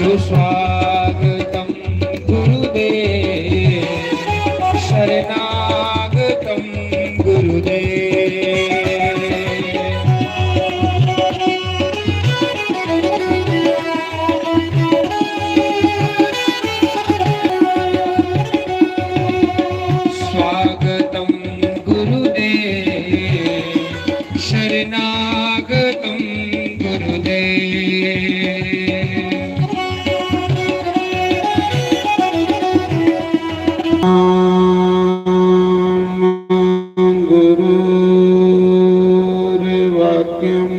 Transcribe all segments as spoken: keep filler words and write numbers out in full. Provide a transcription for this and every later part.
स्वागतं गुरुदेव, शरणागतं गुरुदेव। स्वागतं गुरुदेव, शरणागतं गुरुदेव। गुरुर्वाक्यम्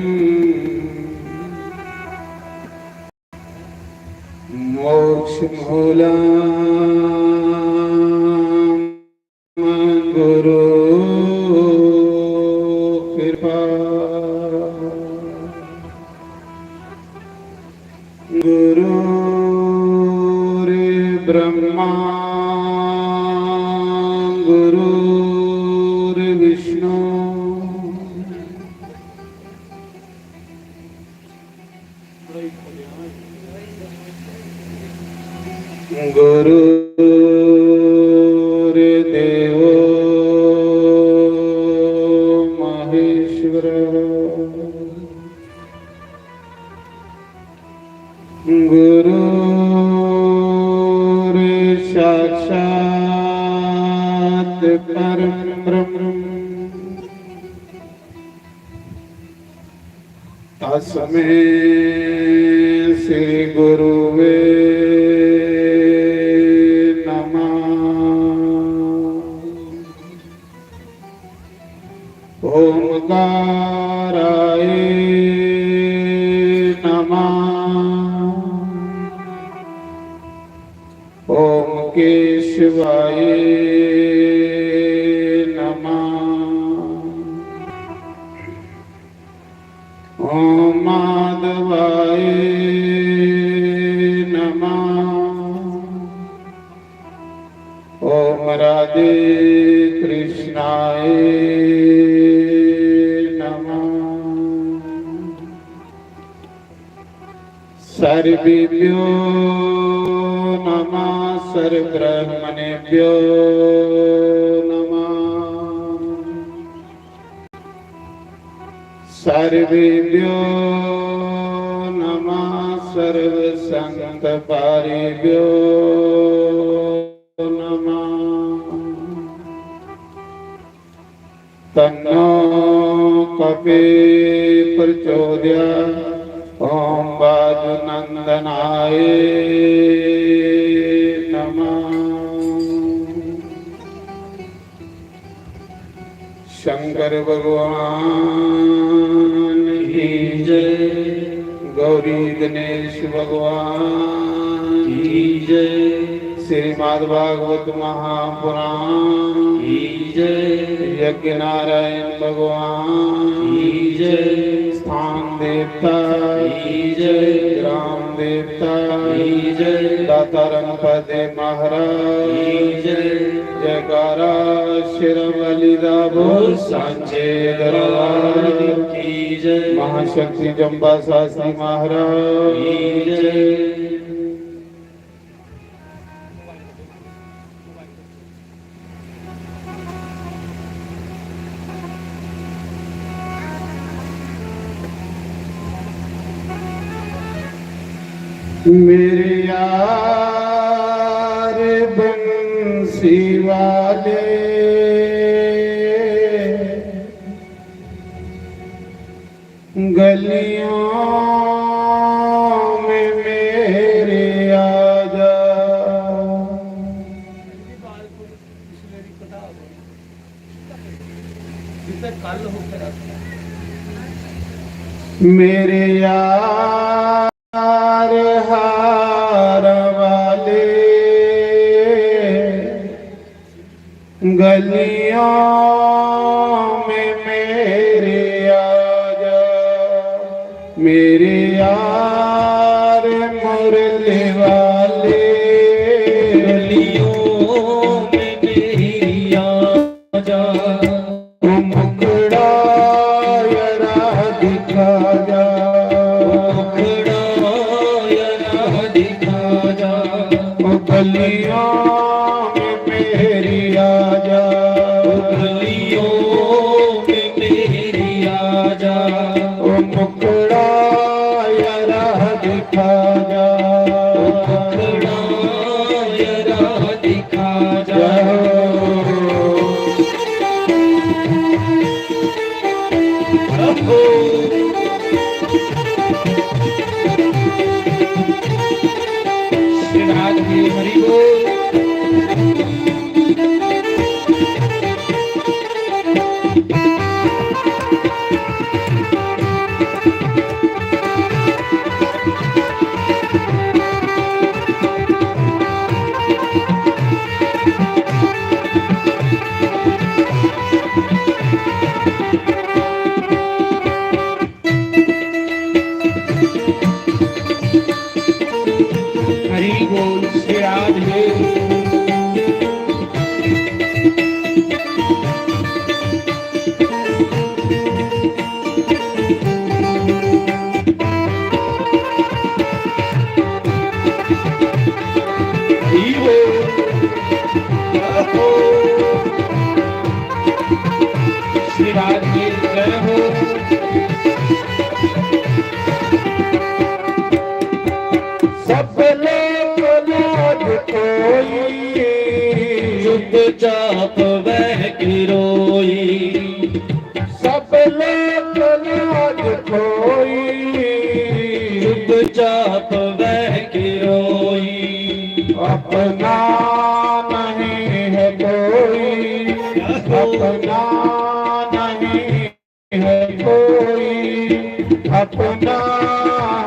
मोक्षमूलं गुरु कृपा। गुरुर्ब्रह्मा गुरुर्विष्णु गुरुर्देवो महेश्वर। गुरुर्साक्षात् परं ब्रह्म। तस्मै श्री गुरुवे नमः। ओमकाराय नमः। ओम केशवाय नमः। ओम माधवाय नमः। ओम राधे कृष्णाय नमः। सर्वेभ्यो नमः, सर्वब्राह्मणेभ्यो नमः। सर्वेभ्यो नमः, सर्वसंतपारिभ्यो नमः। तन्नो कपि प्रचोदयात्। ओम वायुनंदनाय नमः। शंकर भगवान की जय। गौरी गणेश भगवान की जय। श्रीमद् भागवत महापुराण की जय। यज्ञ नारायण भगवान की जय। स्थान देवता की जय। ग्राम देवता की जय। दाता रंगपति महाराज की जय। जयकारा शेरां वाली दा बोल सांचे दरबार की जय। महाशक्ति जंबा शास्त्री महाराज की जय। मेरे यार बंसी वाले, गलियों में मेरे आजा। मेरे यार हार वाले, गलियों में मेरे आजा, मेरे यार मुरली वाले। गलियों में मेरी आजा। ओ मुखड़ा जरा दिखा जा। ओ मुखड़ा जरा दिखा गलियों में मेरी आजा, गलियों में मेरी आजा, ओ मुखड़ा यारा दिखा जा, ओ मुखड़ा यारा दिखा जा। श्री राज की हरि बोल। हरि बोल, श्री राधे। हरि बोल। श्री राधे जय हो। सब लोग लाज कोई, चुपचाप बह के रोई। सब लोग लाज कोई, चुपचाप बह के रोई। अपना नहीं है कोई, अपना नहीं है कोई, अपना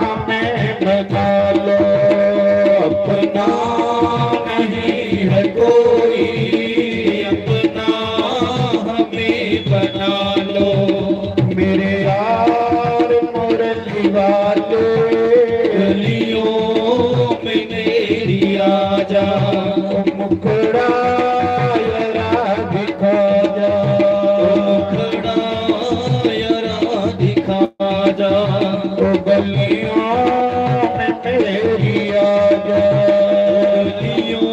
हमें बना लो। अपना नहीं है कोई, अपना हमें बना लो। मेरे यार मुरली वाले, गलियों में मेरी आजा, मुखड़ा यारा दिखा जा, मुखड़ा यारा दिखा जा। ओ गलियों में मेरी आजा, गलियों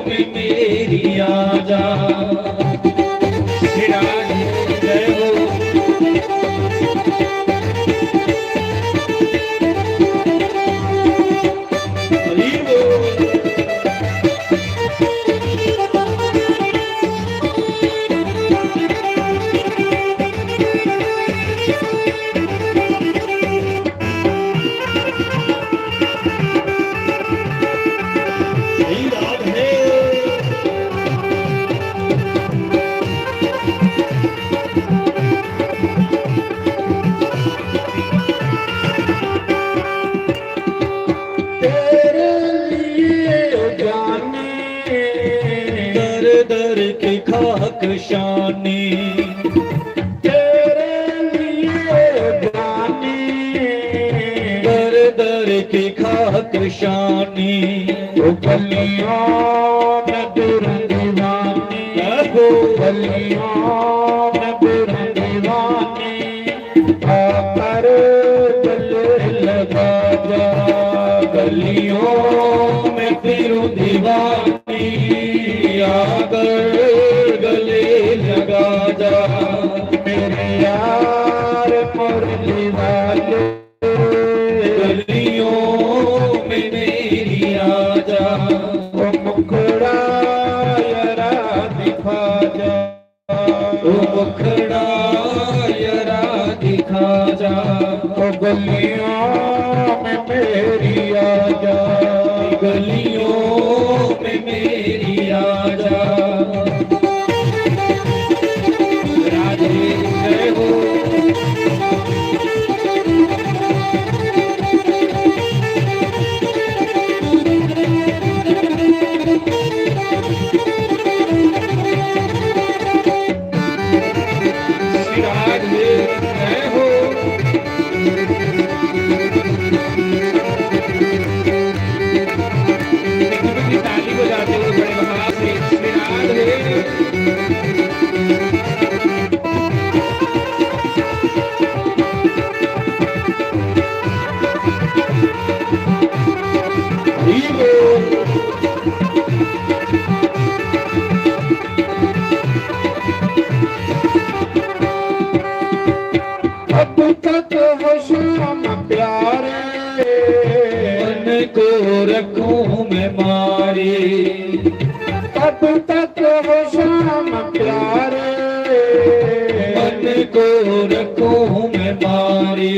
में मेरी आजा। श्री राधे जय हो। हरि बोल। तेरे लिए जाने दर दर की खाक शानी, तेरे लिए जाने दर दर की खाक शानी। ओ गलियों में तेरे दीवानी, ओ गलियों में तेरे दीवानी। आकर गले लगा जा, गलियों में फिरूं दीवानी। आकर गले लगा जा, मेरे यार मुरली वाले। गलियों में मेरी आजा, ओ मुखड़ा यारा दिखा जा। ओ मुखड़ा यारा दिखा जा। ओ गलियों में मेरी आजा, गलियों में मेरी आजा। राधे जय हो। श्री राधे जय हो। ताली बजाते हुए बड़े भाव से श्री राधे तक हो श्याम प्यारे, मन को रखूं मैं मारे। कब तक हो श्याम प्यारे, मन को रखूं मैं मारे।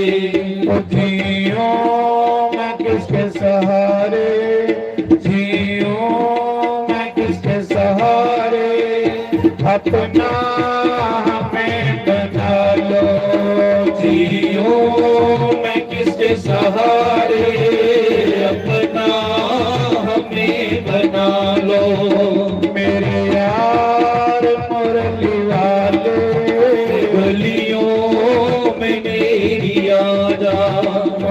जियो मैं किसके सहारे, जियो मैं किसके सहारे, अपना हमें बना लो। जियो मैं किसके सहारे, अपना हमें बना लो। मेरे यार मुरली वाले, गलियों में मेरी आजा।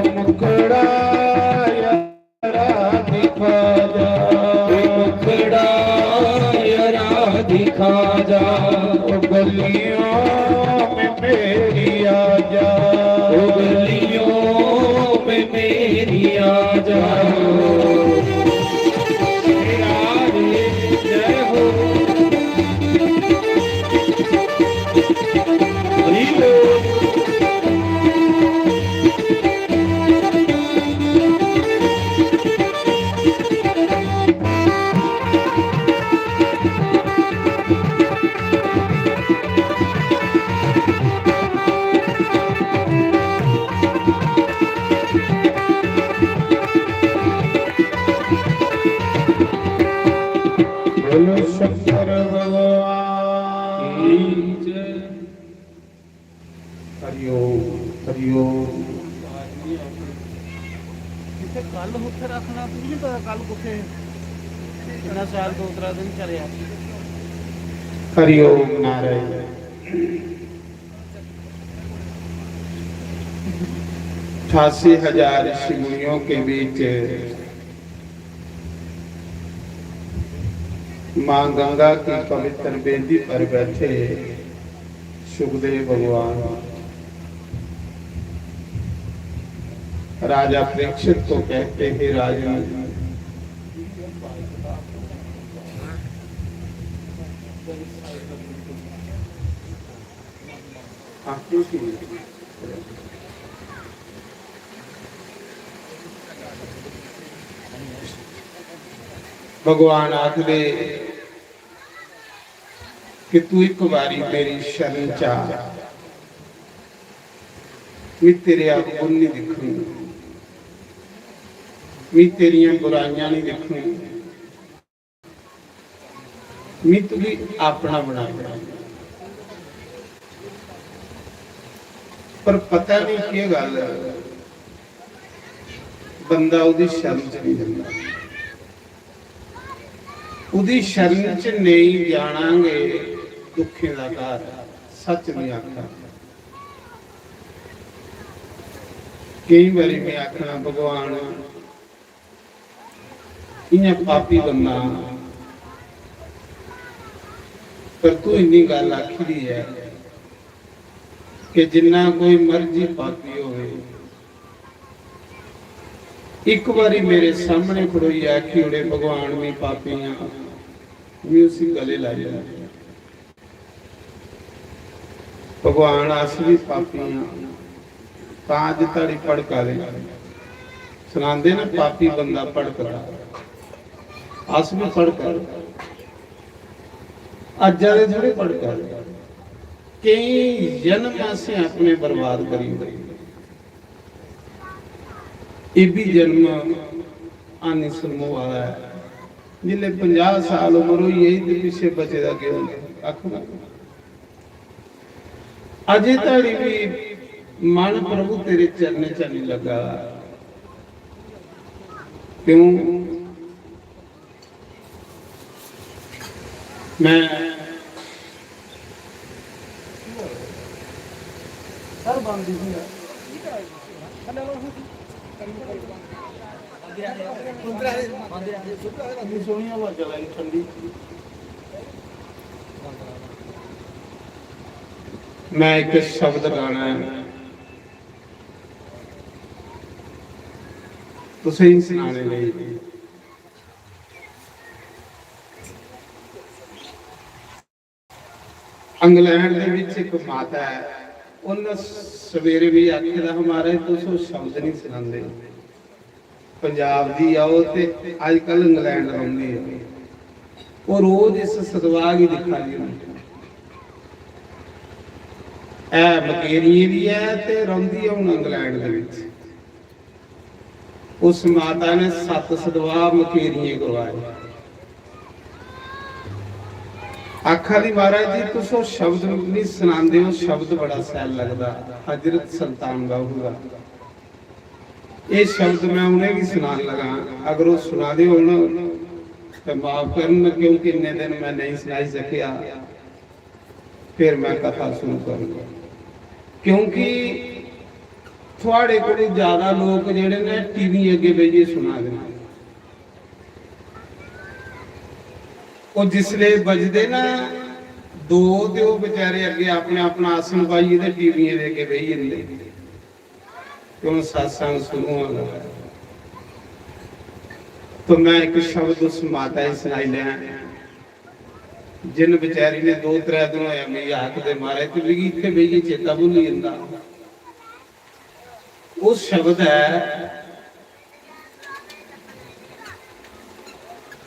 मुखड़ा यारा दिखा जा, मुखड़ा यारा दिखा जा, ओ गलियों में मेरी आजा, ओ गलियों में मेरी आजा। जय हो। हरि बोल। बोलो शंकर भगवान की जय। हरिओम, हरिओम। जित्थे कल उत्थे रखना, तुगी नहीं पता कल कुत्थे, कितना साल दो त्रै दिन चले आ। हरिओम नारायण। अठासी हजार ऋषि मुनियों के बीच माँ गंगा की पवित्र बेदी पर बैठे सुखदेव भगवान राजा परीक्षित को कहते, हे राजन, आप क्यों सुन रहे? भगवान आखदे कि तू इक बारी मेरी शरण च आ, मैं तेरे अवगुण नहीं दिखूं, मैं तेरियां बुराइयां नहीं दिखूं, मैं तुगी अपना बनाऊंगा। पर पता नहीं केह् गल्ल, बंदा ओह्दी शरण च नहीं जंदा। ओह्दी शरण च नेईं जाना गै दुखें दा घर, सच नहीं आखा। केई बारी मैं आखना, भगवान, इ'यां पापी बंदा, पर तू इन्नी गल्ल आखी दी ऐ कि जिन्ना कोई मर्जी पापी होवे, इक बारी मेरे सामने खड़ोइयै आखी ओड़े, "भगवान, मैं पापी आं," मैं उसी गले लाई लैना। भगवान, अस भी पापी आं, तां अज्ज धड़ी भड़का दे। सनांदे न, पापी बंदा भड़कदा, अस भी भड़का दे। अज्जा दे थोड़े भड़का दे, केई जन्म असें अपने बर्बाद करी ओड़े। एह् बी जन्म हानि समूह आह्ला ऐ। जिसलै पंजाह् साल उम्र होई गेई ते पिच्छे बचे दा केह् होंदा? कक्ख बी नेईं। अजे धड़ी बी मन प्रभु तेरे चरणें च नेईं लग्गा दा। क्यों? मैं सर बंद ही है। सोहनी हवा चला दी ठंडी। मैं एक शब्द गाना है तुसें सनाने लेई। इंग्लैंड दे विच इक माता ऐ, उन्न सवेरे भी आखे दा हा, "महाराज, तुस ओह् शब्द नहीं सनांदे। पंजाब दी आओ ते अजकल इंग्लैंड रौंह्दी ऐ, ओह् रोज इस सतवाह गी दिक्खा दी होंदी ऐ। मकेरियें दी ऐ ते रौंह्दी ऐ हून इंग्लैंड दे बिच।" उस माता ने सत्त सतवाह मकेरियें करवाए। आखा दी, "महाराज जी, तुस ओह् शब्द नहीं सनांदे, ओह् शब्द बड़ा शैल लगदा, हजरत सुल्तान बाहू दा। एह् शब्द मैं उ'नेंगी सनान लगा, अगर ओह् सुना दे होन ते माफ करन, क्योंकि इन्ने दिन मैं नहीं सनाई सकेआ, फिर मैं कथा शुरू करूंगा, क्योंकि थुआड़े कोला ज्यादा लोक जेह्ड़े ने टीवी अग्गें बेहियै सुना दे न।" ओह् जिसले बजदे ना दो, ते ओह् बेचारे अग्गें अपना अपना आसन पाइयै ते टीवियें दे अग्गें बेही जंदे। ते हून सत्संग शुरू होन लगा। तो मैं इक शब्द उस माता गी सनाई लें, जिन बेचारी ने दो त्रै दिन होया मिगी आखदे, "महाराज, ते मिगी इत्थै बेहियै चेता भुल्ली जंदा।" ओह् शब्द ऐ,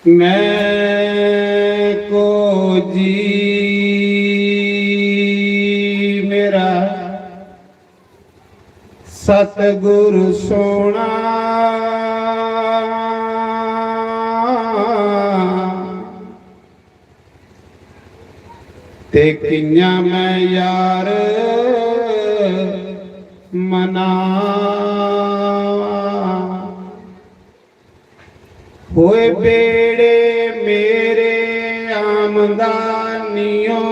"मैं को जी मेरा सतगुरु सोना, ते कियां मैं यार मनावा। होए बेड़े मेरे आमदानियों,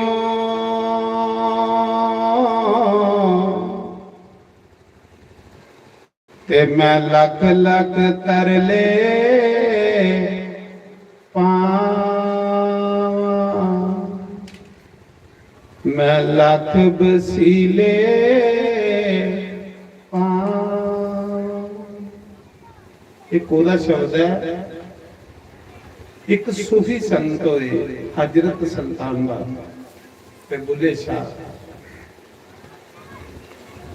ते मैं लख लख तरले पावां। मैं लख वसीले पावां।" ये कोदा शब्द है? एक सूफी संत होए, हजरत सुल्तान बाबा ते बुल्ले शाह,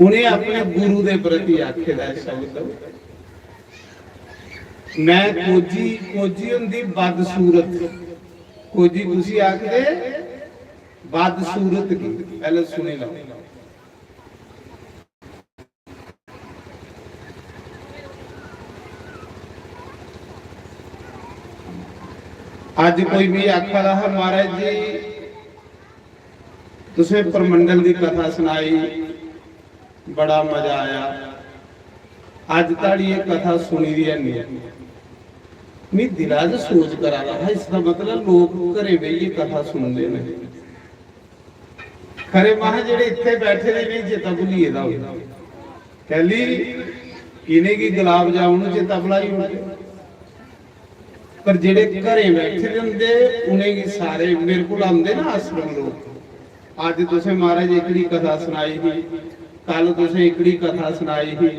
उ'नें अपने गुरु दे प्रति आखे दा शब्द, "मैं कोजी।" कोजी होंदी बदसूरत। कोजी कुसी आखदे? बदसूरत गी। पैह्ले सुनी लैओ। अज्ज कोई मिगी आखा दा हा, "महाराज जी, तुसें परमंडल दी कथा सनाई, बड़ा मजा आया। अज्ज धोड़ी एह् कथा सुनी दी है नहीं।" मी दिला च सोच करा दा हा, "इसदा मतलब लोक घरें बेहियै कथा सुनदे न।" खरे महा जेह्ड़े इत्थै बैठे दे, इ'नेंगी चेता भुल्ली गेदा होग। कैली? इ'नेंगी गुलाब जामुन चेता भलाई ओड़दे। पर जेह्ड़े घरें बैठे दे होंदे, उ'नेंगी सारे, मेरे कोल आंदे ना आश्रम लोक, "अज्ज तुसें महाराज एह्कड़ी कथा सनाई ही, कल तुसें एह्कड़ी कथा सनाई ही।"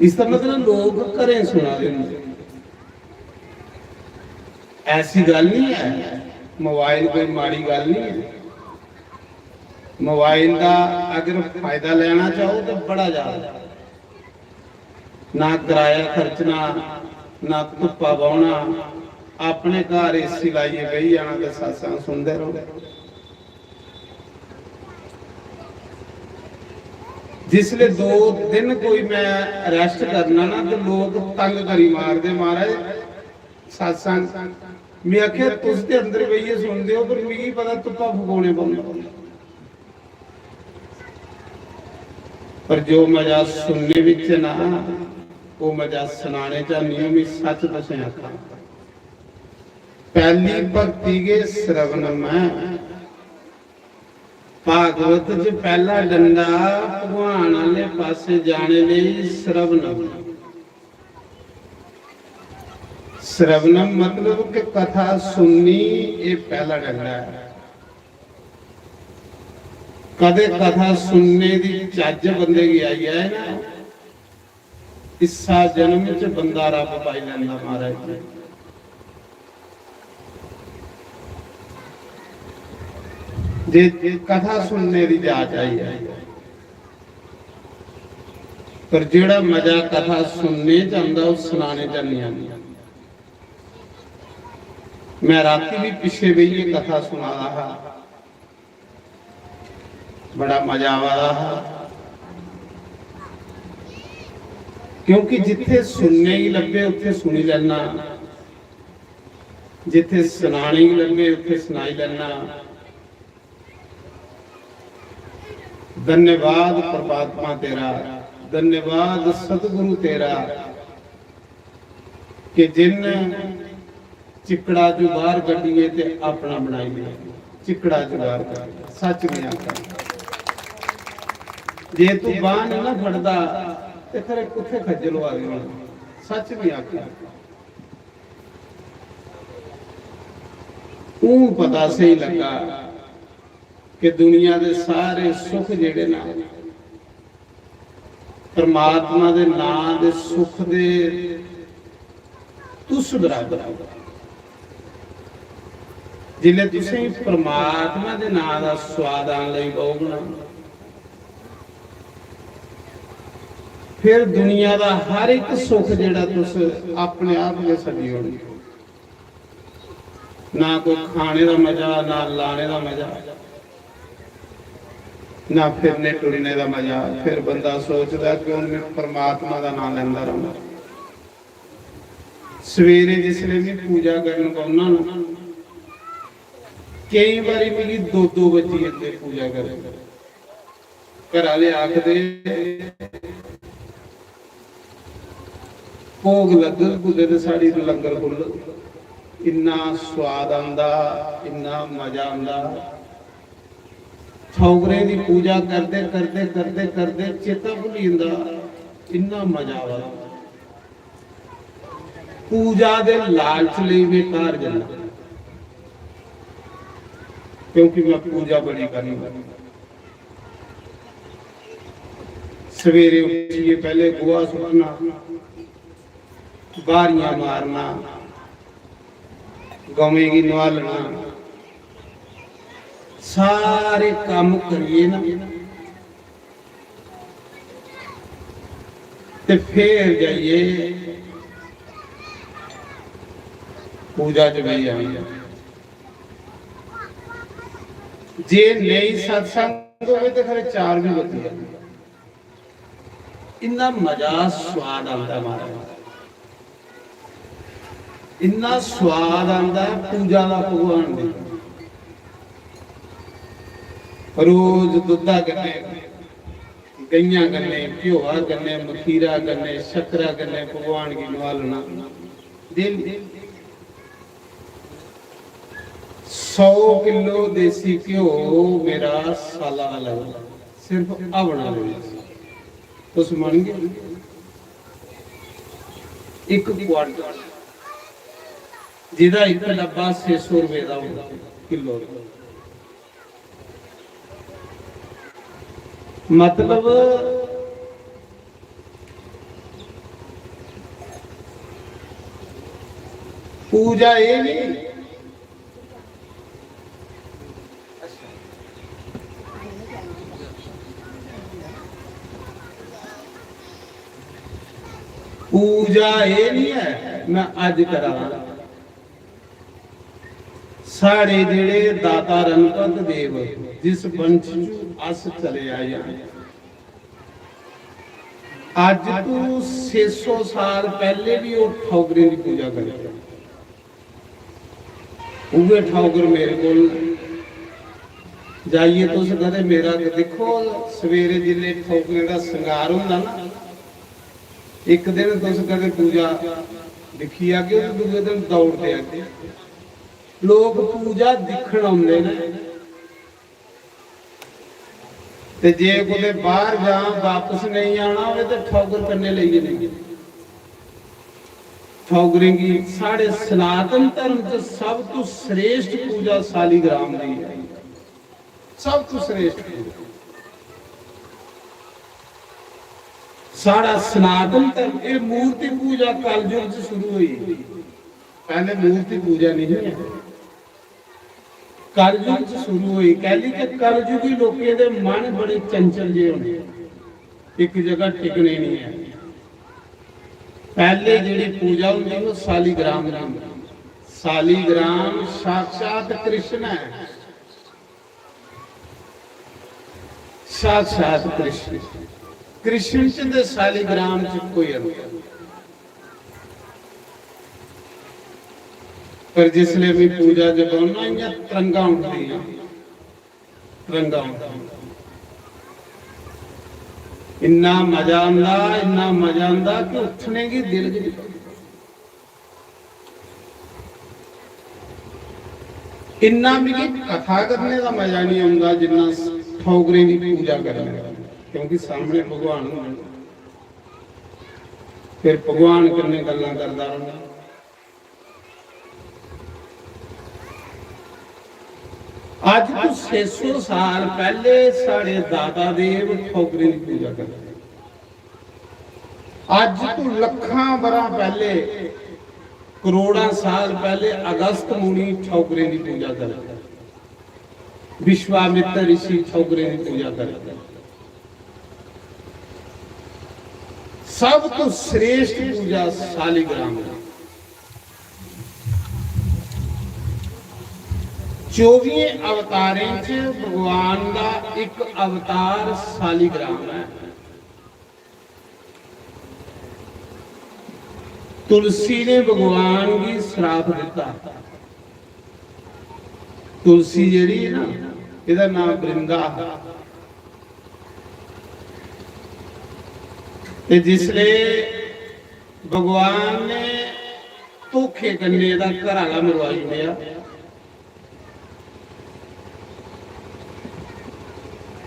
इसदा मतलब लोक घरें सुना दे होंदे। ऐसी गल्ल नहीं है, मोबाइल कोई माड़ी गल्ल नहीं है। मोबाइल दा अगर फायदा लेना चाहो तो बड़ा ज्यादा, ना किराया खर्चना, ना धुप्पा बौह्ना, अपने घर एसी लाइयै बेही जाना ते सत्संग सुनदे रौह्ना। जिसले दो दिन कोई मैं रेस्ट करना ना, तो लोक तंग करी मारदे, "महाराज, सत्संग।" मैं आखेआ, "तुस ते अंदर बेहियै सुनदे ओ, पर मिगी पता धुप्पा फकोने पौंदा।" पर जो मजा सुनने बिच ना, वो मजा सनाने च नहीं। मैं सच तुसें आखा, पैह्ली भक्ति गै श्रवणम ऐ। भागवत च पैह्ला डंडा भगवान आह्ले पासै जाने लेई श्रवणम। श्रवणम मतलब कि कथा सुननी, एह् पैह्ला डंडा ऐ। कदे कथा सुनने दी चज्ज बंदे गी आई जाए ना, इस्सा जन्म च बंदा रब पाई लैंदा महाराज जी। जे कथा सुनने दी जाच आई है, पर जेड़ा मजा कथा सुनने च आंदा, ओह् सनाने च नहीं आंदा। मैं राती भी पिछे बेहियै कथा सुना दा हा, बड़ा मजा आवा दा हा, क्योंकि जिथे सुनने गी लब्बे, उत्थे सुनी लैना, जिथे सनाने गी लब्बे, उत्थे सनाई लैना। धन्यवाद परमात्मा तेरा, धन्यवाद सतगुरु तेरा, कि जिन चिकड़ा चों बाहर कड्ढियै ते अपना बनाई लिया। चिकड़ा चों बाहर कड्ढियै, सच में आखा, जे तू बांह नहीं ना फड़दा, ते खरे कुत्थे खज्जल होआ दे होने। सच में आखा, हूं पता स्हेई लगा कि दुनिया दे सारे सुख जेड़े ना, परमात्मा दे नां दे सुख दे तुस बराबर हो। जिसले तुसें परमात्मा दे नां दा स्वाद आन लगी पौग ना, फिर दुनिया दा हर एक सुख जेड़ा तुस अपने आप गै सड़ी ओड़गे। ना कोई खाने दा मजा, ना लाने दा मजा, ना फिरने टुरने दा मजा। फिर बंदा सोचदा कि हून मैं परमात्मा दा नां लैंदा रहां। सवेरे जिसले मैं पूजा करन बौहना ना, केई बारी मिगी दो दो बजी जंदे पूजा करन। घर आह्ले आखदे, "भोग लग्गग कुतै ते साढ़ी लंगर खु'ल्लग।" इन्ना सोआद आंदा, इन्ना मजा आंदा। ठौगरें दी पूजा करदे, करदे, करदे, करदे चेता भुल्ली जंदा, इन्ना मजा आवा दा। पूजा दे लालच लेई में घर जन्ना, क्योंकि मैं पूजा बड़ी करनी। सवेरे उठियै पैह्ले गोहा सुट्टना, ब्हारियां मारना, गवें गी नुहालना, सारे कम्म करियै ना, ते फिर जाइयै पूजा च बेही जाना। जे नेईं सत्संग होवे ते खरे चार बी बजी जान। इन्ना मजा, स्वाद आंदा महाराज, इन्ना स्वाद आंदा ऐ पूजा दा भगवान दी। रोज दुद्धा कन्नै, गइयां कन्नै, घ्योआ कन्नै, मखीरा कन्नै, शक्करा कन्नै भगवान गी नुहालना। डेली सौ किलो देसी घ्यो मेरा साला दा लगदा, सिर्फ हवना दे बिच। तुस मनगे? इक क्वांटल, जेह्दा इक डब्बा छे सौ रपेऽ दा होंदा, किलो दा। मतलब, पूजा एह् नहीं, पूजा एह् नहीं है मैं अज करा दा। साढ़े जेह्ड़े दाता रणपत देव, जिस वंश चू अस चले आए आं, अज तू छे सौ साल पैह्ले भी ओह् ठौगरें दी पूजा करदे। उ'ऐ ठौगर मेरे कोल न। जाइयै तुस कदें मेरा दिक्खो, सवेरे जिसलै ठौगरें दा श्रृंगार होंदा ना, इक दिन तुस कदें पूजा दिक्खी आगे ते दूए दिन दौड़दे आगे। लोक पूजा दिक्खन औंदे न। ते जे कुतै बाहर जां, बापस नेईं आना होवे ते ठौगर कन्नै लेइयै नेईं। ठौगरें गी, साढ़े सनातन धर्म च सब तू श्रेष्ठ पूजा सालीग्राम दी है। सब तू श्रेष्ठ पूजा। साढ़ा सनातन धर्म, ये मूर्ति पूजा कलयुग च शुरू हुई। पहले मूर्ति पूजा नहीं है। कलयुग च शुरू हुई। कैली के कलयुगी लोकें दे मन बड़े चंचल जे होने, इक जगह टिकने नहीं है। पैह्ले जेह्ड़ी पूजा होंदी, ओह् सालीग्राम दी होंदी। सालीग्राम साक्षात कृष्ण ऐ, साक्षात कृष्ण। कृष्ण च ते सालीग्राम च कोई अंतर। पर जिसले मैं पूजा च बौह्ना, इ'यां तरंगां उठदियां, तरंगां उठदियां। इन्ना मजा आंदा, इन्ना मजा आंदा कि उट्ठने गी दिल गै निं करदा। इन्ना मिगी कथा करने दा मजा नहीं आंदा जिन्ना ठौकरें दी पूजा करने दा, क्योंकि सामने भगवान होंदे। फिर भगवान कन्नै गल्लां करदा रौह्ना। अज्ज तो छे सौ साल पैह्ले साढ़े दादा देव ठौकरें दी पूजा करदे। अज्ज तो लक्खां बरा पैह्ले, करोड़ां साल पैह्ले अगस्त मुनि ठौकरें दी पूजा करदे, विश्वामित्र ऋषि ठौकरें दी पूजा करदे। सब तो श्रेष्ठ पूजा सालीग्राम दी। चौबियें अवतारें च भगवान दा इक अवतार सालीग्राम है। तुलसी ने भगवान गी श्राप दिता। तुलसी जेह्ड़ी है ना, एह्दा नाम वृंदा हा। ते जिसले भगवान ने धोखे कन्नै एह्दा घर आह्ला मरवाई ओड़ेआ,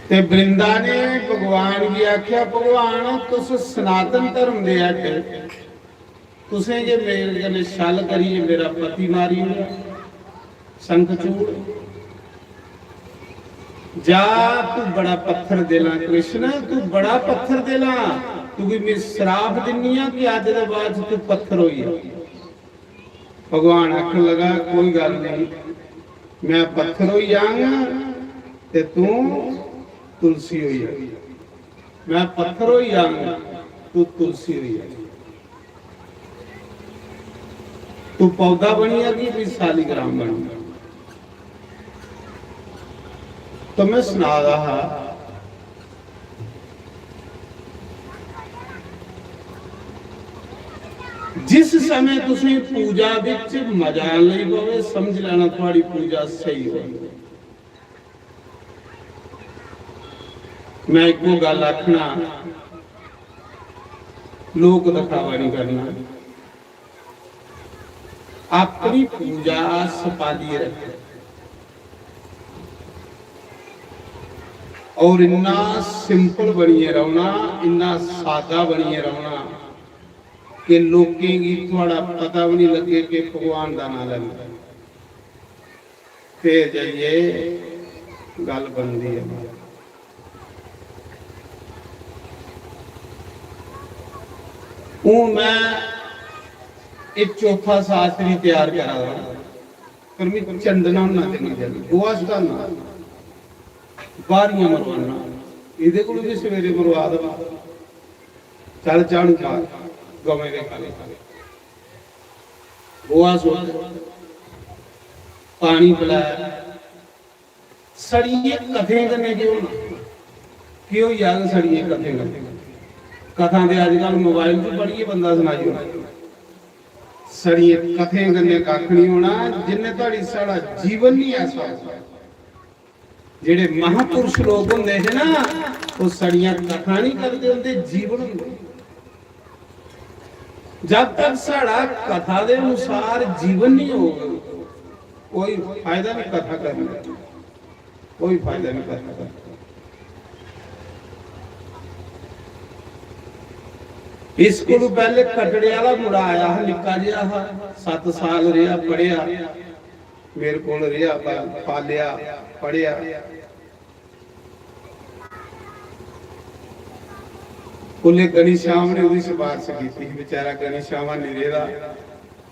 ते वृंदा ने भगवान गी आखेआ, "भगवान, तुस सनातन धर्म दे हट, तुसें जे मेरे कन्नै छल करियै मेरा पति मारी ओड़ेआ, शंखचूड़। जा, तू बड़ा पत्थर दिलां कृष्ण, तू बड़ा पत्थर दिलां, तुगी मैं श्राप दिन्नी आं कि अज्ज दे बाद च तू पत्थर होई जा।" भगवान आखन लगा, "कोई गल्ल नहीं, मैं पत्थर होई जांग ते तू तुलसी होई जाएगी। मैं पत्थर होई जांग, तू तुलसी होई जाएगी। तू पौधा बनी जागी, मैं सालीग्राम बनी जागी।" तो मैं सना रहा हा, जिस समय तुसें पूजा विच मजा आन लगी पवे, समझ लैना थुआड़ी पूजा सही होई। मैं इक्को गल्ल आखना, लोक दिखावा नहीं करना, अपनी पूजा सपालिए रखो। और इन्ना सिंपल बनिए रौह्ना, इन्ना सादा बनिए रौह्ना कि लोकें गी थुआढ़ा पता बी निं लग्गे कि भगवान दा नांऽ लैंदा। फिर जाइयै गल्ल बनदी ऐ। हून मैं इक चौथा शास्त्री त्यार करा दा, पर मैं चंडना होना चंगी जगह, गोहा सुटाना, बारियां मरवाना, एह्दे कोल बी सवेरे मरवा देवां। चल झाड़ू मार, गवें दे ख'ल्ल गोहा सुट्ट, पानी पलै। सड़ियें कथें कन्नै केह् होना? केह् होई जाग सड़ियें कथें कन्नै? कथां ते अजकल मोबाइल च पढ़ियै बंदा सनाई ओड़दा। सड़ियें कथें कन्नै कक्ख निं होना, जिन्ने धोड़ी साढ़ा जीवन निं ऐसा होग। जेह्ड़े महापुरुष लोक होंदे हे ना, ओह् सड़ियां कथां निं करदे, उं'दे जीवन होंदे। जब तक साढ़ा कथा दे अनुसार जीवन निं होग, कोई फायदा निं कथा करने दा, कोई फायदा निं कथा करने दा। इस कोलू पैह्ले कटड़े आह्ला मुड़ा आया हा, निक्का जेहा हा, सत्त साल रेहा, पढ़ेआ, मेरे कोल रेहा, पा-, पालेआ, पढ़ेआ। उसलै गनी श्याम ने ओह्दी सफारश कीती ही, बेचारा गनी श्याम निं रेह्दा,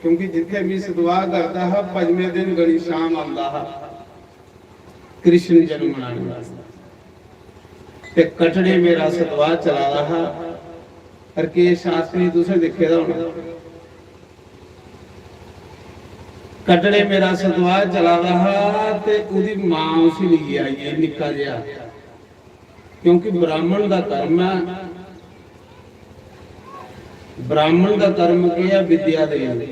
क्योंकि जित्थै मी सतवाह् करदा हा, पंजमें दिन गनी श्याम आंदा हा। कृष्ण जन्म मनाने वास्तै। ते कटड़े मेरा सतवाह चला दा हा। हरकेश शास्त्री तुसें दिक्खे दा होना, कटड़े मेरा सतवाह चला दा हा ते ओह्दी मां उसी लेई आई, एह् निक्का जेहा, क्योंकि ब्राह्मण दा कर्म ऐ। ब्राह्मण दा कर्म केह् ऐ? विद्या देनी।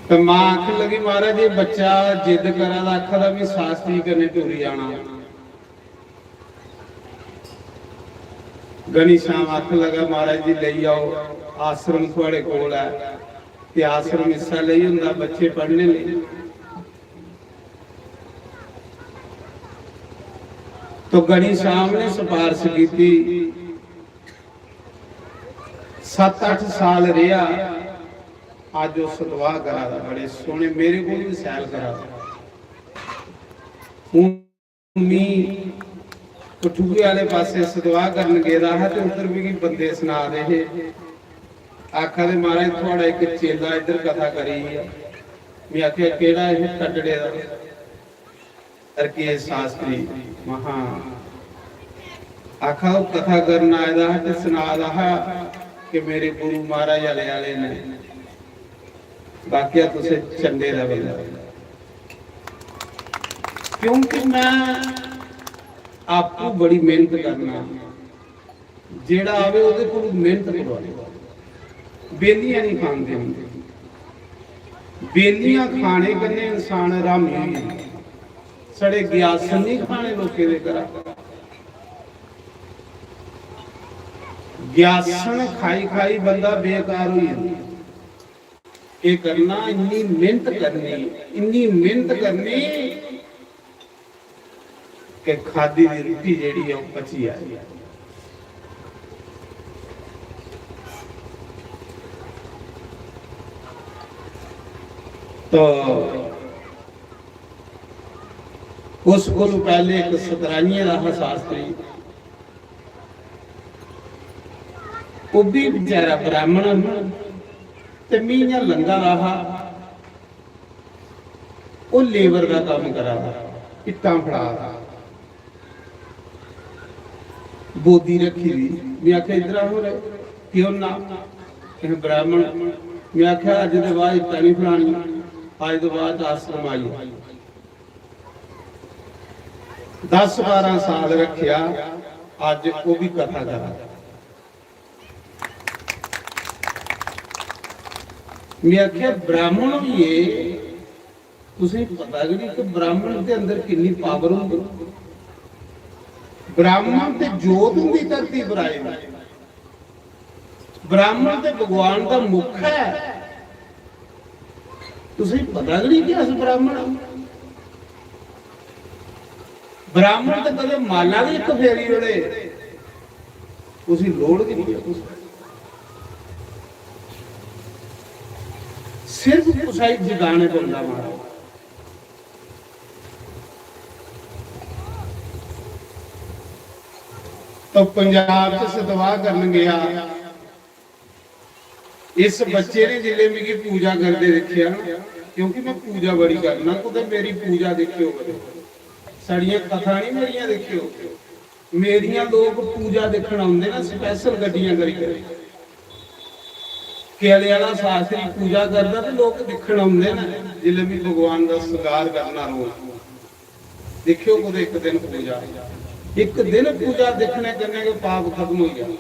ते मां आखन लगी, "महाराज, एह् बच्चा जिद्द करा दा, आखा दा, 'में शास्त्री कन्नै टुरी जाना।'" घनी श्याम आखन लगा, "महाराज जी, लेई आओ, आश्रम थुआड़े कोल ऐ।" ते आश्रम इस्सै लेई होंदा बच्चे पढ़ने लेई। तो घनी श्याम ने सिफारश कीती, सत्त अट्ठ साल रेहा, अज्ज ओह् सतवाह करा दा, बड़े सोहने, मेरे कोल बी सैल करा दा। हून मी कठुए आह्ले पासै सतवाह करन गेदा हा ते उद्धर मिगी बंदे सना दे हे, आखा दे, "महाराज, थुआड़ा इक चेला इद्धर कथा करी गेआ।" में आखेआ, "केह्ड़ा?" "एह् कटड़े दा, हरकेश शास्त्री।" महा आखा, "ओह् कथा करन आए दा हा ते सना दा हा कि मेरे गुरु महाराज आह्ले आह्ले ने।" वाकया तुसें चंडे दा बंदा। क्योंकि मैं आपू बड़ी मेहनत करना, जेड़ा आवे ओदे कोल मेहनत करवानी, बेलियां नहीं खान देनी। बेलियां खाने कन्नै इंसान हरामी होई जंदा। साढ़े ग्यासन नहीं खाने लोकें दे घरा, ग्यासन खाई खाई बंदा बेकार होई जंदा। एह् करना, इन्नी मेहनत करनी, इन्नी मेहनत करनी कि खादी दी रुट्टी जेह्ड़ी ऐ, ओह् पची जाए। तो उस कोलू पैह्ले इक सतराइयें दा हा शास्त्री, ओह् बी बेचारा ब्राह्मण हा, ते मी इ'यां लंघा दा हा, ओह् लेबर दा कम्म करा दा, इट्टां फड़ा दा, बोदी रक्खी दी। में आखेआ, "इद्धर आ, हो रे, केह् होना?" "एह् ब्राह्मण।" में आखेआ, "अज्ज दे बाद इट्टां निं फड़ानियां, अज्ज दे बाद आश्रम आई जाओ।" दस बारां साल रक्खेआ, अज्ज ओह् बी कथा करा दा। में आखेआ, "ब्राह्मण होइयै तुसें पता गै नहीं कि ब्राह्मण दे अंदर किन्नी पावर होंदी। ब्राह्मण ते जोत होंदी धरती पर आए दी। ब्राह्मण ते भगवान दा मुख ऐ। तुसें पता गै नहीं कि अस ब्राह्मण आं। ब्राह्मण ते कदें माला बी इक फेरी ओड़े, उसी लोड़ गै नहीं ऐ कुसै। सिर्फ कुसै गी जगाने पौंदा महाराज।" तो पंजाब च सतवाह करन गया। इस बच्चे ने जिसले मिगी पूजा करदे दिक्खेआ ना, क्योंकि मैं पूजा बड़ी करना, कुतै मेरी पूजा दिक्खेओ कदें, साढ़ियां कथा नहीं मेरियां दिक्खेओ, मेरियां लोक पूजा दिक्खन औंदे ना, स्पैशल गड्डियां करी करी। केले आह्ला शास्त्री पूजा करदा ते लोक दिक्खन औंदे न, जिसलै बी भगवान दा श्रृंगार करना रोज। दिक्खेओ कुतै इक दिन पूजा, इक दिन पूजा दिक्खने कन्नै गै पाप खत्म होई जाना।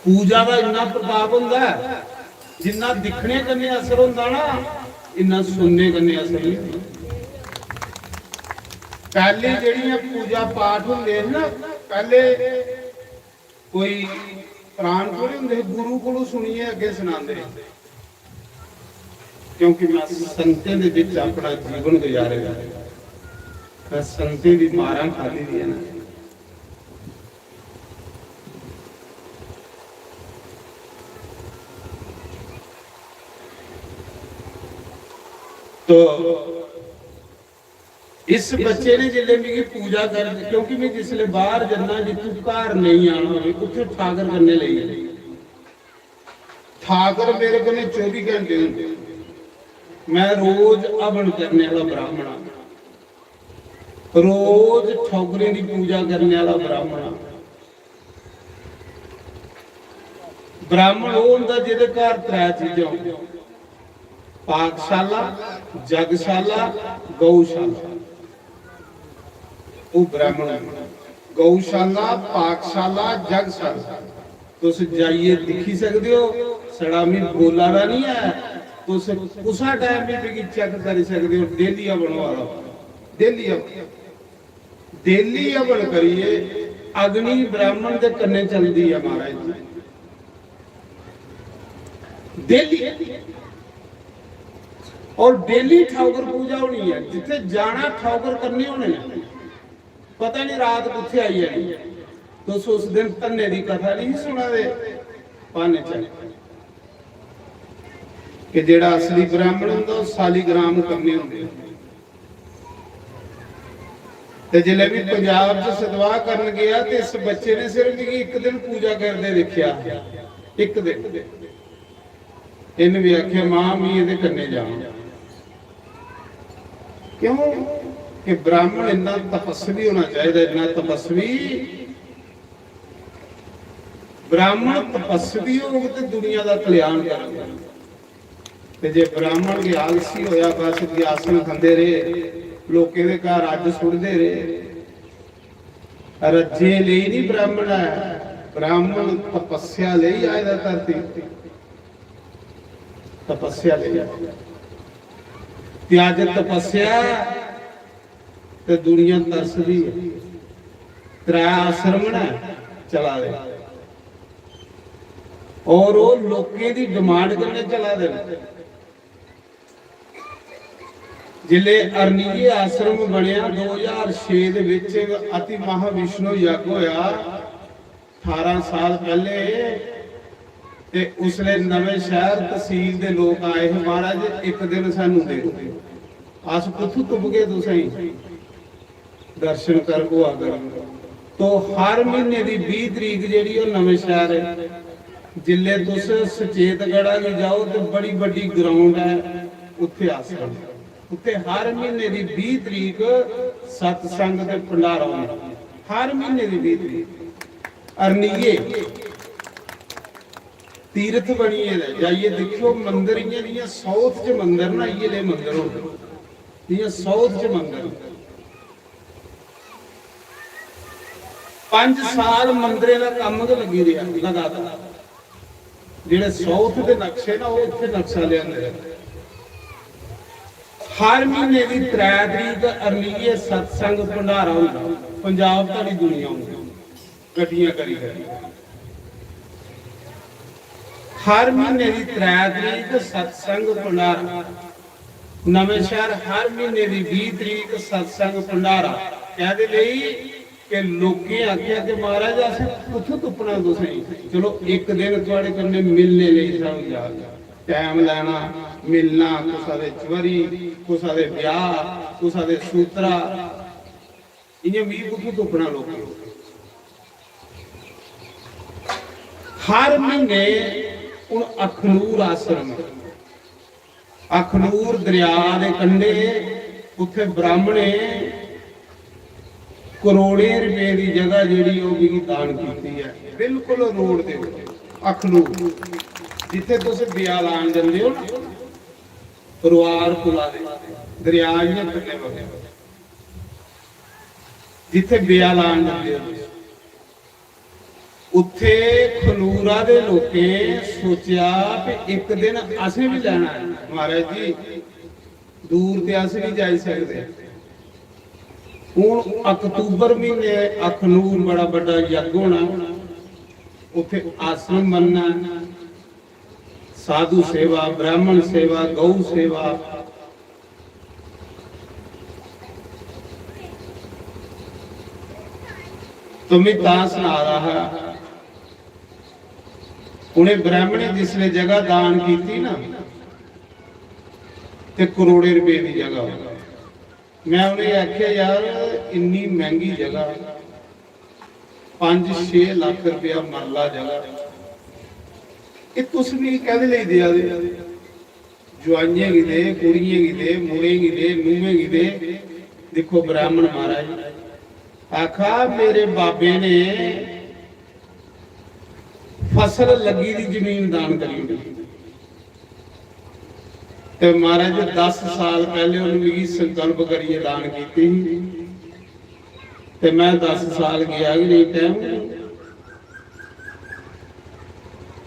पूजा दा इन्ना प्रभाव होंदा ऐ, जिन्ना दिक्खने कन्नै असर होंदा ना, इन्ना सुनने कन्नै असर नहीं होंदा। पैह्ले जेह्ड़ियां पूजा पाठ होंदे हे ना, पैह्ले कोई प्राण थोड़े होंदे हे, गुरु कोलू सुनियै अग्गें सनांदे हे। क्योंकि मैं संतें दे बिच अपना जीवन गुजारे दा, मैं संतें दी मारां खादी दी है ना। तो इस बच्चे ने जिसले मिगी पूजा कर, क्योंकि मैं जिसले बाहर जन्ना, जित्थू घर नहीं आना होवे, उत्थे ठाकर कन्नै लेई जन्ना। ठाकर मेरे कन्नै चौबी घैंटे होंदे। मैं रोज हवन करने आह्ला ब्राह्मण आं, रोज ठौकरें दी पूजा करने आह्ला ब्राह्मण आं। ब्राह्मण ओह् होंदा जेह्दे घर त्रै चीजां होन, पाकशाला, जगशाला, गौशाला। ओह् ब्राह्मण होंदा। गौशाला, पाकशाला, जगशाला। तुस जाइयै दिक्खी सकदे ओ, छड़ा मी बोला दा निं ऐ। तुस कुसै टाइम बी मिगी चेक करी सकदे ओ, डेली हवन होआ दा, डेली हवन। डेली हवन करियै अग्नि ब्राह्मण दे कन्नै चलदी ऐ महाराज जी, डेली। और डेली ठौकर पूजा होनी ऐ, जित्थे जाना ठौकर करने होने न। पता नहीं रात कुत्थे आई जानी। तुस उस दिन धन्ने दी कथा नहीं सुना दे, पाने च कि जेड़ा असली ब्राह्मण होंदा, ओह् सालीग्राम करने होंदे। ते जिसलै बी पंजाब च सतवाह करन गेआ, ते इस बच्चे ने सिर्फ मिगी इक दिन पूजा करदे दिक्खेआ, इक दिन। इन्न भी आखेआ, "मां, मी एह्दे कन्नै जाना।" क्यों? कि ब्राह्मण इन्ना तपस्वी होना चाहिदा, इन्ना तपस्वी। ब्राह्मण तपस्वी होग ते दुनिया दा कल्याण करग। ते जे ब्राह्मण गै आलसी होया, बस जी आसन खंदे रेह्, लोकें दे घर अज्ज सुटदे रेह्, रज्जे लेई नहीं ब्राह्मण ऐ, ब्राह्मण तपस्या लेई आए दा धरती, तपस्या लेई। ते अज्ज तपस्या ते दुनिया तरसदी ऐ। त्रै आश्रम न चला दे, और ओह् लोकें दी डिमांड कन्नै चला दे न। जिसलै अरनिये आश्रम बनेआ दो ज्हार छे दे बिच, अति महाविष्णु यज्ञ होया, ठारां साल पैह्ले, ते उसलै नमें शैह्र तसील दे लोक आए हे, "महाराज, इक दिन सानू दे दो, अस कुत्थूं तुपगे तुसेंगी?" दर्शन कर होआ कर। तो हर महीने दी बीह् तरीक जेह्ड़ी ओह् नमें शैह्र ऐ, जिल्लै तुस सचेतगढ़ा गी जाओ ते बड़ी बड्डी ग्राउंड ऐ, उत्थै आश्रम। उत्थै हर महीने दी बीह् तरीक सत्संग ते भंडारा होंदा, हर महीने दी बीह् तरीक। अरनिये तीरथ बनी गेदा ऐ, जाइयै दिक्खेओ मंदर, इ'यां जि'यां साउथ च मंदर ना, इ'यै लेह् मंदर होंदे, जि'यां साउथ च मंदर। पंज साल मंदरें दा कम्म गै लग्गी रेहा लगातार। जेह्ड़े साउथ दे नक्शे ना, ओह् इत्थै नक्शा लेआंदे। हर म्हीने दी त्रै तरीक अरनिये सत्संग भंडारा होंदा, पंजाब धोड़ी दुनिया औंदी, गड्डियां करी करी। हर म्हीने दी त्रै तरीक सत्संग भंडारा। नमें शैह्र हर म्हीने दी बीह् तरीक सत्संग भंडारा। कैह्दे लेई? कि लोकें आखेआ कि "महाराज, असें कुत्थूं तुप्पना तुसेंगी? चलो, इक दिन थुआढ़े कन्नै मिलने लेई सानूं जाग।" टैम लैना, मिलना, कुसै दे चबरी, कुसै दे ब्याह्, कुसै दे सूतरा, इ'यां मिगी कुत्थूं तुप्पना लोकें? हर म्हीने हून अखनूर आश्रम, अखनूर दरिया दे कंढे, उत्थै ब्राह्मणें करोड़ें रपें दी जगह जेह्ड़ी ओह् मिगी दान कीती ऐ, बिल्कुल रोड दे उत्ते, अखनूर, जित्थै तुस बेआ लान जंदे ओ ना, परोआर पुला दे, दरिया इ'यां कन्नै बगदे, जित्थै बेआ लान जंदे ओ, उत्थे खनूरा दे लोकें सोचेआ कि इक दिन असें बी लैना ऐ। महाराज जी, दूर ते अस बी जाई सकदे। हून अक्तूबर म्हीने अखनूर बड़ा बड्डा यज्ञ होना, उत्थे आश्रम बनना, साधु सेवा, ब्राह्मण सेवा, गौ सेवा। तो मैं तां सना रहा हा, उन्हें ब्राह्मणें जिसने जगह दान की थी ना, ते करोड़ें रुपए की जगह। मैं उन्हें आख्या, "यार, इन्नी महंगी जगह, पंज छे लख रुपया मरला जगह, कि तुस मिगी कैह्दे लेई देआ दे? जुआइयें गी दे, कुड़ियें गी दे, मुड़ें गी दे, नूहें गी दे। दिक्खो ब्राह्मण महाराज, आखा, मेरे बाबे ने फसल लग्गी दी जमीन दान करी ओड़ी। ते महाराज, दस साल पैह्ले उ'नें मिगी संकल्प करियै दान कीती ही, ते मैं दस साल गेआ गै नेईं टैम।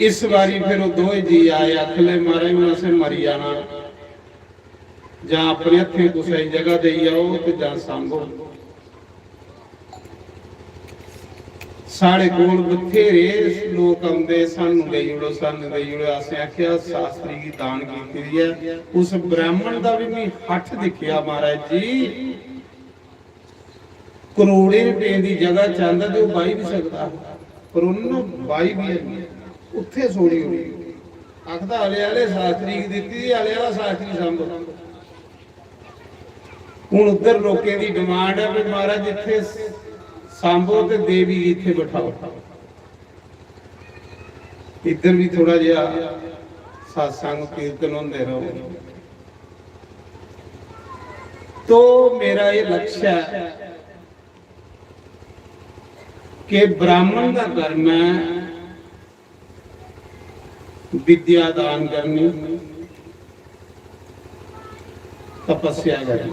इस बारी फिर ओह् दोए जी आए, आखन लगे, "महाराज, हून असें मरी जाना, जां अपने हत्थें कुसै गी जगह देई आओ ते जां सांभो।" साढ़े कोल बथेरे लोक औंदे, "सानू देई ओड़ो, सानू देई ओड़ो।" असें आखेआ, "शास्त्री गी दान कीती दी ऐ।" उस ब्राह्मण दा बी मी हठ दिक्खेआ, महाराज जी, करोड़ें रपें दी जगह चांह्दा ते ओह् बाही बी सकदा हा, पर उन्न बाही बी हैनी, उत्थै छोड़ी ओड़ी। आखदा, "हले आह्ले शास्त्री गी दित्ती दी, हले आह्ला शास्त्री सांभो।" हून उद्धर लोकें दी डिमांड ऐ कि महाराज इत्थै सांभो ते देवी गी इत्थै बठाओ। इद्धर भी थोड़ा जेहा सत्संग कीर्तन होंदे रहो। तो मेरा ये लक्ष्य है कि ब्राह्मण का कर्म है विद्या दान करनी, तपस्या करनी।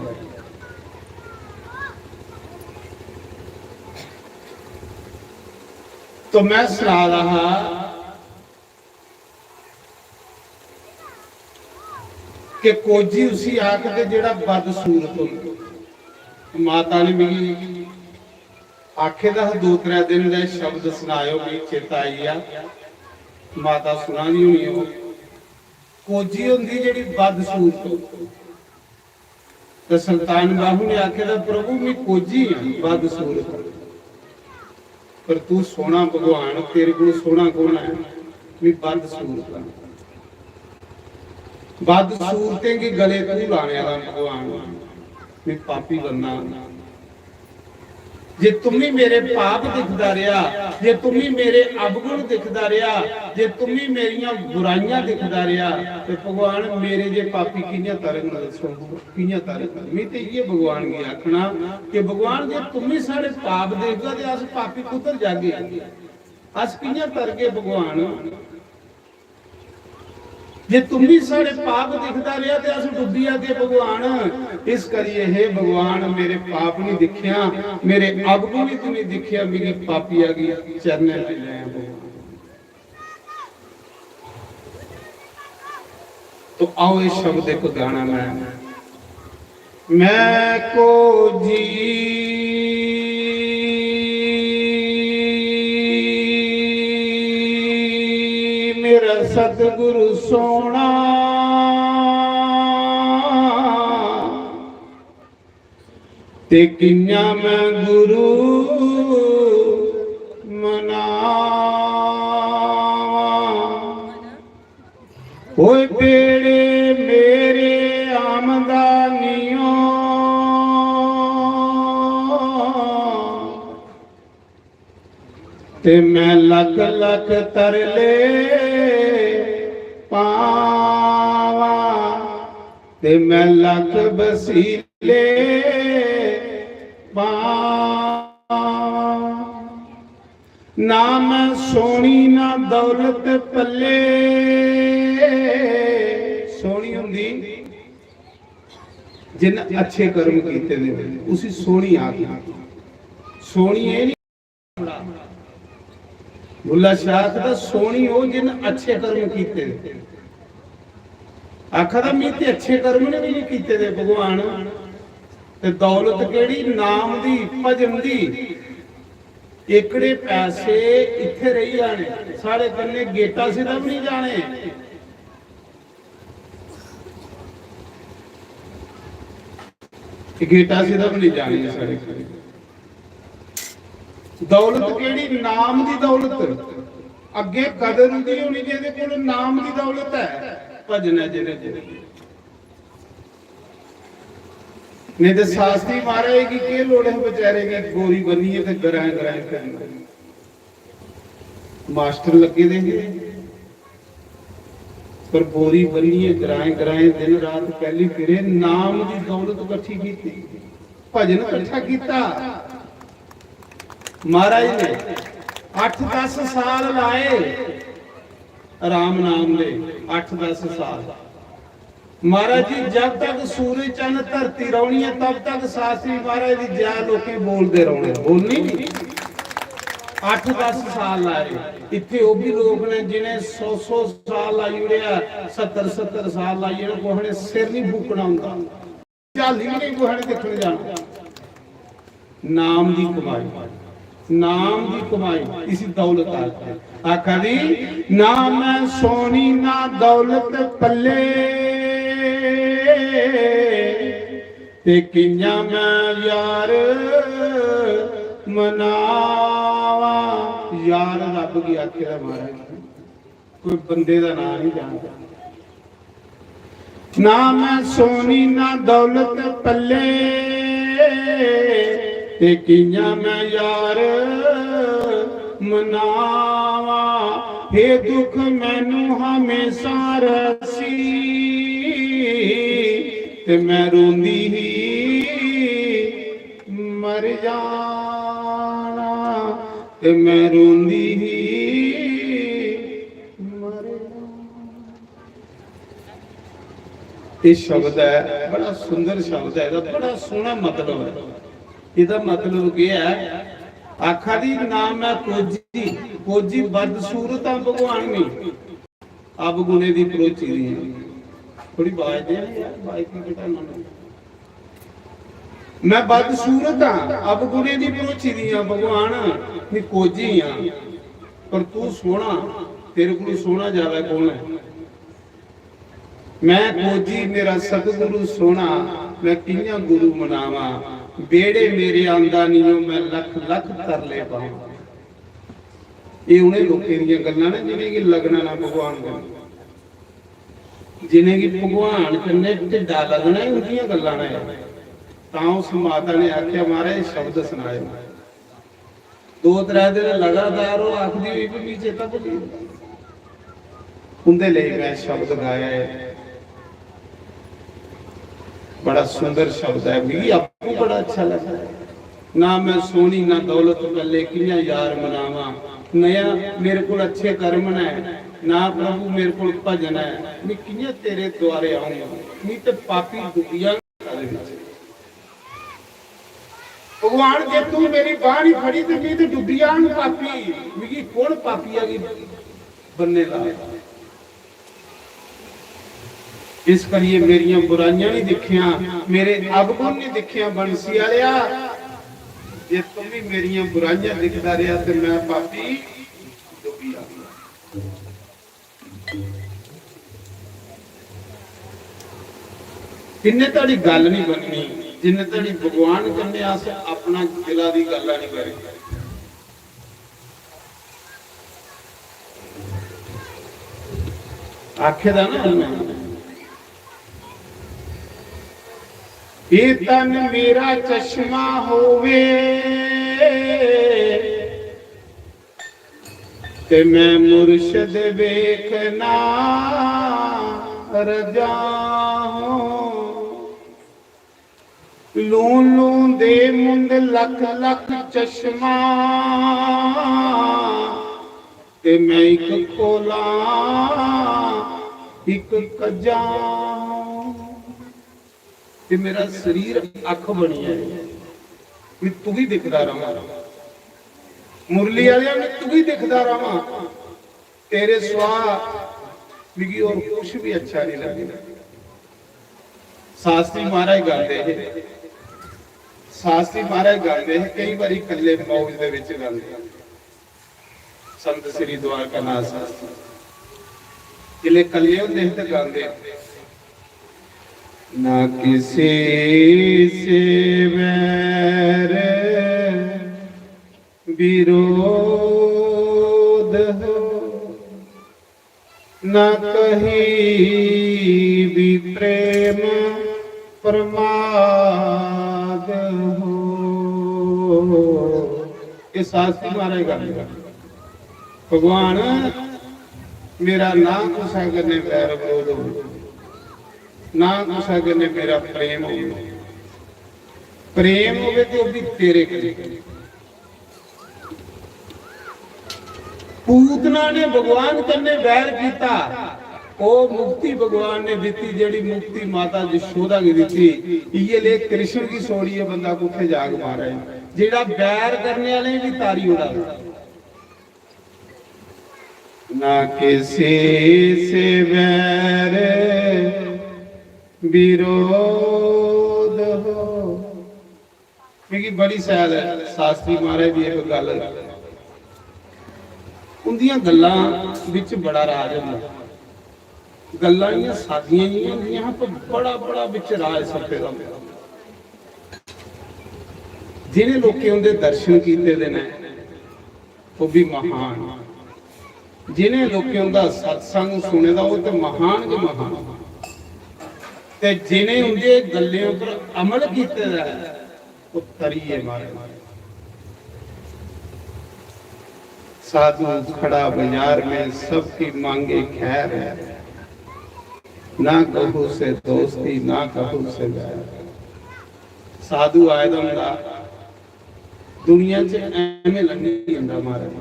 तो मैं सना रहा हा कि कोजी उसी आखदे जेह्ड़ा बदसूरत होंदा। माता ने मिगी आखे दा हा, "दो त्रै दिन दा शब्द सनाएओ," मिगी चेता आई गेआ। माता सुना दी होनी ओह्। कोजी होंदी जेह्ड़ी बदसूरत होंदी। ते सुल्तान बाहू ने आखे दा, "प्रभु, मैं कोजी हां, बदसूरत, पर तू सोहना भगवान, तेरे कोल सोहना कौन है? मैं बदसूरत हां। बदसूरतें गी गले तू लाने वाला भगवान, मैं पापी बंदा हां।" जे तुम्मी मेरे पाप दिखदा रेहा, जे तुम्मी मेरे अवगुण दिखदा रेहा, जे तुम्मी मेरियां बुराइयां दिखदा रेहा, ते भगवान, मेरे जे पापी कि'यां तरगन, दस्सो, कि'यां तरगन? मैं ते इ'यै भगवान गी आखना कि भगवान, जे तुम्मी साढ़े पाप दिखगा ते अस पापी कुद्धर जागे? अस कि'यां तरगे भगवान? जे तुम्मी साढ़े पाप दिखदा रेहा ते अस डुब्बी जागे भगवान। इस करियै हे भगवान, मेरे पाप नहीं दिखेआ, मेरे अवगुण ही तू नहीं दिखेआ, मिगी पापिया गी चरणें च लै भगवान। तो आओ, ये शब्द एक गाना मैं, मैं को जी मेरा सतगुरु सोना, ते कियां मैं गुरु मनावा। ओए बेड़े मेरे आमदानियों, ते मैं लख लख तरले पावा, ते मैं लख वसीले पावा। ना मैं सोनी ना दौलत पल्ले। सोनी हुंदी जिन अच्छे कर्म कीते दे, उसी सोनी आखदे। सोनी एह् नहीं, बुल्ला शाह आखदा, सोनी ओह् जिन अच्छे कर्म कीते दे। आखा दा, "मैं ते अच्छे कर्म ने भी नहीं कीते दे भगवान, ते दौलत केड़ी, नाम दी, भजन दी।" एकड़े पैसे इत्थे रेही जाने, साढ़े कन्नै गेटा सिद्धा भी नहीं जाने। गेटा सिद्धा भी नहीं जाने साढ़े कन्नै। दौलत केड़ी? नाम दी दौलत। अग्गे कदर उंदी होनी जेह्दे कोल नाम दी दौलत है, भजन है जेह्दे कोल। नहीं ते शास्त्री महाराज गी केह् लोड़ है बेचारे गी गोरी बनियै ते ग्राएं ग्राएं फिरना। मास्टर लग्गे दे हे, पर बोरी बन्नियै ग्राएं ग्राएं दिन रात पैली फिरे, नाम दी दौलत कट्ठी कीती, भजन कट्ठा कीता। महाराज ने अठ दस साल लाए राम नाम दे, अठ दस साल। महाराज जी, जब तक सूरज चंद धरती रौहनी है, तब तक शास्त्री महाराज दी जय लोकें बोलदे रौहने। बोलनी नहीं। अठ दस साल लाए। इत्थे ओह भी लोग ने जिन्हें सौ सौ साल लाई ओड़े, सत्तर सत्तर साल लाई ओड़े, कुसै ने सिर नहीं फूकना होंदा, झाली भी नहीं कुसै ने दिक्खने जाना। नाम दी कमाई, नाम दी कमाई, इसी दौलत आखदे। आखा दी, "ना मैं सोनी ना दौलत पल्ले, ते कियां मैं यार मनावा।" यार रब गी आखे दा महाराज, कोई बंदे दा नाम नहीं जानदा। ना मैं सोनी ना दौलत पल्ले, ते कियां मैं यार मनावा। हे दुख मैनू हमेशा रसी, ते मैं रोंदी ही मर जाना, ते मैं रोंदी ही मर जाना। ये शब्द है, बड़ा सुंदर शब्द है, एह्दा बड़ा सोहना मतलब है। एह्दा मतलब केह् है? आखा दी, "ना मैं कोजी, कोजी बदसूरत आं भगवान, नहीं अवगुणे दी भरोची दी आं।" थोड़ी बाज दे यार, बाज की घटाना नहीं। "मैं बदसूरत आं, अवगुणे दी भरोची दी आं भगवान, नहीं कोजी आं, पर तू सोहना, तेरे कोल सोहना ज्यादा कौन है?" मैं कोजी मेरा सतगुरु सोहना, मैं कियां गुरु मनावा, बेड़े मेरे आंदा नियो, मैं लख लख तरले पावा। ये उन्हें लोकें दियां गल्लां ने जिनेंगी लगना ना भगवान कन्नै, जिनेंगी भगवान कन्नै ढिड्डा लगना ही उंदियां गल्लां ने। तां उस माता ने आखेआ, "महाराज, शब्द सनाए।" दो त्रै दिन लगातार ओह् आखदी होई भी मिगी चेता भुल्ली गेदा। उंदे लेई मैं शब्द गाया है। बड़ा सुंदर शब्द है, मिगी आपको बड़ा अच्छा लगदा है। "ना मैं सोनी ना दौलत पल्ले, कियां यार मनावा। नया मेरे कोल अच्छे कर्म न, ना प्रभु मेरे कोल भजन है, मैं कियां तेरे द्वारे आऊं, मैं ते पापी दुनिया दे विच।" भगवान, जे तू मेरी बांह नहीं फड़ी ते मैं ते डुब्बी जांग पापी, मिगी कौन पापिया गी बनने ला? इस करिए मेरियां बुराइयां नहीं दिखियां, मेरे अवगुण नहीं दिखियां, बंसी आलेआ, जे तू भी मेरियां बुराइयां दिखदा रेहा ते मैं पापी डुब्बी जांगा। जिन्ने धड़ी गल्ल नहीं बननी, जिन्ने धड़ी भगवान कन्नै अस अपना दिला दी गल्ल नहीं करी। आखे दा ना उन्हें, "ये तन मेरा चश्मा होवे, ते मैं मुर्शद वेखना रजा हों।" लूं लूं दे मुंद लख लख चश्मा, ते मैं इक खोला इक कजा। ते मेरा शरीर अख बनियै, मैं तुगी दिखदा रवां। मुरली आलेआ, मैं तुगी दिखदा रवां। तेरे सिवा मिगी होर कुछ भी अच्छा नहीं लगदा। शास्त्री महाराज गांदे हे, शास्त्री महाराज गांदे हे, केई बारी कल्ले मौज दे विच गांदे। संत श्री द्वारकानाथ शास्त्री जिसले कल्ले होंदे हे ते गांदे, "ना किसी से वैर विरोध हो, ना कहीं भी प्रेम प्रमाद हो।" ये शास्त्री महाराज गांदे। भगवान मेरा ना कुसै कन्नै बैर बरोध होग, ना कुसै कन्नै मेरा प्रेम होग। प्रेम होवे ते ओह् भी तेरे कन्नै। पूतना ने भगवान कन्नै बैर कीता, ओह् मुक्ति भगवान ने दित्ती, जेह्ड़ी मुक्ति माता यशोदा गी दित्ती। इयै ले कृष्ण गी छोड़ियै बंदा कुत्थै जाग महाराज? जेह्ड़ा बैर करने आह्ले गी तारी ओड़ा। ना किसी से बैर विरोध हो। मिगी बड़ी शैल शास्त्री महाराज दी इक गल्ल, उंदियां गल्लां बिच बड़ा राज होंदा। गल्लां इ'यां सादियां जि'यां होंदियां हां, पर बड़ा बड़ा बिच राज छप्पे दा होंदा। जिनें लोकें उंदे दर्शन कीते दे न, ओह् भी महान। जिनें लोकें उंदा सत्संग सुने दा, ओह् ते महान गै महान। ते जिनें उंदे गल्लें उप्पर अमल कीते दा ऐ, ओह् तरियै मारे। साधु खड़ा बाजार में, सबकी मांगे खैर है, ना कहू से दोस्ती, ना कहू से बैर। साधु आए दा होंदा, दुनिया च ऐवें लंघी जंदा महाराज।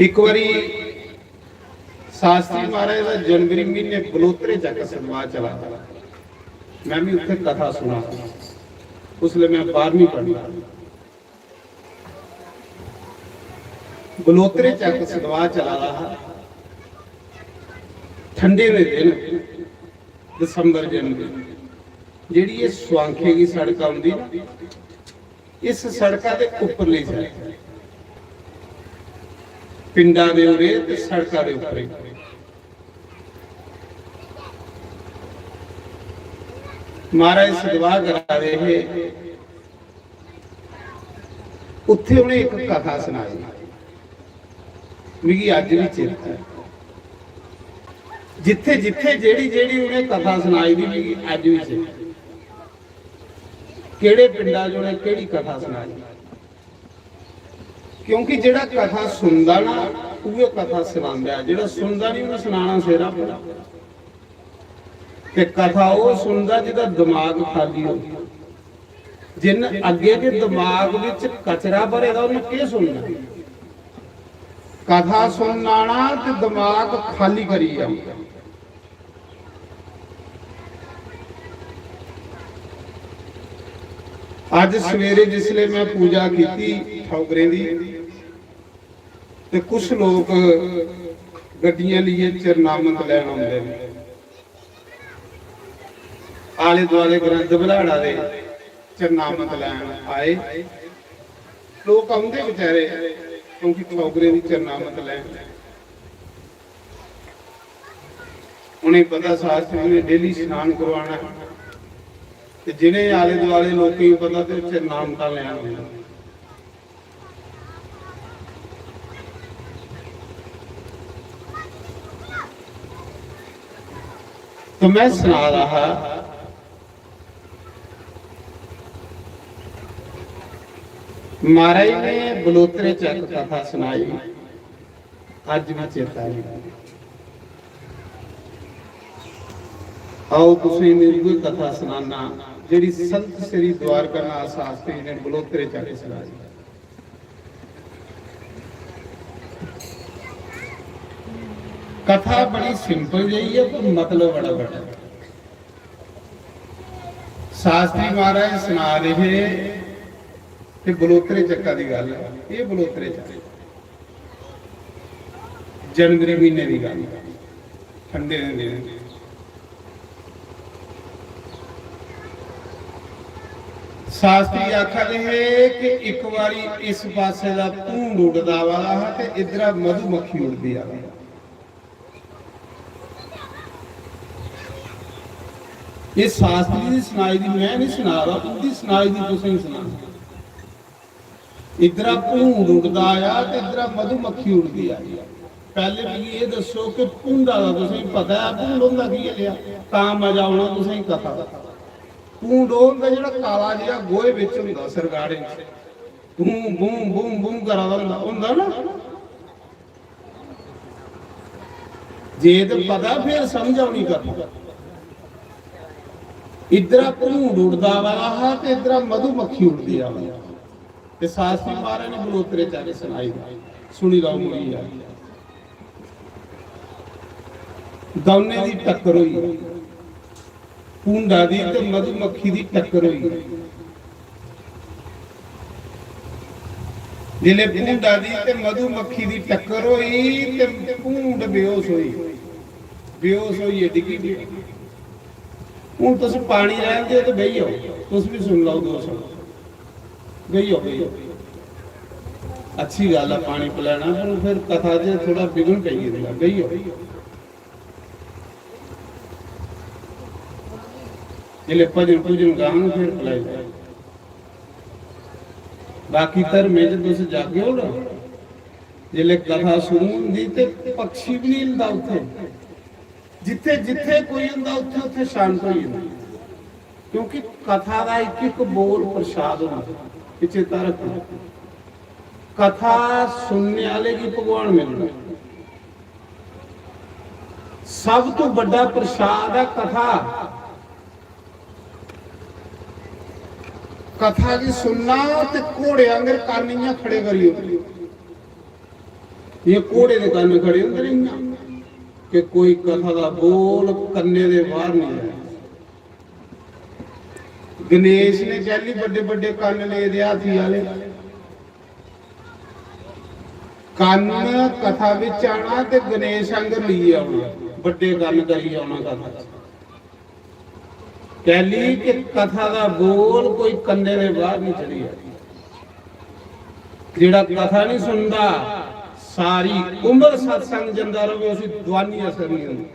इक बारी शास्त्री महाराज दा जनवरी म्हीने बलोतरे च इक संवाद चला दा, में भी उत्थे कथा सुना। उसलै में बारहवीं पढ़दा। बलोतरे च इक संवाद चला दा हा, ठंडे दे दिन, दिसंबर जनवरी, जेह्ड़ी एह् स्वांखे गी सड़क औंदी ना, इस सड़का दे उप्परली side, पिंडा दे उरे ते सड़का दे उप्परे। महाराज सतवाह करा दे हे, उत्थे उ'नें इक कथा सनाई, मिगी अज्ज बी चेता ऐ। जित्थे जित्थे जेह्ड़ी जेह्ड़ी उ'नें कथा सनाई दी, मिगी अज्ज बी चेता ऐ। केह्ड़े पिंडा च उ'नें केह्ड़ी कथा सनाई, क्योंकि जेह्ड़ा कथा सुनदा ना, उ'ऐ कथा सनांदा ऐ, जेह्ड़ा सुनदा नहीं, उ'नें सनाना सिरा पर। ते कथा ओह् सुनदा जिदा दिमाग खाली हो। जिन अग्गे के दिमाग विच कचरा भरे दा, उन्हें केह् सुनना? कथा सुनना ना ते दिमाग खाली करी जाओ। अज्ज सवेरे जिसले मैं पूजा कीती ठौकरें दी, ते कुछ लोग गड्डियां लेइयै चरनामत लैन आंदे ने। आले दुआले ग्रंथ बलाड़ा दे चरनामत लैन आए। लोग औंदे बेचारे, क्योंकि ठौकरें दी चरनामत लैन। उ'नें पता शास्त्री ने डेली स्नान करवाना, ते जि'नें आले दुआले लोकें गी पता, ते ओह् चरनामतां लैन औंदे। तो मैं सना रहा, महाराज ने बलोतरे च इक कथा सनाई, अज्ज भी चेता नहीं। आओ, तुसें गी उ'ऐ कथा सनाना, जेह्ड़ी संत श्री द्वारकानाथ शास्त्री ने बलोतरे च इक सनाई। कथा बड़ी simple जेही ऐ, पर मतलब बड़ा बड्डा। शास्त्री महाराज सना दे हे, ते बलोतरे चक्का दी गल्ल ऐ, एह् बलोतरे चक्का, जनवरी म्हीने दी गल्ल, ठंडे दे दिन। शास्त्री आखा दे हे कि इक बारी इस पासे दा भूंड उड़दा आवा दा हा ते इद्धरा मधुमक्खी उड़दी आवा दी। एह् शास्त्री दी सनाई दी मैं नहीं सना दा, उंदी सनाई दी तुसें गी सनाना। इद्धरा भूंड उड़दा आया ते इद्धरा मधुमक्खी उड़दी आई। पैह्ले मिगी एह् दस्सो कि भूंडा दा तुसें गी पता ऐ, भूंड होंदा की लेआ? तां मजा औना तुसें गी कथा दा। भूंड ओह् होंदा जेह्ड़ा काला जेहा गोहे बिच होंदा सरगाड़ें च। बूं बूं बूं बूं करा दा होंदा, होंदा ना। जे ते पता, फिर समझ औनी कथा। इद्धरा भूंड उड़दा आवा दा हा ते इद्धरा मधुमक्खी उड़दी आवा दी। ते शास्त्री महाराज ने बलोतरे चारे सनाई दा, सुनी लैओ मुड़ियै। दौनें दी टक्कर होई, भूंडा दी ते मधुमक्खी दी टक्कर होई। जिसलै भूंडा दी ते मधुमक्खी दी टक्कर होई ते भूंड बेहोश होई, बेहोश होइयै डिग्गी पेआ। हून तुस पानी लैन देओ ते बेही जाओ, तुस बी सुन लैओ दो शब्द। बेही जाओ, बेही जाओ। अच्छी गल्ल ऐ पानी पलैना, पर फिर कथा च थोह्ड़ा विघ्न पेई गेदा। बेही जाओ। जिसलै भजन भुजन गान, फिर पलाई जाओ। बाकी धर्में च तुस जागे ओ ना, जिसलै कथा शुरू होंदी ते पक्षी बी निं हिलदा उत्थै। जित्थै जित्थै कोई होंदा, उत्थै उत्थै शांत होई जंदा, क्योंकि कथा दा इक इक बोल प्रसाद होंदा। एह् चेता रक्खो, कथा सुनने आह्ले गी भगवान मिलदा। सब तो बड्डा प्रसाद ऐ कथा। कथा गी सुनना ते घोड़े आंगर कन्न इ'यां खड़े करी ओड़ो। इ'यां घोड़े दे कन्न खड़े होंदे न इ'यां, कि कोई कथा दा बोल कन्ने दे बाहर निं जाए। गणेश ने कैह्ली बड्डे बड्डे कन्न ले दे हाथी आह्ले। कन्न कथा बिच आना ते गणेश आंगर लेइयै औना, बड्डे कन्न करियै औना कथा च। कैह्ली कि कथा दा बोल कोई कन्ने दे बाहर निं चली जाए। जेह्ड़ा कथा निं सुनदा, सारी उम्र सत्संग जंदा र'वै, उसी दुआनी असर निं होंदा,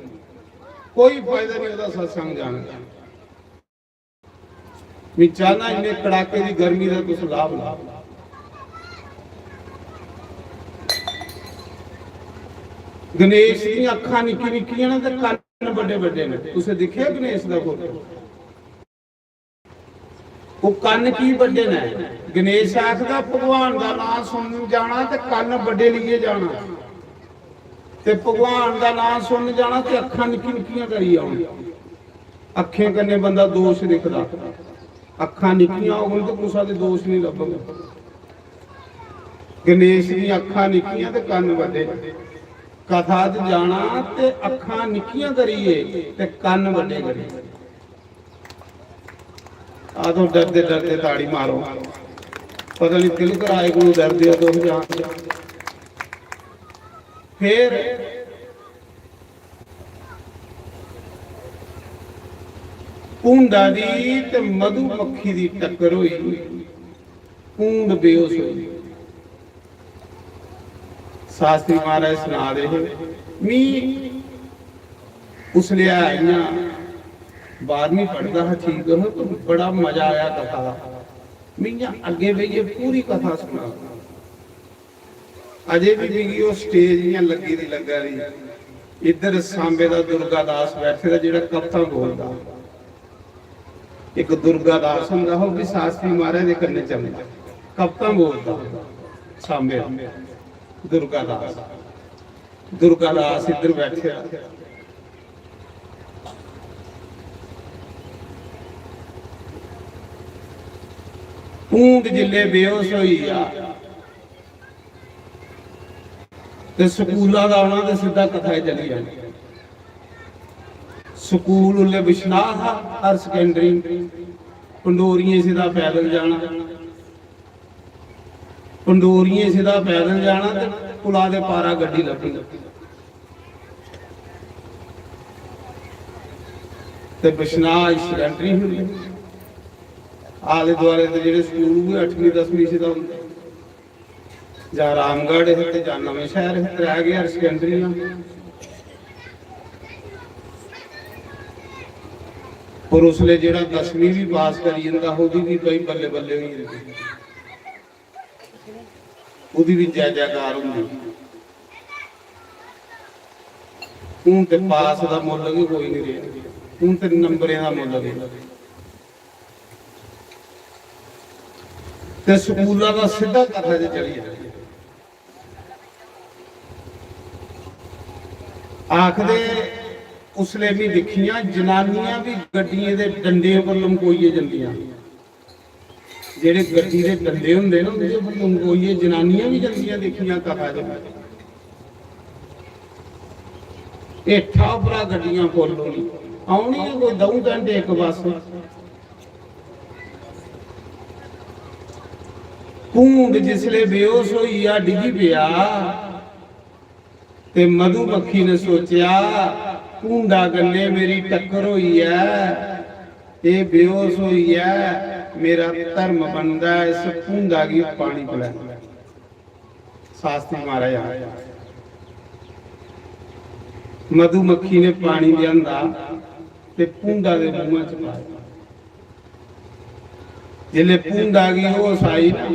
कोई फायदा निं ओह्दा सत्संग जाने दा। मैं चाहना इन्ने कड़ाके दी गर्मी दा तुस लाभ लैओ। गणेश दियां अक्खां निक्की निक्कियां न ते कन्न बड्डे बड्डे न। तुसें दिक्खेआ गणेश दा फोटो? ओह् कन्न की बड्डे न? गणेश आखदा, भगवान दा नांऽ सुनन जाना ते कन्न बड्डे लेइयै जाना, ते भगवान दा नांऽ सुनन जाना ते अक्खां निक्की निक्कियां करी औन। अक्खें कन्नै बंदा दोश दिखदा, अक्खां निक्कियां होङन ते कुसै दे दोश निं लब्भग। गणेश दी अक्खां निक्कियां ते कन्न बड्डे। कथा च जाना ते अक्खां निक्कियां करियै ते कन्न बड्डे करियै। आ तो डरदे डरदे ताड़ी मारो, पता नहीं तिलक राय को डरदे हो तुस जां। फिर भूंडा दी ते मधुमक्खी दी टक्कर होई, भूंड बेहोश होई। शास्त्री महाराज सना दे हे, मी उसलै इ'यां बारहवीं पढ़दा हा, ठीक हा, तो बड़ा मजा आया कथा दा। मी इ'यां अग्गें बेहियै पूरी कथा सुना। अजे बी मिगी ओह् stage इ'यां लग्गी दी लग्गा दी। इद्धर सांबे दा दुर्गा दास बैठे दा, जेह्ड़ा कवतां बोलदा। इक दुर्गा दास होंदा हा, ओह् बी शास्त्री महाराज दे कन्नै चलदा, कवतां बोलदा सांबे दा दुर्गा दास। दुर्गा दास इद्धर बैठे दा। भूंड जिसलै बेहोश होई गेआ, ते स्कूला दा औना ते सिद्धा कथा च चली जाना। स्कूल उल्लै बिश्नाह हा, हायर सकैंडरी, पंडोरियें सिद्धा पैदल जाना, पंडोरियें सिद्धा पैदल जाना ते पुला दे पारा गड्डी लब्भनी। ते बिश्नाह हायर सकैंडरी ही उल्लै। आले दुआले दे जेह्ड़े स्कूल, उ'ऐ अठमीं दसमीं सिद्धा होंदे। जां रामगढ़ हे ते जां नमें शैह्र हे, त्रै गै हायर सकैंडरियां। पर उसलै जेह्ड़ा दसमीं बी पास करी जंदा हा, ओह्दी बी भाई बल्लें बल्लें होई जंदी, ओह्दी बी जै जैकार होंदी। हून ते पास दा मुल्ल गै कोई निं रेहा, हून ते नंबरें दा मुल्ल रेहा। ते स्कूला दा सिद्धा कथा च चली जाना। आखदे, उसलै बी दिक्खियां जनानियां बी गड्डियें दे डंडे उप्पर लमकोइयै जंदियां। जेह्ड़े गड्डी दे डंडे होंदे ना, उं'दे उप्पर लमकोइयै जनानियां बी जंदियां दिक्खियां कथा च। हेठा उप्परा गड्डियां फुल्ल होनी, औनी गै कोई द'ऊं घैंटे इक बस। भूंड जिसलै बेहोश होई गेआ, डिग्गी पेआ, ते मधुमक्खी ने सोचेआ, "भूंडा कन्नै मेरी टक्कर होई ऐ, एह् बेहोश होई ऐ, मेरा धर्म बनदा ऐ इस भूंडा गी पानी पलैना।" शास्त्री महाराज आखदे, मधुमक्खी ने पानी लेआंदा ते भूंडा दे मूंहा च पाया। जिसलै भूंडा गी होश आई ना,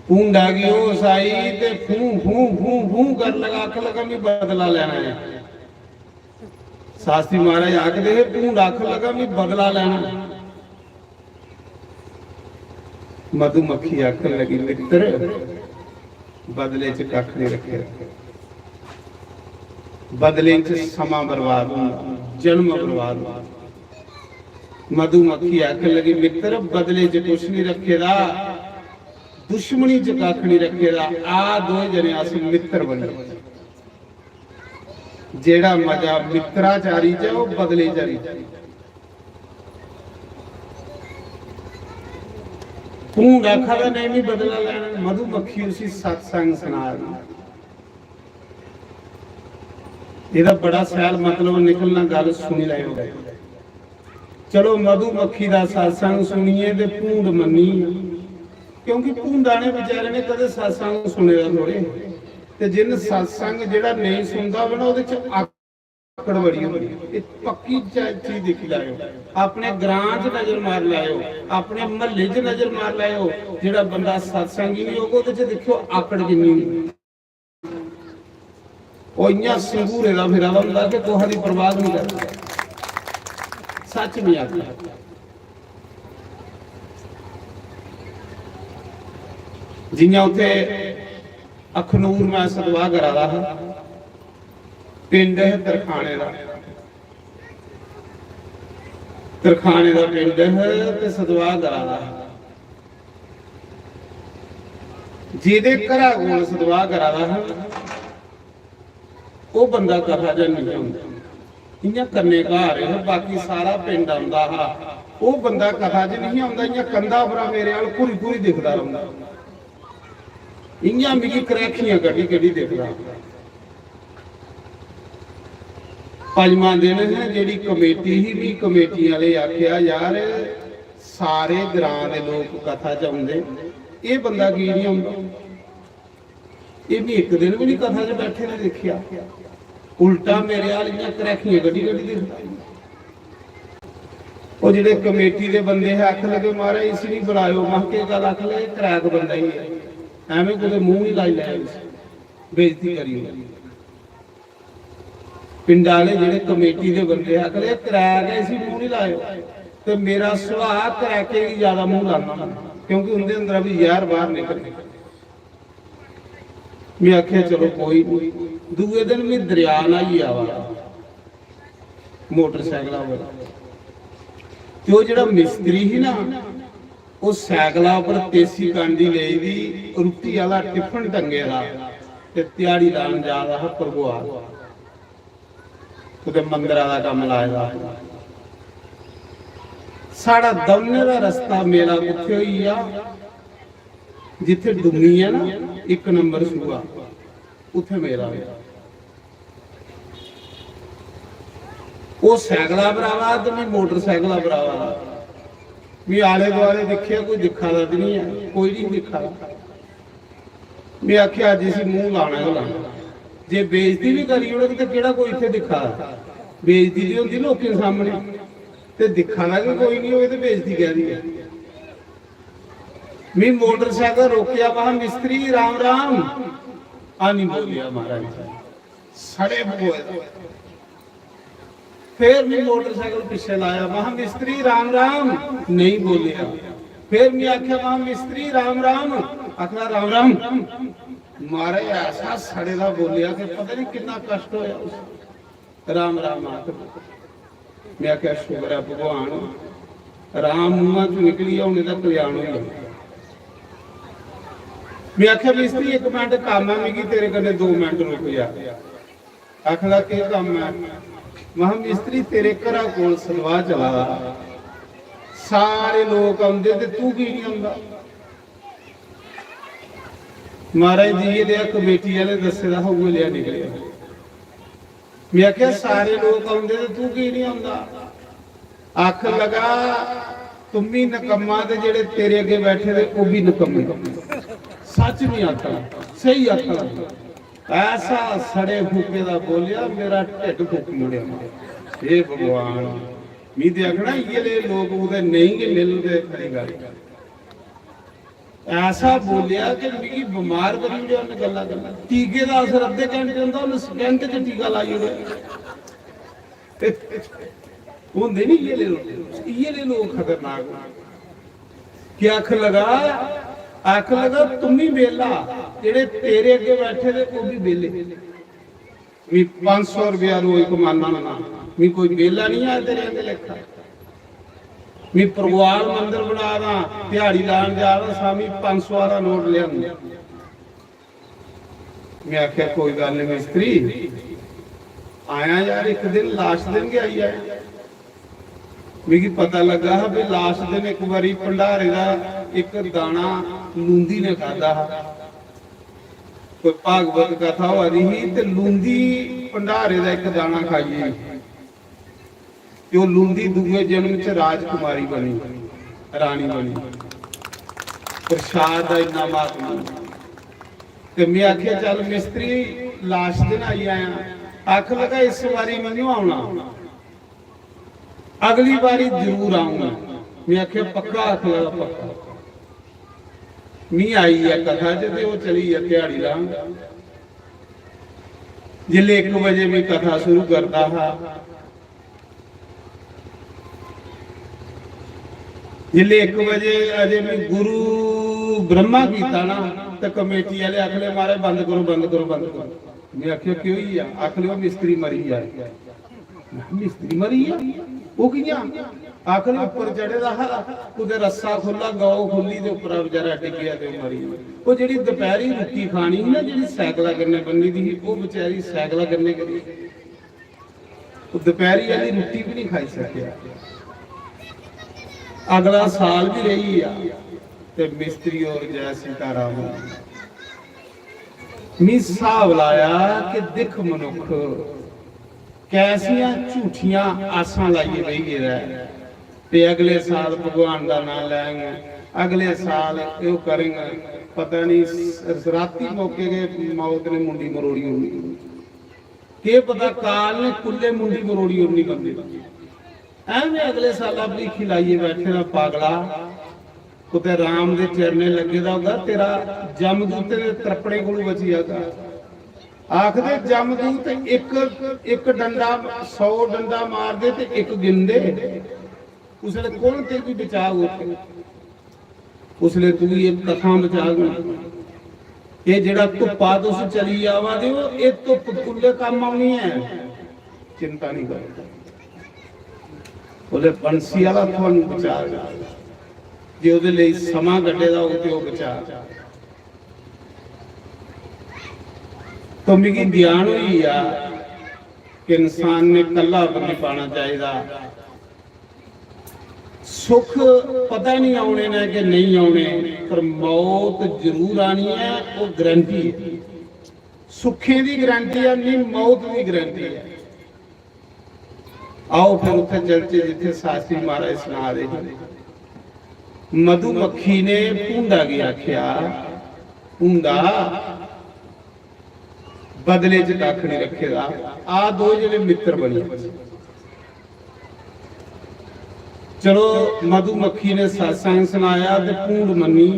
भूंडा गी होश आई ते फूं, फूं, फूं, फूं कर लगा, आखन लगा, "मैं बदला लैना है।" शास्त्री महाराज आखदे हे, भूंडा आखन लगा, "मैं बदला लैना।" मधुमक्खी आखन लगी, "मित्र, बदले च कक्ख नहीं रखे, बदले च समां बर्बाद होंदा, जन्म बर्बाद होंदा।" मधुमक्खी आखन लगी, "मित्र, बदले च कुछ नहीं रखे दा, दुश्मनी च कक्ख नहीं रखे दा, आ दोए जने अस मित्र बनिए।" जेड़ा मजा मित्राचारी च ऐ, ओह बदलेचारी च। भूंड आखा दा, "नहीं, मैं बदला लैना।" मधुमक्खी उसी सत्संग सना दी। एहदा बड़ा शैल मतलब निकलना, गल सुनी लैओ। चलो, मधुमक्खी दा सत्संग सुनिए ते भूंड मन्नी, क्योंकि भूंडा ने बेचारे ने कदें सत्संग सुने दा थोड़े। ते जिन सत्संग जेड़ा नेईं सुनदा होवे ना, ओहदे च आकड़ बड़ी होंदी। एह पक्की च-, चीज दिक्खी लैओ, अपने ग्रां च नजर मार लैओ, अपने म्हल्ले च नजर मार लैओ, जेड़ा बंदा सत्संगी नहीं होग, ओहदे च दिक्खो आकड़ किन्नी होंदी। ओह इ'यां संघूरे दा फिरा दा होंदा कि कुसै दी परवाह गै नहीं करदा। सच नहीं आखदा। जि'यां उत्थे अखनूर मैं सतवाह करा दा हा, पिंड है तरखाने दा, तरखाने दा पिंड है ते सतवाह करा दा हा। जेह्दे घरा कोल सतवाह करा दा हा, ओह बंदा कथा च नहीं औंदा। इ'यां कन्नै घर हे, बाकी सारा पिंड औंदा हा। ओह बंदा कथा च नहीं औंदा, इ'यां कंधा परा मेरे अल घुरी घुरी दिखदा रौंह्दा। इ'यां मिगी करैखियां कड्ढी कड्ढी दिखदा। पंजमा दिन हा, जेह्ड़ी कमेटी ही, मी कमेटी आह्ले आखेआ, "यार, सारे ग्रां दे लोक कथा च औंदे, एह् बंदा की निं औंदा?" एह् मी इक दिन बी निं कथा च बैठे दे दिक्खेआ, उल्टा मेरे अल इ'यां करैखियां कड्ढी कड्ढी दिखदा। ओह् जेह्ड़े कमेटी दे बंदे हे, आखन लगे, "महाराज, इसी निं बलाएओ।" महां, "केह् गल्ल?" आखन लगे, "क्रैक बंदा ही ऐ, ऐवें कुतै मूंह निं लाई लैएओ इसी, बेइज्जती करी ओड़ो।" पिंड आह्ले जेह्ड़े कमेटी दे बंदे आखन लगे, "क्रैक ऐ, इसी मूंह निं लाएओ।" ते मेरा सुभाऽ क्रैके गी ज्यादा मूंह लाना, क्योंकि उं'दे अंदरा बी जैह्र बाह्र निकलदे। में आखेआ, "चलो कोई निं।" दूए दिन में दरेआ न्हाइयै आवा दा मोटरसैकला पर, ते ओह् जेह्ड़ा मिस्त्री ही ना, ओह् सैकला पर देसी कांडी लेई दी, रुट्टी आह्ला टिफन टंगे दा, ते ध्याड़ी लान जा दा हा भरगोआल। कुतै मंदरा दा कम्म लाए दा। साढ़ा दौनें दा रस्ता मेला कुत्थै होई गेआ? जित्थै डुम्मी ऐ ना, इक नंबर सूहा, उत्थै मेला होआ। ओह् सैकला पर आवा दा ते में मोटरसैकला पर आवा दा। में आले दुआले दिक्खेआ, कोई दिक्खा दा ते निं ऐ, कोई निं दिक्खा दा। में आखेआ, "अज्ज इसी मूंह लाना गै लाना। जे बेइज्जती बी करी ओड़ग ते केह्ड़ा कोई इत्थै दिक्खा दा? बेइज्जती ते होंदी लोकें सामने, ते दिक्खा दा गै कोई निं होए ते बेइज्जती कैह्दी ऐ?" में मोटरसैकल रोकेआ, महां, "मिस्त्री, राम राम।" आ निं बोलेआ महाराज, सड़े पवोए दा। फिर में मोटरसैकल पिच्छे लाया, महां, "मिस्त्री, राम राम।" नेईं बोलेआ। फिर में आखेआ, "वाह मिस्त्री, राम राम।" आखदा, "राम राम।" महाराज ऐसा सड़े दा बोलेआ कि पता नहीं कितना कष्ट होया उस। "राम राम" आख। में आखेआ, "शुक्र ऐ भगवान, राम मुंहा चों निकली गेआ, हून एह्दा कल्याण होई जाना।" में आखेआ, "मिस्त्री, इक मिंट कम्म ऐ मिगी तेरे कन्नै, दो मिंट रुक जा।" आखदा, "केह् कम्म ऐ?" महां, "मिस्त्री, तेरे घरा कोल सतवाह् चला दा, सारे लोक औंदे ते तूं की निं औंदा?" महाराज जी, एह् जेहा कमेटी आह्ले दस्से दा हा, उ'ऐ जेहा निकलेआ। में आखेआ, "सारे लोक औंदे ते तूं की निं औंदा?" आखन लगा, "तुम भी नकम्मा ते जेह्ड़े तेरे अग्गें बैठे दे, ओह् भी नकम्मे।" सच निं आखना, स्हेई आखना। ऐसा सड़े फूके दा बोलेआ, मेरा ढिड्ड फूकी ओड़ेआ। हे भगवान, मी ते आखना, इ'यै ले लोक कुतै नेईं गै मिलन ते खरी गल्ल। ऐसा बोलेआ कि मिगी बमार करी ओड़ेआ उन्नै गल्ला गल्ला। टीके दा असर अद्धे घैंटे होंदा, उन्नै सैकंड च टीका लाई ओड़ेआ। होंदे नी इ'यै ले लोक, इ'यै ले लोक खतरनाक होंदे। कि आख लगा, आख लगा, "तुम ही बेला, जेह्ड़े तेरे अग्गे बैठे दे, ओह् भी बेले।" मी पंज सौ रपेआ रोज कमाना ना, मी कोई बेला नहीं है तेरे आंदे लेखा। मी परवाल मंदर बना दा, दिहाड़ी लान जा दा, शामी पंज सौ आह्ला नोट लेआंदा। में आखेआ, "कोई गल्ल नहीं मिस्त्री, आया यार, इक दिन लास्ट दिन गै आई जाए।" मिगी पता लग्गा हा भी लास्ट दिन इक बारी भंडारे दा इक दाना लूंदी ने खादा हा। कोई भागवत कथा होआ दी ही ते लूंदी भंडारे दा इक दाना खाई गेई। ते ओह् लूंदी दूए जन्म च राजकुमारी बनी, रानी बनी। प्रसाद दा इन्ना महात्मा। ते में आखेआ, "चल मिस्त्री, लास्ट दिन आई आया।" आख लगा, "इस बारी नहीं औना, अगली बारी जरूर आऊंगा।" में आखेआ, "पक्का?" आख लगा, "पक्का।" मी आई गेआ कथा च ते ओह् चली गेआ ध्याड़ी लान। जिसले इक बजे में कथा शुरू करदा हा, जिसले इक बजे अजे में गुरु ब्रह्मा कीता ना, ते कमेटी आह्ले आखले, "महाराज बंद करो, बंद करो, बंद करो।" में आखेआ, "केह् होई गेआ?" आखले, "ओह् मिस्त्री मरी गेआ।" में, "मिस्त्री मरी गेआ? ओह् कि'यां?" आखन, "उप्पर चढ़े दा हा, कुतै रस्सा खु'ल्ला, गौ खु'ल्ली ते उप्परा बेचारा डिग्गेआ ते ओह् मरी गेआ।" ओह् जेह्ड़ी दपैह्री रुट्टी खानी ही ना, जेह्ड़ी सैकला कन्नै बन्नी दी ही, ओह् बेचारी सैकला कन्नै गै रेही। ओह् दपैह्री आह्ली रुट्टी बी निं खाई सकेआ। अगला साल बी रेही गेआ ते मिस्त्री होर जै सीताराम। मी स्हाब लाया कि दिक्ख मनुक्ख, कैसियां झूठियां आसां लाइयै बेही गेदा ऐ। ते अगले साल भगवान दा नांऽ लैंग, अगले साल एह् करंग, पता नहीं स-, राती मौके गै मौत ने मुंडी मरोड़ी ओड़नी। केह् पता काल ने कुल्ले मुंडी मरोड़ी ओड़नी बंदे दी। ऐवें अगले साल अपनी खिलाइयै बैठे दा पागला, कुतै राम दे चरणें लग्गे दा होगा, तेरा जमदूतें दे त्रप्पड़ें कोलू बची जागा। आखदे जमदूत इक, इक डंडा, सौ डंडा मारदे ते इक गिनदे, उसलै कौन तेरी बचाग उत्थै? उसलै तुगी एह् कथां बचाग। एह् जेह्ड़ा धुप्पा तुस चली आवा दे ओ, एह् धुप्प कुल्ले कम्म औनी ऐ, चिंता नहीं करो। ओह्दे बंसी आह्ला थुहानू बचाग। जे ओह्दे लेई समां कड्ढे दा होग ते ओह् बचाग। तो मिगी ज्ञान होई गेआ कि इंसान ने कल्ला पर नहीं पाना चाहिदा। सुख पता नहीं औने न कि नहीं औने, पर मौत जरूर आनी ऐ, ओह् गारंटी ऐ। सुखें दी गारंटी ऐ, नहीं मौत दी गारंटी ऐ। आओ फिर उत्थे चलचे जित्थे शास्त्री महाराज सना दे हे। मधुमक्खी ने भूंडा गी आख्या, "भूंडा, बदले च कक्ख नहीं रखे दा, आ दो जने मित्र बनिए।" चलो, मधुमक्खी ने सत्संग सनाया ते भूंड मन्नी।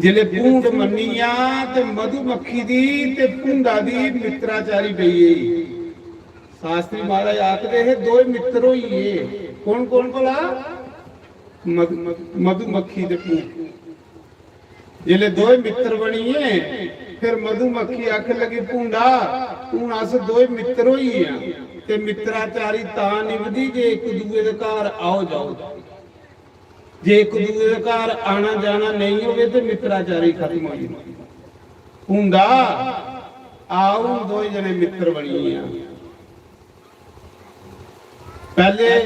जिसले भूंड मन्नी आ ते मधुमक्खी दी ते भूंडा दी मित्राचारी पेई गेई। शास्त्री महाराज आखदे हे, "दोए मित्र होई गे।" कौन कौन भला? मधु मधुमक्खी ते भूंड। जिसलै दोए मित्तर बनी गे, फिर मधुमक्खी आखन लगी, "भूंडा, हून अस दोए मित्तर होई गे आं, ते मित्तराचारी तां निभदी जे इक दूए दे घर आओ जाओ। जे इक दूए दे घर आना जाना नेईं होवे ते मित्तराचारी खत्म होई जंदी। भूंडा, आओ, हून दोए जने मित्तर बनी गे आं।" पैह्ले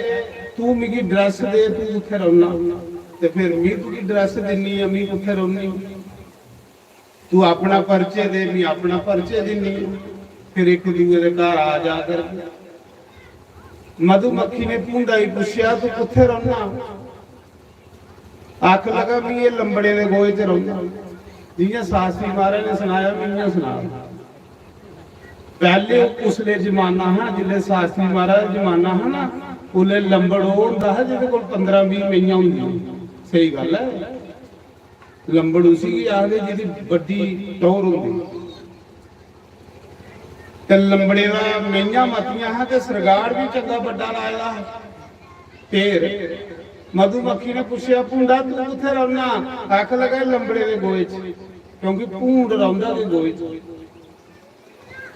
तू मिगी ड्रैस दे, तू कुत्थै रौह्ना, ते फिर मी तुगी ड्रैस दिन्नी आं, मी कुत्थै रौह्नी। तू अपना परिचय दे, मी अपना परिचय दिन्नी आं, फिर इक दूए दे घर आ जा कर। मधुमक्खी ने भूंडा गी पुच्छेआ, "तू कुत्थै रौह्ना?" आख लगा, "मी एह् लंबड़े दे गोहे च रौह्ना।" जि'यां शास्त्री महाराज ने सनाया, में इ'यां सनाया। पैह्ले उसलै जमाना हा, जिसलै शास्त्री महाराज जमाना हा ना, उसलै लंबड़ ओह् होंदा हा जेह्दे कोल पंदरां बीह् मेंहियां होंदियां। स्हेई गल्ल ऐ, लंबड़ उसी गै आखदे जेह्दी बड्डी टौह्र होंदी। ते लंबड़े दा मेंहियां मतियां हा ते सरगाड़ बी चंगा बड्डा लाए दा हा। फिर मधुमक्खी ने पुच्छेआ, "भूंडा, तू कुत्थै रौह्ना?" आख लगा, "लंबड़े दे गोहे च, क्योंकि भूंड रौंह्दा गै गोहे च।"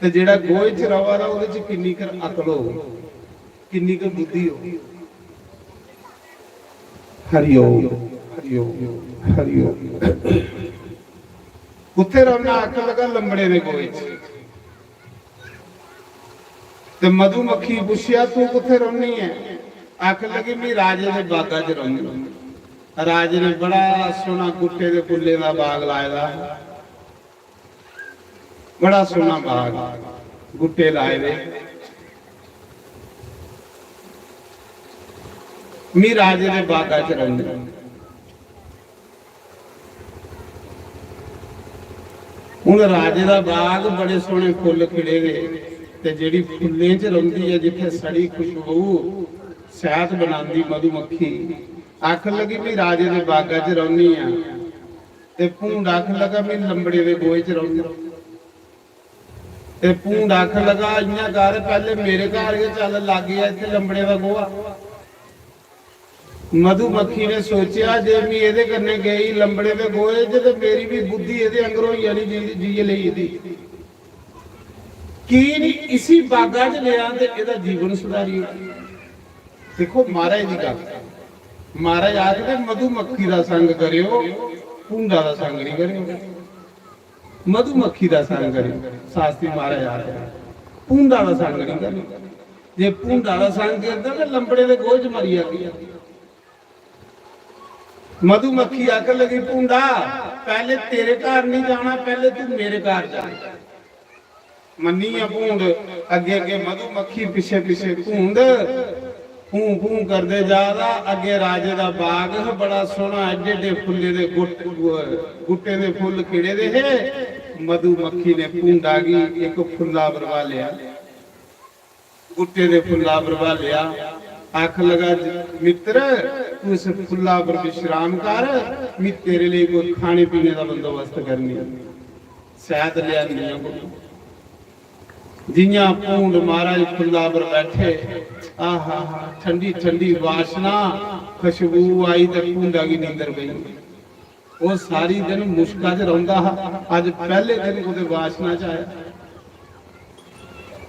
ते जेह्ड़ा गोहे च र'वा दा, ओह्दे च किन्नी कर अकल होग, किन्नी कर बुद्धि होग। हरिओम, हरिओम, हरिओम। कुत्थै रौह्ना? आख लगा, "लंबड़े दे गोहे च।" ते मधुमक्खी पुच्छेआ, "तू कुत्थै रौह्नी ऐ?" आख लगी, "में राजे दे बागा च रौह्नी।" राजे ने बड़ा सोह्ना गुट्टे दे फुल्लें दा बाग लाए दा हा, बड़ा सोह्ना बाग, गुट्टे लाए दे। "में राजे दे बागा च रौह्नी।" हून राजे दा बाग, बड़े सोह्ने फुल्ल खिड़े दे, ते जेह्ड़ी फुल्लें च रौंह्दी ऐ, जित्थै सड़ी खुशबू, शैह्द बनांदी मधुमक्खी, आखन लगी, "में राजे दे बागा च रौह्नी आं।" ते भूंड आखन लगा, "में लंबड़े दे गोहे च रौह्नी।" ते भूंड आखन लगा, "इ'यां कर, पैह्ले मेरे घर गै चल, लाग्गे ऐ इत्थै लंबड़े दा गोहा।" मधुमक्खी ने सोचेआ जे में एह्दे कन्नै गेई लंबड़े दे गोहे च ते मेरी बी बुद्धि एह्दे आंगर होई जानी, जी-, जि'यै लेई एह्दी। की निं इसी बागा च लेआं ते एह्दा जीवन सुधारी ओड़ां। दिक्खो, महाराज दी गल्ल। महाराज आखदे, "मधुमक्खी दा संग करेओ, भूंडा दा संग निं करेओ।" मधुमक्खी दा संग करेओ, शास्त्री महाराज आखदे, "भूंडा दा संग निं करेओ।" जे भूंडा दा संग करदा ते लंबड़े दे गोहे च मरी जागी। मधुमक्खी आखन लगी, "भूंडा, पैह्ले तेरे घर निं जाना, पैह्ले तू मेरे घर जा।" मन्नी गेआ भूंड, अग्गें अग्गें मधुमक्खी, पिच्छें पिच्छें भूंड, भूं भूं करदे जा दा। अग्गें राजे दा बाग हा, बड़ा सोह्ना, एड्डे एड्डे फुल्लें दे गुट-, गुट्टें दे फुल्ल खिड़े दे हे। मधुमक्खी ने भूंडा गी इक फुल्ला पर ब्हालेआ, गुट्टे दे फुल्ला पर ब्हालेआ, आखन लगा, "मित्तर, तू इस फुल्ला पर विश्राम कर, में तेरे लेई कोई खाने पीने दा बंदोबस्त करनी।" शैह्द लेआनी आं कोई। जि'यां भूंड महाराज फुल्ला पर बैठे, आहा हा, ठंडी ठंडी वाशना, खुशबू आई ते भूंडा गी नींदर पेई। ओह् सारी दिन मुश्का च रौंह्दा हा, अज्ज पैह्ले दिन कुतै वाशना च आया।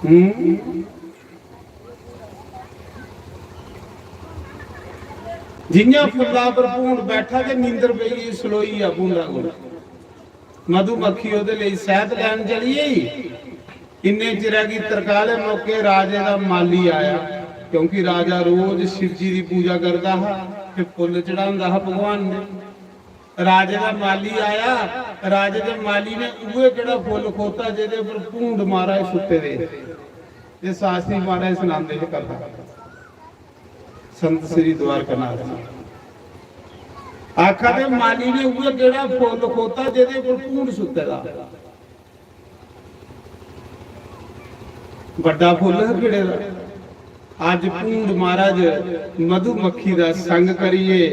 हूं? जि'यां फुल्ला पर भूंड बैठा ते नींदर पेई गेई, सलोई गेआ भूंडा कोल। मधुमक्खी ओह्दे लेई शैह्द लैन चली गेई। इन्ने चिरै गी तरकालें मौके राजे दा माली आया, क्योंकि राजा रोज शिवजी दी पूजा करदा हा ते फुल्ल चढ़ांदा हा भगवान ने। राजे दा माली आया, राजे दे माली ने उ'ऐ केह्ड़ा फुल्ल खोता जेह्दे उप्पर भूंड महाराज सुत्ते दे हे। एह् शास्त्री महाराज सनांदे हे कथा। संत श्री द्वारकानाथ जी। आखा दे माली ने उ'ऐ केह्ड़ा फुल्ल खोता जेह्दे उप्पर भूंड सुत्ते दा। बड्डा फुल्ल हा खिड़े दा। अज्ज भूंड महाराज मधुमक्खी दा संग करियै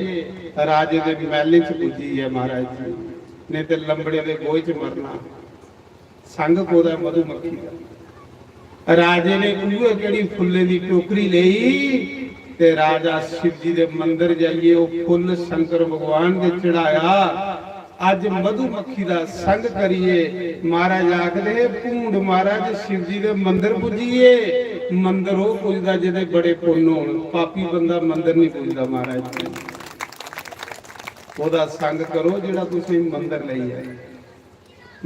राजे दे मैह्लें च पुज्जी ऐ महाराज जी, नेईं ते लंबड़े दे गोहे च मरना। संग कोह्दा ऐ? मधुमक्खी दा। राजे ने उ'ऐ केह्ड़ी फुल्लें दी टोकरी लेई, ते राजा शिव जी दे मंदर जाइयै ओह् फुल्ल शंकर भगवान दे चढ़ाया। अज्ज मधुमक्खी दा संग करियै महाराज आखदे हे, "भूंड महाराज शिव जी दे मंदर पुज्जियै।" मंदर ओह् पुजदा जेह्दे बड़े पुन्न होन, पापी बंदा मंदर नहीं पुजदा महाराज। ओह्दा संग करो जेह्ड़ा तुसेंगी मंदर लेई जाए।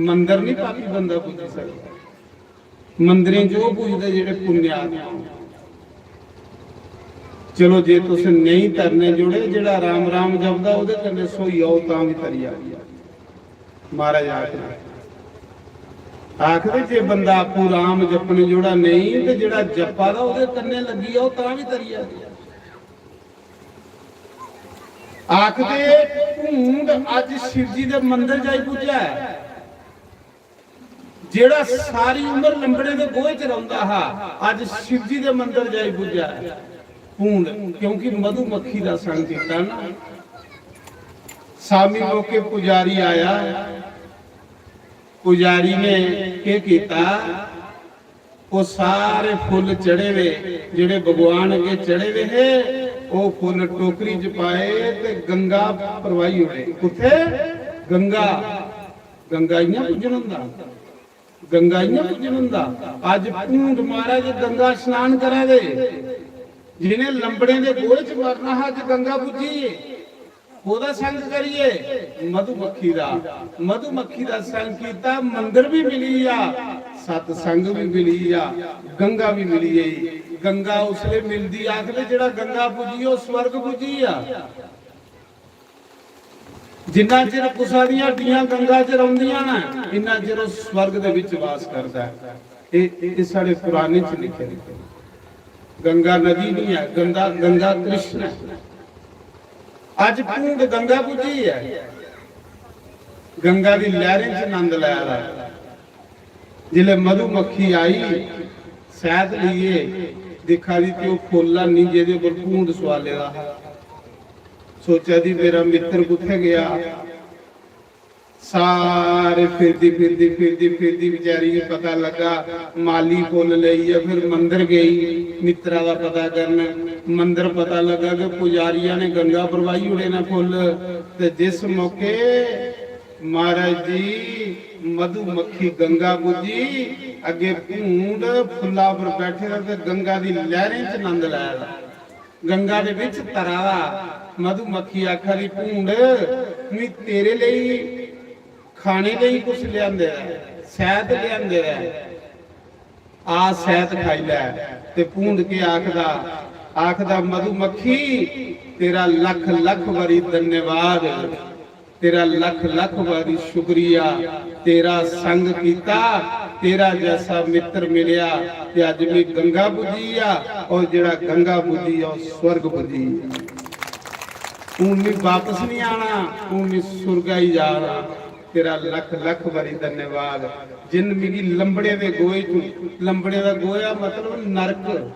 मंदर नहीं पापी बंदा पुज्जी सकदा। मंदरें च ओह् पुजदे जेह्ड़े पुण्य आत्मा होन। चलो, जे तुस नेईं तरने जुड़े, जेह्ड़ा राम राम जपदा, ओह्दे कन्नै स्होई आओ, तां बी तरी आओ। महाराज आखदे, आखदे, जे बंदा आपूं राम जपने जोड़ा नेईं, ते जेह्ड़ा जप्पा दा, ओह्दे कन्नै लग्गी जाओ, तां बी तरी आओ। आखदे, भूंड अज्ज शिव जी दे मंदर जाई पुज्जा ऐ। जेह्ड़ा सारी उम्र लंबड़े दे गोहे च रौंदा हा, अज्ज शिव जी दे मंदर जाई पुज्जा ऐ। भूंड, क्योंकि मधुमक्खी दा संग कीता ना। सामी मौके पुजारी आया, पुजारी ने केह् कीता? ओह् सारे फुल्ल चढ़े दे, जेह्ड़े भगवान अग्गें चढ़े दे हे, ओह् फुल्ल टोकरी च पाए ते गंगा परवाही ओड़े। कुत्थै? गंगा। गंगा इ'यां पूजन होंदा? गंगा इ'यां पूजन होंदा? अज्ज भूंड महाराज गंगा स्नान करा दे, जिनें लंबड़ें दे गोहे च मरना हा, अज्ज गंगा पुज्जी। कोह्दा संग करियै? मधुमक्खी दा। मधुमक्खी दा संग कीता, मंदर बी मिली गेआ, सतसंग बी मिली गेआ, गंगा बी मिली गेई। गंगा उसले मिलदी, आखदे, जेह्ड़ा गंगा पुज्जी, ओह् स्वर्ग पुज्जी गेआ। जिन्ना चिर कुसा दियां हड्डियां गंगा च रौंह्दियां न, इन्ना चिर ओह् स्वर्ग दे विच वास करदा ऐ। एह्, एह् साढ़े पुराणे च लिखे दे। गंगा नदी नहीं है, गंगा, गंगा कृष्ण है। अज भूंड गंगा पुज्जी है, गंगा दी लैह्रें च नंद लै दा ऐ। जिसलै मधुमक्खी आई, शैह्द लेइयै, दिक्खा दी ते ओह् फुल्ल हैनी जेह्दे उप्पर भूंड सोआले दा हा। सोचा दी, मेरा मित्तर कुत्थै गेआ? सारे फिरदी, फिरदी, फिरदी, फिरदी बेचारी गी पता लग्गा, माली फुल्ल लेइयै फिर मंदर गेई, मित्तरा दा पता करन। मंदर पता लग्गा कि पुजारिया ने गंगा परवाही ओड़े न फुल्ल। ते जिस मौके महाराज जी मधुमक्खी गंगा पुज्जी, अग्गे भूंड फुल्ला पर बैठे दा ते गंगा दी लैह्रें च नंद लै दा। गंगा दे बिच तरा दा। मधुमक्खी आखा दी, "भूंड, मी तेरे लेई खाने लेई कुछ लेआंदे दा ऐ, शैह्द लेआंदे दा ऐ, आ शैह्द खाई लै।" ते भूंड के आखदा? आखदा, "मधुमक्खी, तेरा लख लख बारी धन्यवाद।" तेरा लख लख बारी शुक्रिया, तेरा संग कीता, तेरा जैसा मित्र मिलया, ते अज मैं गंगा पुज्जी आ, और जेड़ा गंगा पुज्जी आ, ओह स्वर्ग पुज्जी आ। हून मैं वापस नहीं आना, हून मैं सुरगा ही जाना। तेरा लख लख बारी धन्यवाद, जिन मिगी लंबड़े दे गोए चू, लंबड़े दा गोया मतलब नरक,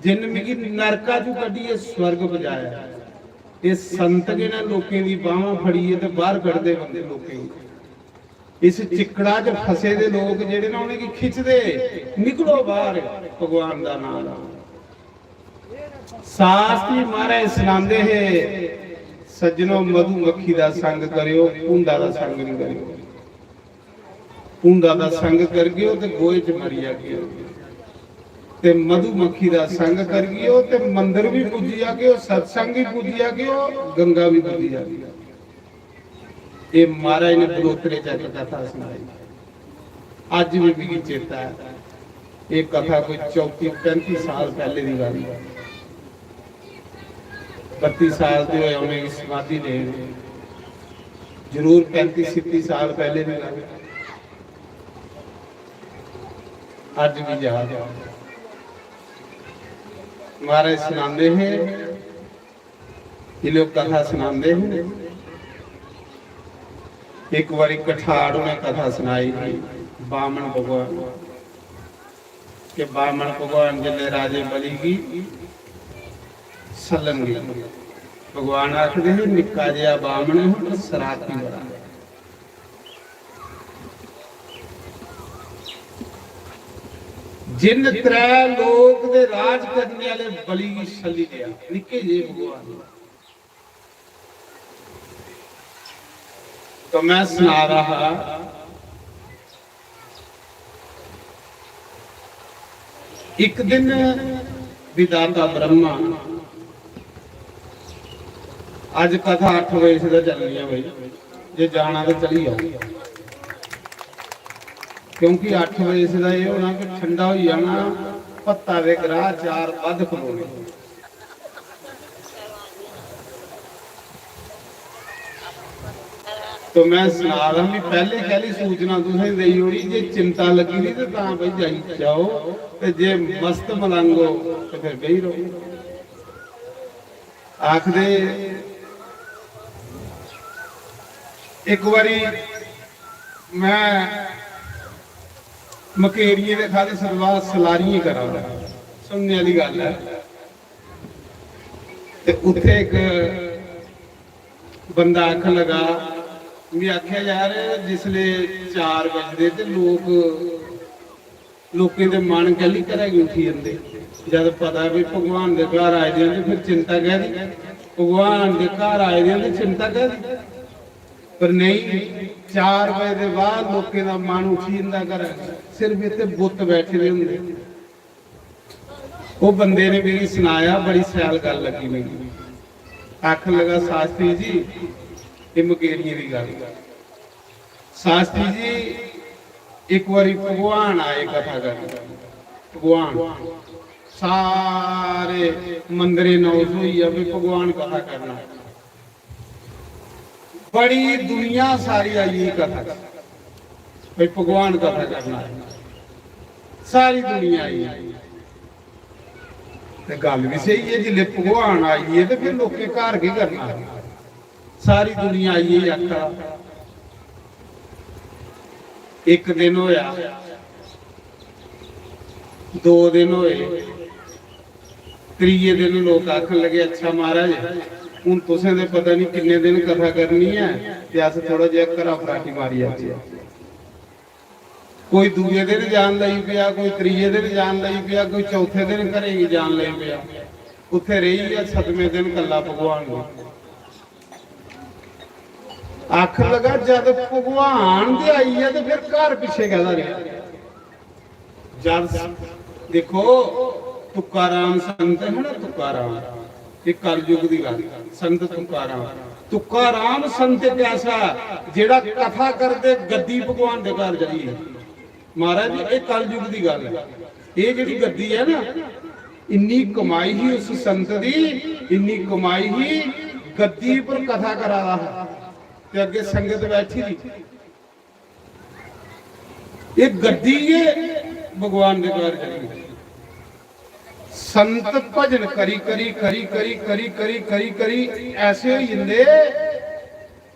जिन मिगी नरका चू कड्ढियै स्वर्ग पजाया। एह् संत गै न लोकें दी बाह्मां फड़ियै ते बाहर कढदे बंदे लोकें गी। इस चिक्कड़ा च फसे दे लोक जेह्ड़े न, उ'नेंगी खिचदे, "निकलो बाहर, भगवान दा नांऽ लैओ।" शास्त्री महाराज सनांदे हे, "सज्जनो, मधुमक्खी दा संग करेओ, भूंडा दा संग निं करेओ।" भूंडा दा संग करगेओ ते गोहे च मरी जागेओ, ते मधुमक्खी दा संग करगेओ ते मंदर भी पुज्जी जागेओ, सत्संग भी पुज्जी जागेओ, गंगा भी पुज्जी जागेओ। एह् महाराज ने बलोतरे च इक कथा सनाई, अज्ज भी मिगी चेता ऐ। एह् कथा कोई चौंती पैंती साल पैह्ले दी गल्ल ऐ। बत्ती साल दे होए उ'नेंगी समाधि लेन, जरूर पैंती छित्ती साल पैह्ले दी गल्ल। अज्ज बी याद ऐ। महाराज सनांदे हे, जिसलै ओह् कथा सनांदे हे, इक बारी कठाड़ उ'नें कथा सनाई ही बामन भगवान, कि बामन भगवान जिसलै राजे बलि गी सल्लन गे, भगवान आखदे हे, "निक्का जेहा बामन हा, पर सराती बड़ा।" जिन त्रै लोक दे राज करने आह्ले बलि गी छल्ली देआ, निक्के जेह् भगवान। तो मैं सना रहा हा, इक दिन विधाता ब्रह्मा, अज कथा अट्ठ बजे से चलनी है भाई, जे जाना तो चली जाओ, क्योंकि अट्ठ बजे से ये होना कि ठंडा हो जाना, पत्ता दे ग्राह चार बद खलोने। तो मैं सना दा, मैं पैह्ले कैह्ली सूचना तुसें देई ओड़ी, जे चिंता लग्गी दी ते तां भाई जाई जाओ, ते जे मस्त मलंग हो ते फिर बेही रहो। आखदे इक बारी मैं मकेरियें दे खादे सलवा सलारियें करा दा, सुनने आह्ली गल्ल ऐ। ते उत्थे इक बंदा आखन लगा, मैं आखेआ, "यार, जिसले चार बजदे ते लोक, लोकें दे मन कैह्ली घरै गी उठी जंदे? जद पता ऐ भई भगवान दे घर आए दे न ते फिर चिंता कैह्दी? भगवान दे घर आए दे न ते चिंता कैह्दी?" पर नेईं, चार बजे दे बाद लोकें दा मन उठी जंदा घरै, सिर्फ इत्थे बुत्त बैठे दे होंदे। ओह बंदे ने मिगी सनाया, बड़ी शैल गल्ल लगी मिगी। आखन लगा, "शास्त्री जी, एह मकेरियें दी गल्ल।" शास्त्री जी, इक बारी भगवान आए कथा करन, भगवान, सारे मंदरे नौस होई गेआ, भी भगवान कथा करना। बड़ी दुनिया सारी आई गेई कथा च, भाई भगवान कथा करना है, सारी दुनिया आई गेई। ते गल्ल भी स्हेई है, जिसले भगवान आई गे ते फिर लोकें घर केह् करना? सारी दुनिया आई गेई आखा। इक दिन होया, दो दिन होए, त्रिये दिन लोक आखन लगे, "अच्छा महाराज, हून तुसें ते पता नहीं किन्ने दिन कथा करनी है, ते अस थोड़ा जेहा घरा फराटी मारी आचे।" कोई दूए दिन जान लगी पेआ, कोई त्रिये दिन जान लगी पेआ, कोई चौथे दिन घरे गी जान लगी पेआ। उत्थे रेही गेआ सतमें दिन कल्ला भगवान गी। आखन लगा, "जद भगवान ते आई गेआ ते फिर घर पिच्छे कैह्दा रेहा?" जद देखो, तुकाराम संत है ना, तुकाराम, ये कलयुग दी गल्ल, संत तुकाराम। तुकाराम संत एक ऐसा जेड़ा कथा करदे गद्दी भगवान दे घर चली गेआ। महाराज, ये कलयुग दी गल्ल है। ये जेड़ी गद्दी है ना, इन्नी कमाई ही उस संत दी, इन्नी कमाई ही, गद्दी पर कथा करा दा हा ते अग्गे संगत बैठी दी। ये गद्दी गै भगवान दे घर चली गई। संत भजन करी करी करी करी करी करी करी करी ऐसे होई जंदे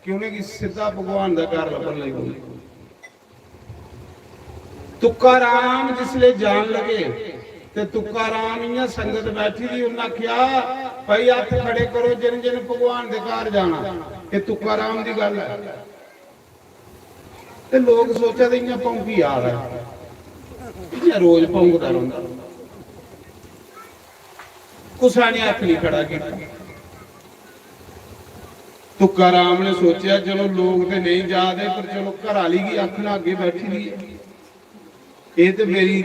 कि उ'नेंगी सिद्धा भगवान दा घर लब्भन लगी पौंदा। तुकाराम जिसले जान लगे ते तुकाराम इ'यां संगत बैठी दी, उन्नै आखेआ, "भाई, हत्थ खड़े करो, जिन जिन भगवान दे घर जाना।" ये तुकाराम दी गल्ल है। ते लोक सोचा दे इ'यां भौंकी आ दा ऐ, इ'यां रोज भौंकदा रौंह्दा। कुसै ने हत्थ निं खड़ा कीता। तुकाराम ने सोचेआ, "चलो, लोक ते नेईं जा दे, पर चलो, घर आह्ली गी आखना, अग्गें बैठी दी ऐ। एह् ते मेरी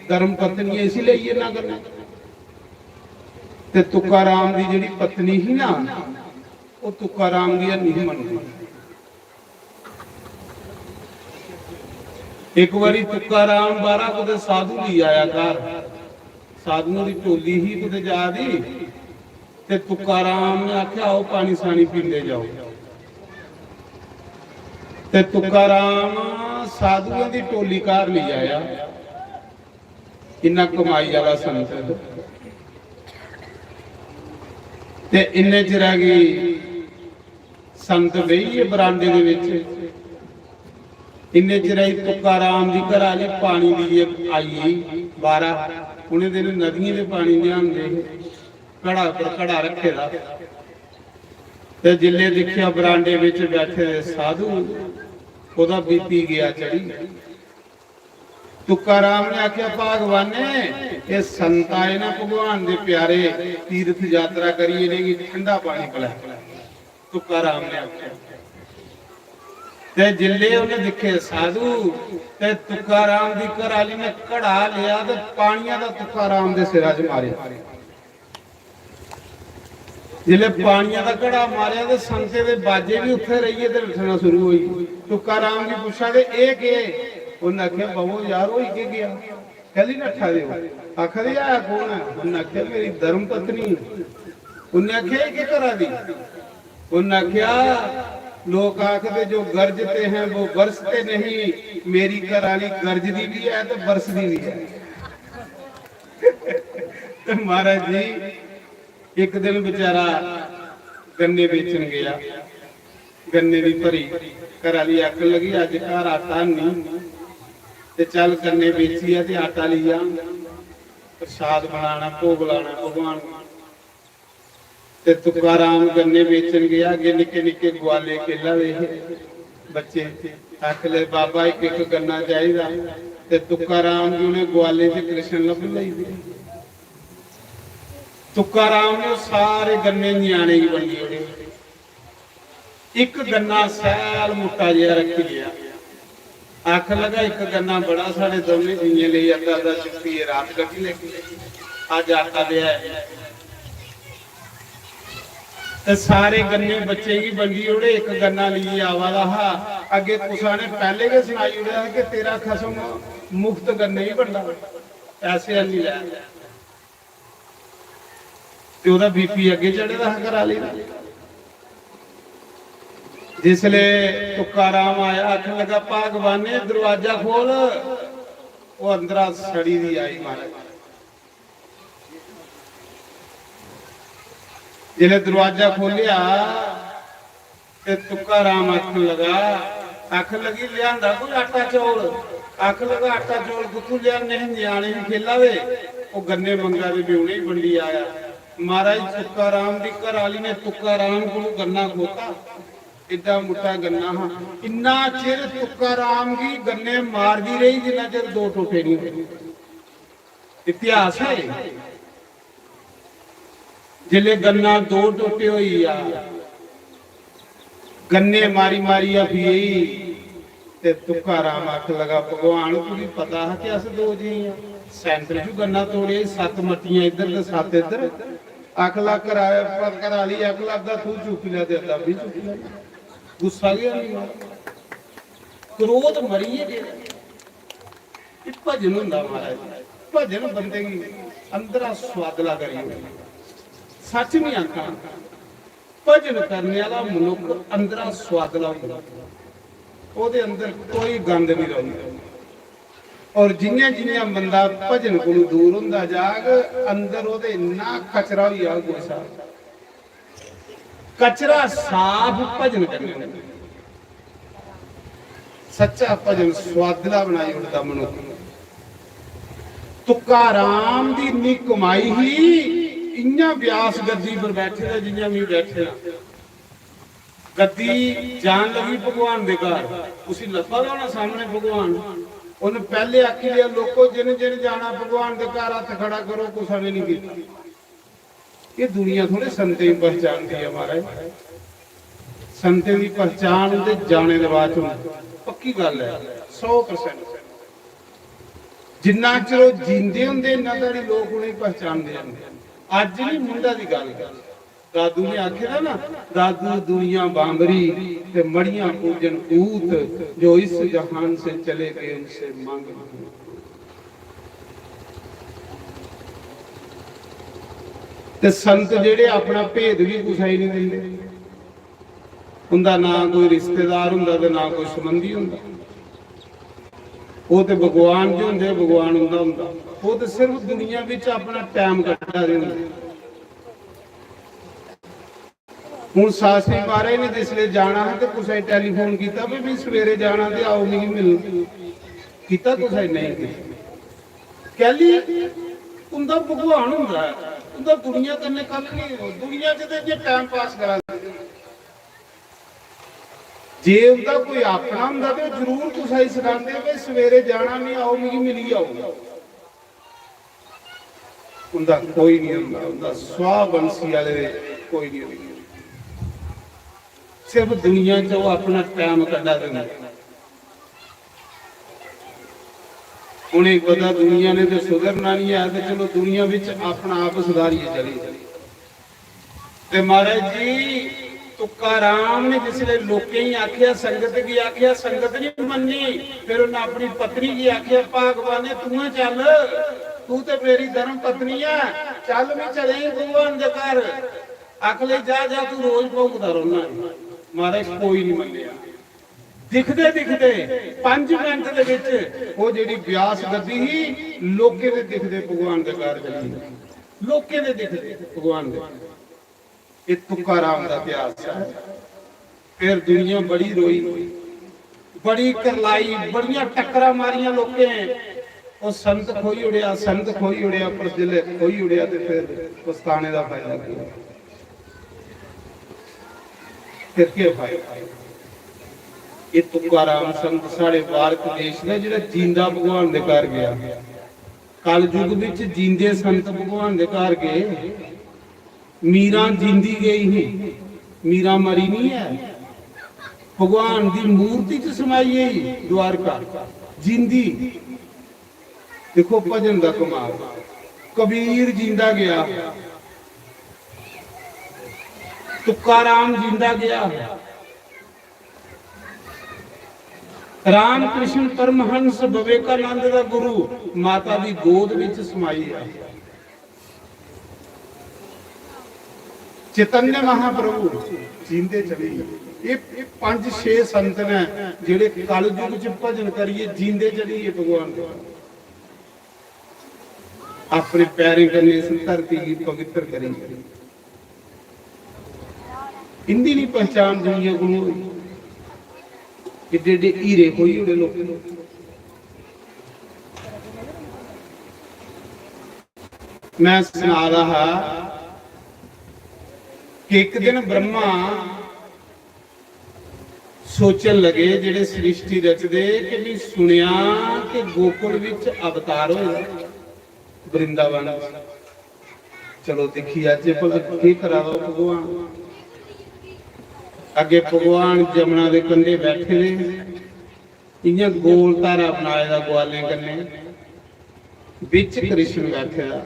धर्म पत्नी ऐ, इसी लेई जन्ना कन्नै।" ते तुकाराम दी जेह्ड़ी पत्नी ही ना, ओह् तुकाराम दी हैनी ही मनदी। इक बारी तुकाराम बाहरा कुतै साधु गी आया घर, साधुओं दी टोली ही कुतै जा दी, ते तुकाराम ने आखेआ, "आओ, पानी सानी पींदे जाओ।" ते तुकाराम साधुएं दी टोली घर लेई आया। इन्ना कमाई आह्ला संत। ते इन्ने चिरा गी संत बेही गे बरांडे दे बिच। इन्ने चिरा गी तुकाराम दी घरा आह्ली पानी दी आई गेई बाहरा। उ'नें दिनें नदियें दे पानी लेआंदे हे, घड़ा उप्पर घड़ा रक्खे दा। ते जिल्लै दिक्खेआ बरांडे बिच बैठे दे साधु, ओह्दा BP गेआ चढ़ी। तुकाराम ने आख्या, "भगवान ने, ये संत आए ना भगवान दे प्यारे, तीर्थ यात्रा करियै इ'नेंगी ठंडा पानी पलै।" तुकाराम ने आख्या। ते जिल्ले उन्हें दिखे साधु, ते तुकाराम दी घर आली ने घड़ा लिया ते पानिया दा तुकाराम दे सिरा च मारे। जिसलै पानिया दा घड़ा मारेआ ते संते दे बाजे बी उत्थे रेहियै ते नट्ठना शुरू होई गे। तुकाराम गी पुच्छा ते एह् केह्? उन्नै आखेआ, "बवो यार, होई केह् गेआ? कैल्ली नट्ठा दे ओ?" आखा दे, "है कौन ऐ?" उन्नै आखेआ, "मेरी धर्म पत्नी।" उन्नै आखेआ, "एह् केह् करा दी?" उन्नै आखेआ, "लोक आखदे जो गरजते हैं वो बरसते नहीं, मेरी घराली गरजदी भी है ते बरसदी भी है।" ते महाराज जी, इक दिन बेचारा गन्ने बेचन गया, गन्ने दी भरी, घर आली आखन लगी, "अज्ज घर आटा नहीं, ते चल गन्ने बेचियै ते आटा लेई आ, प्रसाद बनाना, भोग लाना भगवान गी।" ते तुकाराम गन्ने बेचन गया, अग्गे निक्के निक्के ग्वाले खेला दे हे बच्चे। आखन लगे, "बाबा, इक इक गन्ना चाहिदा।" ते तुकाराम गी उ'नें ग्वालें च कृष्ण लब्भन लगी पे। तुकाराम ने ओह् सारे गन्ने ञ्याणे गी बंडी ओड़े। इक गन्ना सैल मुट्टा जेहा रक्खी लेआ। आखन लगा, "इक गन्ना बड़ा साढ़े दौनें जीयें लेई, अद्धा अद्धा चुक्कियै रात कट्टी लैगी। अज्ज आटा देआ ऐ।" ते सारे गन्ने बच्चे गी बंडी ओड़े, इक गन्ना लेइयै आवा दा हा। अग्गे कुसा ने पैह्ले गै सनाई ओड़ेआ हा कि तेरा खसम मुफ्त गन्ने ही बंडा, पैसे आह्नी लै। ते ओह्दा बीपी अग्गे चढ़े दा हा घरा आह्ले दा। जिसले तुकाराम आया, आखन लगा, "भगवान ने दरवाजा खोल।" ओह् अंदरा सड़ी दी आई, महाराज। जिसले दरवाजा खोलेआ, ते तुकाराम आखन लगा, आखन लगी, "लिआंदा कोई आटा चौल?" आखन लगा, "आटा चौल कुत्थूं लिआने हे? ञ्याणे बी खेला दे, ओह् गन्ने मंगा दे, में उ'नेंगी बंडी आया।" महाराज, तुकाराम दी घर आह्ली ने तुकाराम कोलू गन्ना खोता, एड्डा मुट्टा गन्ना हा। इन्ना चिर तुकाराम गी गन्ने मारदी रेही जिन्ना चिर दो टोटे नहीं होए। इतिहास है। जिसले गन्ना दो टोटे होई गेआ, गन्ने मारी मारी हफी गेई, ते तुकाराम आखन लगा, "भगवान, तुगी पता हा कि अस दो जी आं? सैंटर चू गन्ना तोड़ेआ, सत्त मट्टियां इद्धर ते सत्त इद्धर।" आखन लगा, घरा, घरा आह्ली आखन लगा, "अद्धा तू चुक्की लै ते अद्धा में चुक्की लै।" गुस्सा गै नहीं, क्रोध मरी गै गेदा। एह् भजन होंदा महाराज, भजन बंदे गी अंदरा सुआदला करी ओड़दा। सच नहीं आखना, भजन करने आह्ला मनुक्ख अंदरा सुआदला होई जंदा, ओह्दे अंदर कोई गंद नहीं रौंह्दा। और जियां जियां बंदा भजन कोलू दूर होंदा जाग, अंदर ओह्दे इन्ना कचरा होई जाग कोई साहब। कचरा साफ भजन कन्नै होंदा। सच्चा भजन सुआदला बनाई ओड़दा मनुक्ख। तुकाराम दी इन्नी कमाई ही, इयां व्यास गद्दी पर बैठे दा जियां में बैठे दा। गद्दी जान लगी भगवान दे घर, उसी लब्भा दा होना सामने भगवान। उन्हें पैहले आखी लिया, "लोको, जिन जिन जाना भगवान दे घर हत्थ खड़ा करो।" कुसा ने नहीं किया। ये दुनिया थोड़े संतें गी पहचानदी ऐ महाराज। संतें दी पहचान उंदे जाने दे बाद च होंदी। पक्की गल्ल ऐ, सौ परसेंट। जिन्ना चिर ओह् जींदे होंदे, इन्ना धड़ी लोक उ'नेंगी पहचानदे होंदे। अज्ज नहीं, मुंढा दी गल्ल ऐ। दादू ने आखे दा ना, "दादू दुनिया बांबरी ते मड़ियां पूजन पूत, जो इस जहान से चले गए उनसे मांग नहीं।" ते संत जेह्ड़े अपना भेद बी कुसै गी नहीं दिंदे, उंदा ना कोई रिश्तेदार हुंदा ते ना कोई संबंधी हुंदा। ओह् ते भगवान च होंदे, भगवान उंदा हुंदा। ओह् ते सिर्फ दुनिया बिच अपना टैम कड्ढा दे होंदे। हुन शास्त्री महाराज ने जिसलै जाना हा ते कुसै गी टेलीफोन कीता, "भाई, में सवेरे जाना ते आओ मिगी मिलन।" कीता कुसै ने? नेईं कीता। कैली? उंदा भगवान हुंदा ऐ, उंदा दुनिया कन्नै कक्ख नेईं। दुनिया च ते इ'यां टाइम पास करा दे। जे उं'दा कोई अपना होंदा ते ओह् जरूर कुसै गी सनांदे, "भाई, सवेरे जाना, मी आओ, मिगी मिली आओ।" उं'दा कोई निं होंदा, उं'दा सुआह् बंसी आह्ले दे कोई निं होंदा। सिर्फ दुनिया च ओह् अपना टैम कड्ढा दे न। उ'नेंगी पता दुनिया ने ते सुधरना निं ऐ, ते चलो, दुनिया बिच अपना आप सुधारियै चली। ते महाराज जी, तुकाराम ने जिसलै लोकें गी आखेआ, संगत गी आखेआ, संगत नहीं मन्नी, फिर उन्नै अपनी पत्नी गी आखेआ, "भगवान ने तूं गै चल, तू ते मेरी धर्म पत्नी ऐ, चल, मैं चले ही भगवान दे घर।" आखले, "जा, जा, तू रोज भौंकदा रौह्ना ऐ।" महाराज, कोई नहीं मन्नेआ। दिखदे दिखदे पंज मिंट दे विच ओह् जेह्ड़ी ब्यास गद्दी ही, लोकें दे दिखदे भगवान दे घर चली गेई। लोकें दे दिखदे भगवान दे। एह् तुकाराम दा इतिहास ऐ। फिर दुनिया बड़ी रोई, बड़ी करलाई, बड़ियां टक्करां मारियां लोकें। ओह् संत खोई ओड़ेआ, संत खोई ओड़ेआ, पर जिसलै खोई ओड़ेआ ते फिर पछताने दा फायदा केह्? फिर केह् फायदा? एह् तुकाराम संत साढ़े भारत देश दा जेह्ड़ा जींदा भगवान दे घर गेआ। कलयुग बिच जींदे संत भगवान दे घर गे। मीरां जींदी गेई ही, मीरां मरी निं ऐ। भगवान दी मूर्ति च समाई गेई द्वारका, जींदी। दिक्खो भजन दा कमाल। कबीर जींदा गेआ, तुकाराम जींदा गेआ, राम कृष्ण परमहंस विवेकानंद दा गुरु माता दी गोद विच समाई गेआ। चैतन्य महाप्रभु जींदे चली गे। एह् पंज छे संत ने जेह्ड़े कलयुग च भजन करियै जींदे चली गे भगवान दे। अपने पैरें कन्नै इस धरती गी पवित्र करी। इंदी नहीं पहचान दुनिया को होई। एड्डे एड्डे हीरे खोई ओड़े लोकें। मैं सना दा हा कि एक दिन ब्रह्मा सोचन लगे, जेह्ड़े सृष्टि रचदे, कि भी सुनेआ कि गोकुल विच अवतार होए दा, वृंदावन। चलो दिक्खी अज्ज भला केह् करा दा भगवान। अग्गे भगवान जमुना दे कंढे बैठे दे, इ'यां गोल धारा बनाए दा ग्वालें कन्नै, बिच कृष्ण बैठे दा।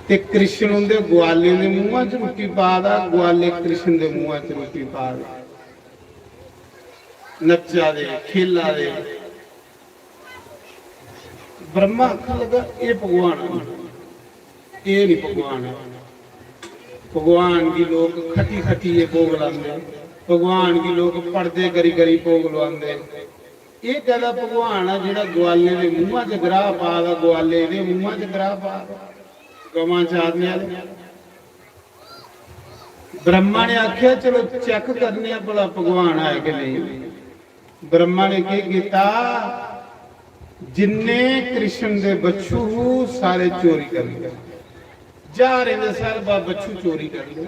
ते कृष्ण उंदे ग्वालें दे मुंहा च रुट्टी पा दा, ग्वाले कृष्ण दे मुंहा च रुट्टी पा दे। नच्चा दे, खेला दे। ब्रह्मा आखन लगा, "एह् भगवान ऐ, एह् निं भगवान ऐ।" भगवान गी लोक खट्टी खट्टियै भोग लांदे, भगवान गी लोक पड़दे करी करी भोग लुआंदे। एह् कैह्दा भगवान ऐ जेह्ड़ा ग्वालें दे मुंहा च ग्राह पा दा, ग्वालें दे मुंहा च ग्राह पा दा, गवां चारने आह्ले? ब्रह्मा ने आखेआ, "चलो चेक करने आं भला भगवान है कि नेईं।" ब्रह्मा ने केह् कीता, जिन्ने कृष्ण दे बच्छु हू सारे चोरी कर ले, ज्हारें दे स्हाबा बच्छु चोरी कर ले।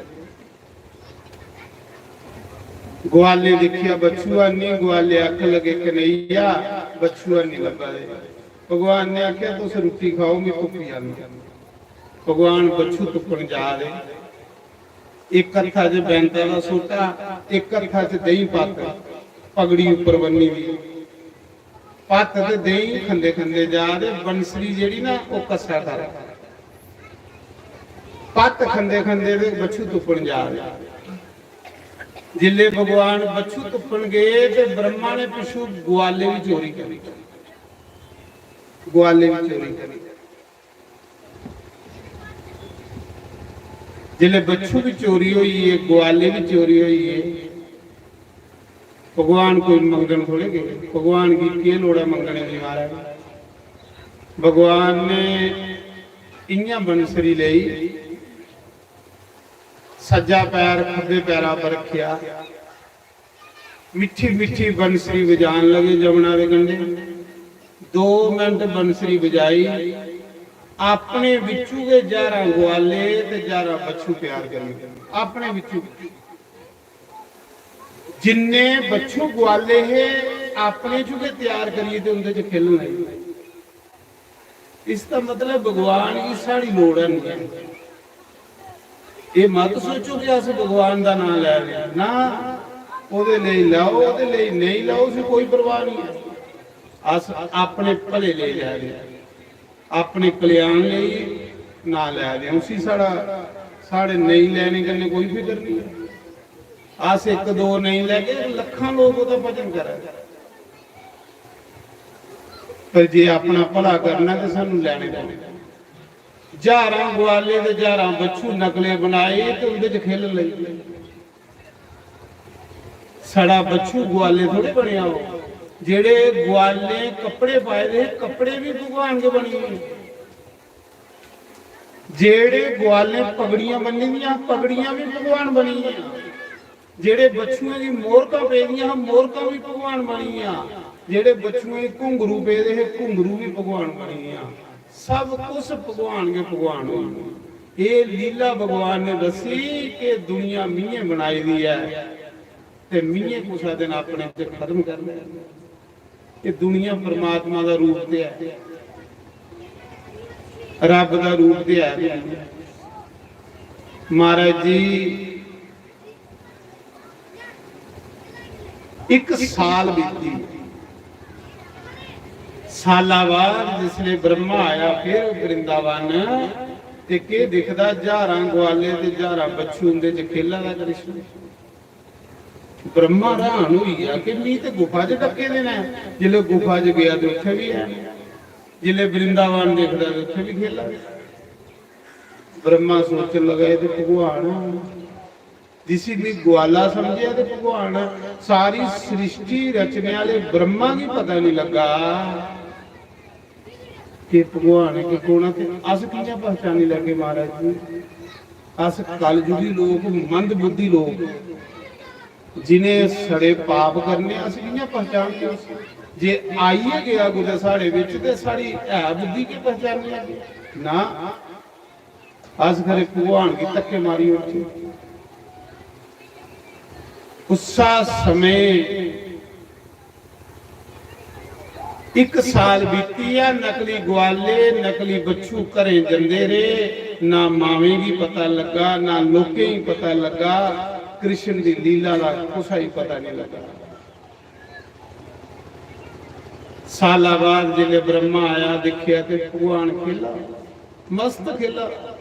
ग्वालें दिक्खेआ बच्छु है निं, ग्वाले आखन लगे, "कन्हैया, बच्छु है निं लब्भा दे।" भगवान ने आखेआ, "तुस रुट्टी खाओ, मी भुक्खी जानी।" भगवान बच्छु तुप्पन जा दे, इक हत्था च बैंता दा सोटा, इक हत्था च देहीं पत्त, पगड़ी उप्पर बन्नी दी। पत्त ते देहीं खंदे खंदे जा दे, बंसरी जेह्ड़ी ना, ओह् कस्सा कर। पत्त खंदे खंदे ते बच्छु तुप्पन जा दे। जिसले भगवान बच्छु तुप्पन गए ते ब्रह्मा ने पिच्छू ग्वाले भी चोरी करी, ग्वाले भी चोरी करी। जिसले बच्छु भी चोरी होई गे, ग्वाले भी चोरी होई गे, भगवान कोई मंगन थोड़े गए। भगवान की केह् लोड़ ऐ मंगने दी, महाराज? भगवान ने इ'यां बंसरी लेई, सज्जा पैर खब्बे पैरा पर रखेआ, मिट्ठी मिट्ठी बंसरी बजान लगे जमुना दे कंढे। दो मिंट बंसरी बजाई, अपने बिच्चू गै ज्हारां ग्वाले ते ज्हारां बच्छु प्यार करी गे। अपने बिच्चू। जिन्ने बच्छु गुआले हे, अपने चू गै त्यार करियै ते उं'दे च खेलन लगी पे। इसदा मतलब भगवान गी साढ़ी लोड़ है नहीं है। एह् मत सोचो कि अस भगवान दा नांऽ लै रहे आं। ना, ओह्दे लेई लैओ, ओह्दे लेई नेईं लैओ, उसी कोई परवाह नहीं है। अस अपने भले लेई लै रहे आं, अपने कल्याण लेई नांऽ लै रहे आं। उसी साढ़ा, साढ़े नेईं लैने कन्नै कोई फिकर नहीं है। अस इक दो नेईं लैगे, लक्खां लोक ओह्दा भजन करै। पर जे अपना भला करना ते सानू लैने पौने। ज्हारां गुआले ते ज्हारां बच्छु नकले बनाए ते उं'दे च खेलन लगी पे। साढ़ा बच्छु गुआले थोड़े बनेआ। ओह् जेह्ड़े गुआले कपड़े पाए दे हे, कपड़े भी भगवान गै बनी गे। जेह्ड़े गुआले पगड़ियां बन्नी दियां, पगड़ियां भी भगवान बनी गेइयां। जेह्ड़े बच्छुएं दी मोरकां पेदियां हियां, मोरकां भी भगवान बनी गेइयां। जेह्ड़े बच्छुएं गी घुंघरू पेदे हे, घुंघरू भी भगवान बनी गेइयां। सब कुछ भगवान गै भगवान होई गेआ। एह् लीला भगवान ने दस्सी कि दुनिया मियें बनाई दी ऐ ते मियें कुसै दिन अपने च खत्म करना ऐ। एह् दुनिया परमात्मा दा रूप ते ऐ, रब दा रूप ते ऐ। महाराज जी, इक साल बीती। साला बाद जिसले ब्रह्मा आया फिर वृंदावन, ते केह् दिखदा, ज्हारां ग्वाले ते ज्हारां बच्छु उंदे च खेला दा कृष्ण। ब्रह्मा हैरान होई गेआ कि मी ते गुफा च डक्के दे न। जिसले गुफा च गेआ ते उत्थै बी ऐ, जिसले वृंदावन दिखदा ते उत्थै बी खेला दे। ब्रह्मा सोचन लगा, "एह् ते भगवान ऐ।" जिसी मी ग्वाला समझेआ ते भगवान ऐ। सारी सृष्टि रचने आह्ले ब्रह्मा गी पता नहीं लग्गा कि भगवान ऐ कि कौन ऐ। ते अस कि'यां पहचानी लैगे महाराज जी? अस कलयुगी लोक, मंद बुद्धि लोक, जिनें सड़े पाप करने, अस कि'यां पहचानगे उसी? जे आई गै गेआ कुतै साढ़े बिच ते साढ़ी है बुद्धि के पहचानने आगे? ना, अस खरे भगवान गी धक्के मारी ओड़चै। उस्सा समें इक साल बीती गेआ, नकली ग्वाले, नकली बच्छु घरें जंदे रेह्, ना मावें गी पता लग्गा, ना लोकें गी पता लग्गा, कृष्ण दी लीला दा कुसै गी पता नहीं लग्गा। साला बाद जिसलै ब्रह्मा आया, दिक्खेआ ते भगवान खेला, मस्त खेला।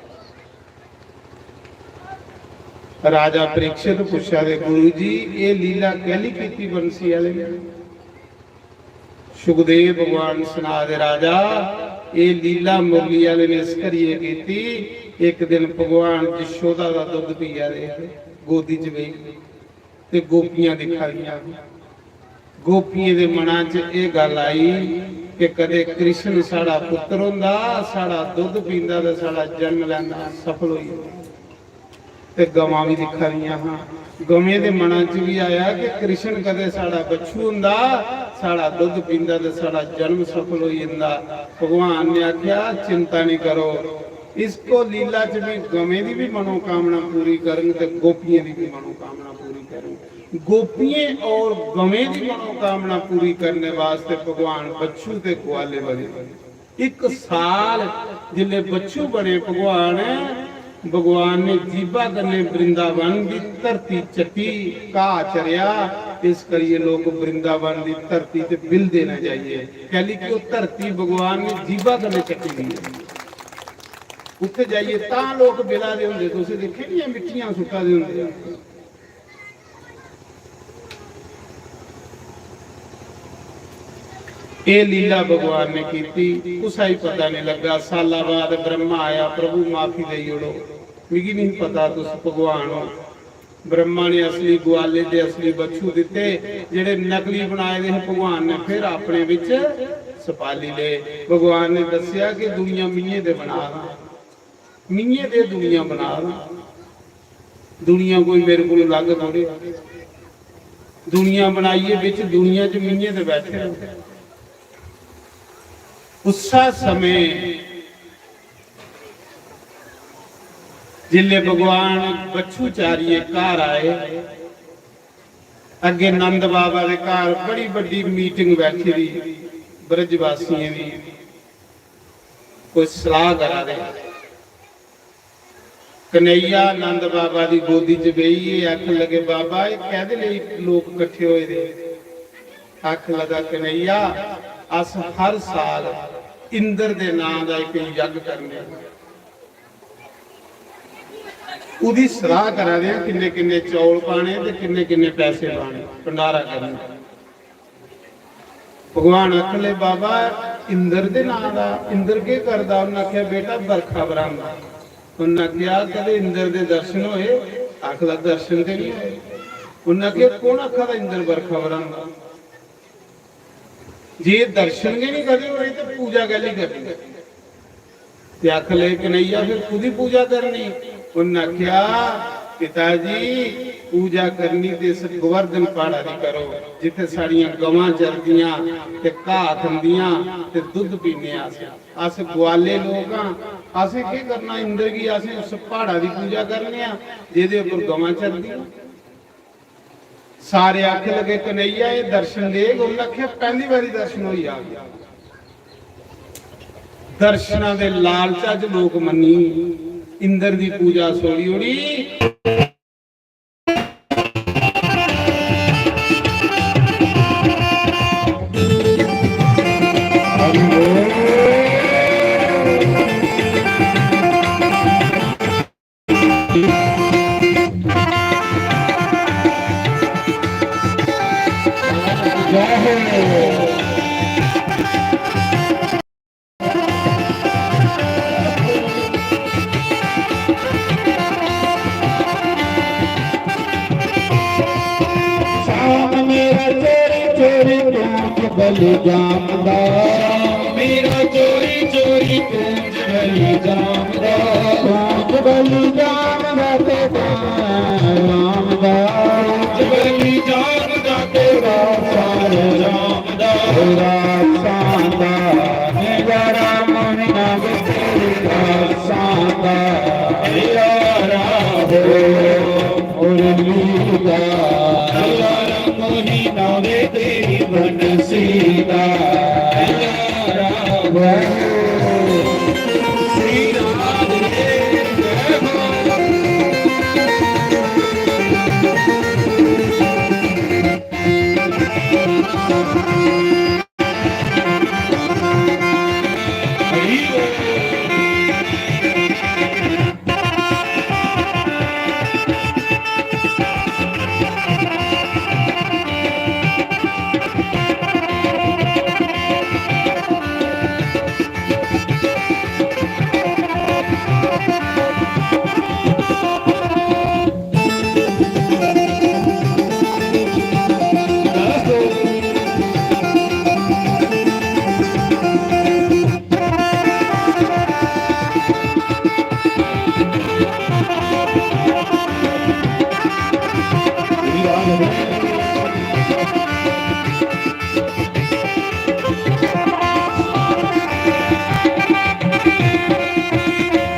राजा परीक्षित पुच्छा दे, "गुरु जी, एह् लीला कैली कीती बंसी आह्ले ने?" सुखदेव भगवान सना दे, "राजा, एह् लीला मुरली आह्ले ने इस करियै कीती, इक दिन भगवान जशोदा दा दुद्ध पिया दे हे, गोदी च बेही, ते गोपियां दिक्खा दियां हियां। गोपियें दे मनां च एह् गल्ल आई कि कदें कृष्ण साढ़ा पुत्तर होंदा, साढ़ा दुद्ध पींदा ते साढ़ा जन्म लैंदा, सफल होई जंदा।" ते गवां बी दिक्खा दियां हां। गवें दे मनां च बी आया कि कृष्ण कदें साढ़ा बच्छु होंदा, साढ़ा दुद्ध पींदा ते साढ़ा जन्म सफल होई जंदा। भगवान ने आखेआ, "चिंता नहीं करो, इसको लीला च भी गवें दी भी मनोकामना पूरी करंग ते गोपियें दी भी मनोकामना पूरी करंग।" गोपियें और गवें दी मनोकामना पूरी करने वास्ते भगवान बच्छु ते ग्वाले बने। इक साल जिसले बच्छु बने भगवान, भगवान ने जीभा कन्नै वृंदावन दी धरती चट्टी, घाह चरेआ। इस करियै लोक वृंदावन दी धरती ते बिलदे न जाइयै, कैली कि ओह् धरती भगवान ने जीभा कन्नै चट्टी दी ऐ। उत्थे जाइयै तां लोक बिला दे होंदे, तुसें दिक्खे नहीं, मिट्टियां सुट्टा दे होंदे। एह् लीला भगवान ने कीती, कुसै गी पता नहीं लग्गा। साला बाद ब्रह्मा आया, "प्रभु, माफी देई ओड़ो, मिगी नहीं पता तुस भगवान हो।" ब्रह्मा ने असली ग्वाले ते असली बच्छु दित्ते, जेह्ड़े नकली बनाए दे हे, भगवान ने फिर अपने बिच सपाली ले। भगवान ने दस्सेआ कि दुनिया मियें दे बना दा, मियें दे दुनिया बना दा। दुनिया कोई मेरे कोल अलग थोड़े। दुनिया बनाइयै बिच दुनिया च मियें ते बैठे न। उस्सा समें जिसले भगवान बच्छु चारियै घर आए, अग्गे नंद बाबा दे घर बड़ी बड्डी मीटिंग बैठी दी ब्रजवासियें दी, कोई सलाह करा दे। कन्हैया नंद बाबा दी गोदी च बेहियै आखन लगे, "बाबा, एह् कैह्दे लेई लोक कट्ठे होए दे?" आखन लगा, "कन्हैया, अस हर साल इंद्र दे नां दा इक यज्ञ करने आं।" ओह्दी सलाह करा दे आं, किन्ने किन्ने चौल पाने ते किन्ने किन्ने पैसे पाने, भंडारा करना। भगवान आखन लगे, "बाबा, इंद्र दे नां दा, इंद्र केह् करदा?" उन्नै आखेआ, "बेटा, बरखा बरहांदा।" उन्नै आखेआ, "कदें इंद्र दे दर्शन होए?" आखदा, "दर्शन ते निं होए।" उन्नै आखेआ, "कौन आखा दा इंद्र बरखा बरहांदा? जे दर्शन गै निं कदें होए ते पूजा कैह्ली करनी?" ते आखन लगे, "कन्हैया, फिर कुदी पूजा करनी?" उन्नै आखेआ, "पिता जी, पूजा करनी ते इस गोवर्धन प्हाड़ा दी करो, जित्थै साढ़ियां गवां चरदियां ते घाऽ खंदियां ते दुद्ध पीने अस। अस ग्वाले लोक आं, असें केह् करना इंद्र गी, असें उस प्हाड़ा दी पूजा करने आं जेह्दे उप्पर गवां चरदियां।" सारे आखन लगे, "कन्हैया, एह् दर्शन देग?" उन्नै आखेआ, "पैह्ली बारी दर्शन होई जाग।" दर्शनां दे लालचा च लोक मन्नी इंद्र दी पूजा छोड़ी ओड़ी। शाम मेरा चोरी चोरी गूंज बलि जामदा। शाम मेरा चोरी चोरी गूंज बलि जामदा। गूंज बलि जामदा ते रामदा। गूंज बलि जामदा ते रामदा। रामदा। रामदा। यारा मोहिना तेरी रामदा। यारा हो। मुरली दा यारा मोहिना वे तेरी बंसी दा। यारा वाहे श्री राधे जय हो।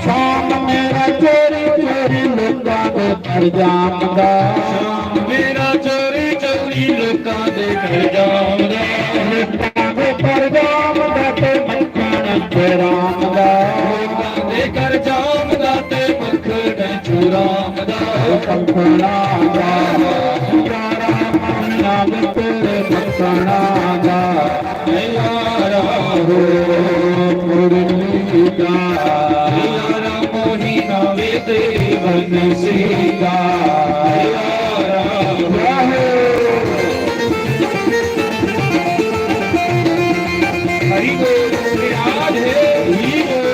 शाम मेरा चोरी चोरी लोकां दे घर जामदा। शाम मेरा चोरी चोरी लोकां दे घर जामदा। लोकां दे घर जामदा ते मक्खन चुरामदा। लोकां दे घर जामदा ते मक्खन चुरामदा। मक्खना दा यारा मोहिना वे तेरे मक्खना दा। यारा हो मुरली दा। यारा मोहिना वे तेरे बंसी दा। यारा हो। हरि बोल, विराज है, हरि बोल।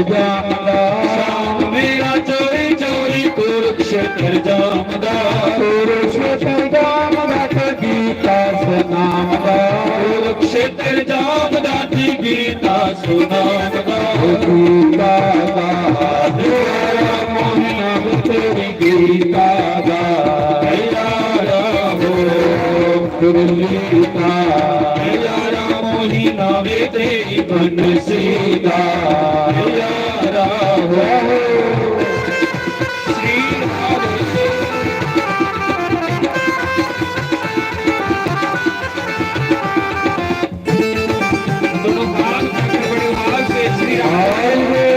जामदा। श्याम मेरा चोरी चोरी कुरुक्षेत्र जामदा। कुरुक्षेत्र जामदा ते गीता सुनामदा। कुरुक्षेत्र जामदा ते गीता सुनामदा। गीता दा प्यारा मोहिना तेरी गीता दा प्यारा हो। गुरलीता प्यारा मोहिना वे तेरी बंसीदा प्यारा हो। श्री राधे। दोनों हाथ बड़े हाथ से श्री राधे।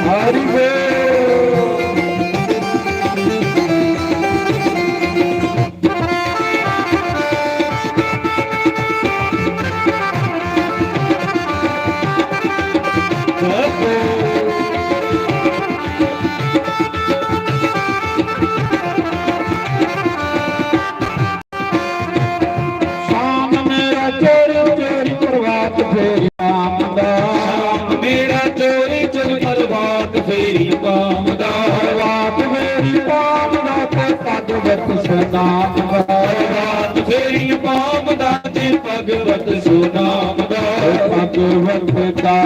हरि बोल। श्याम मेरा चोरी चोरी प्रभात फेरी पामदा। श्याम मेरा चोरी चोरी प्रभात फेरी पामदा। प्रभात फेरी पामदा ते भगवत सुनामदा। प्रभात फेरी पामदा ते भगवत सुनामदा। भगवत का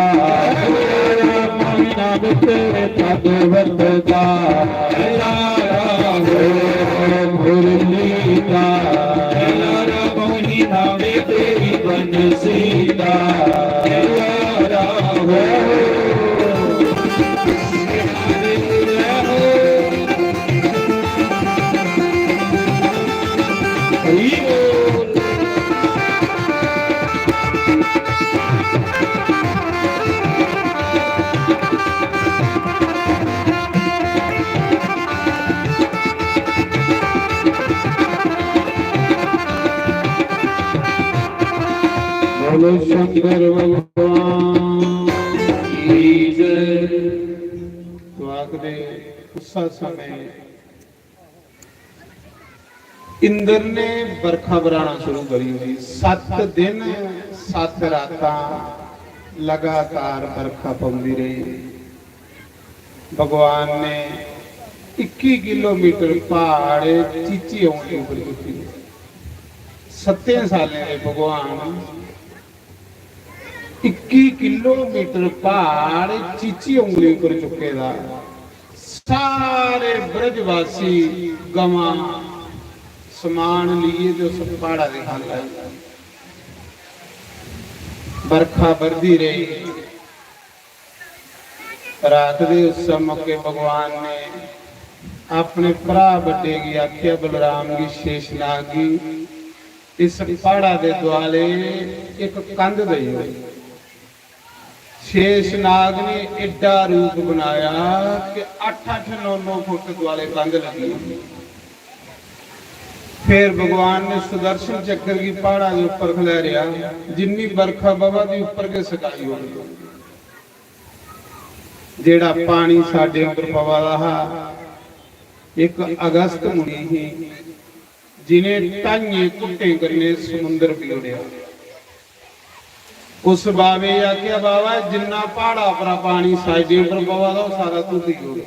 महीना में तेरे भगवत का यारा हो मुरली का। यारा मोहिना में तेरी बंसीदा यारा हो। हरि बोल। बोलो शंकर भगवान की जय। तो आखदे उस समय इंद्र ने बरखा बराना शुरू करी दी। सत्त दिन, सत्त रातां लगातार बरखा पौंदी रही। भगवान ने इक्की किलोमीटर पहाड़ चीची औंगली उप्पर चुक्की। सत्तें सालें दे भगवान इक्की किलोमीटर पहाड़ चीची उंगली उप्पर चुके दा। सारे ब्रजवासी गवां समान लिए ते उस पहाड़ा दे खल्ल आए। बरखा बरदी रही। रात दे उस मौके भगवान ने अपने भ्रा बड्डे गी आखेआ, बलराम गी, शेषनाग गी, इस पहाड़ा दे दुआले इक कंध देई ओड़। शेषनाग ने एड्डा रूप बनाया कि अट्ठ अट्ठ नौ नौ फुट दुआले कंध लगी। फिर भगवान ने सुदर्शन चक्र गी पहाड़ा दे उप्पर खलैरेआ, जिन्नी बरखा बवा दी उप्पर गै सकाई ओड़ी। जेड़ा पानी साडे उप्पर पवा दा हा, इक अगस्त मुनि ही, जिने ढाइयें घुट्टें कन्नै समुंदर पी ओड़ेआ। उस बावे गी आखेआ, "बाबा, जिन्ना प्हाड़ा उप्परा पानी साइडें उप्पर पवा दा, ओह् सारा तू पी ओड़।"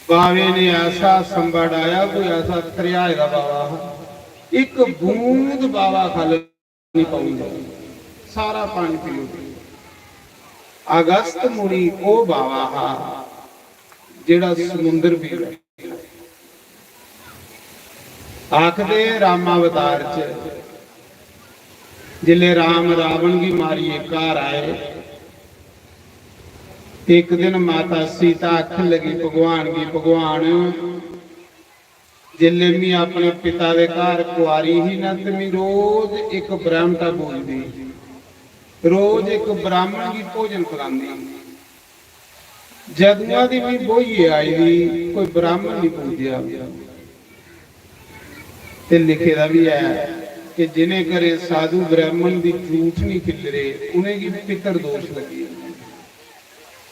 बावे ने ऐसा संबा डाया, कोई ऐसा दरेआ दा बावा हा, इक बूंद बावा खल नहीं पौंदा, सारा पानी पी ओड़ेआ। अगस्त मुनि ओह् बावा हा जेड़ा समुंदर पी ओड़ेआ। आखदे रामावतार च जिसले राम रावण गी मारियै घर आए, ते इक दिन माता सीता आखन लगी भगवान गी, "भगवान, जिसले मैं अपने पिता दे घर कुआरी ही ना, ते मैं रोज इक ब्राह्मटा पूजदी ही, रोज इक ब्राह्मण गी भोजन खलांदी ही।" जदुआं दी मी ब्होइयै आई दी, कोई ब्राह्मण निं पूजेआ। ते लिखे दा बी ऐ कि जिनें घरें साधु ब्राह्मण दी जूठ निं खिल्लरे, उनेंगी पितर दोष लग्गी जंदा।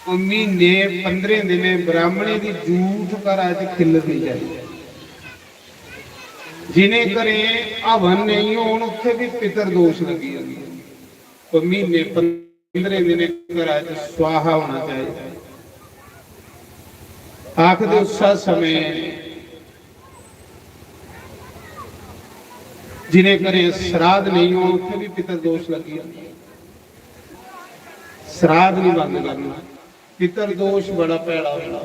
कोई म्हीने पंदरें दिनें ब्राह्मणें दी जूठ घरा च खिल्लरनी चाहिदी। जिनें घरें हवन नेईं होन, उत्थे बी पितर दोष लग्गी जंदा। कोई म्हीने पंदरें दिनें घरा च स्वाहा होना चाहिदा। आखदे उस्सै समें जिनें घरें श्राद्ध नेईं होन, उत्थे बी पितर दोष लग्गी जंदा। श्राद्ध निं बंद करना। पितर दोष बड़ा भैड़ा होंदा,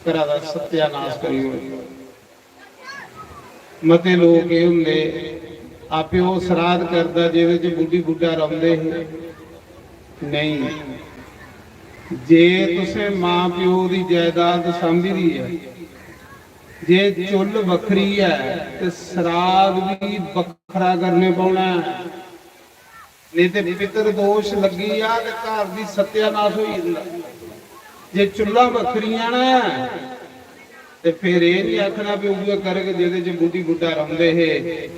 घरा दा सत्यानाश करी ओड़दा। मते लोक एह् होंदे, आपे ओह् श्राद्ध करदा जेह्दे च बुड्ढी बुड्ढा रौंह्दे हे। नेईं, जे तुसें मां प्यो दी जायदाद सांभी दी ऐ, जे चुल्ल बक्खरी ऐ ते श्राद्ध बी बक्खरा करने पौना ऐ। नेईं ते पितर दोष लग्गी जा ते घर दी सत्यानाश होई जंदा। जे चुल्लां बक्खरियां न ते फिर एह् निं आखना भी उ'ऐ करग जेह्दे च बुड्ढी बुड्ढा रौंह्दे हे,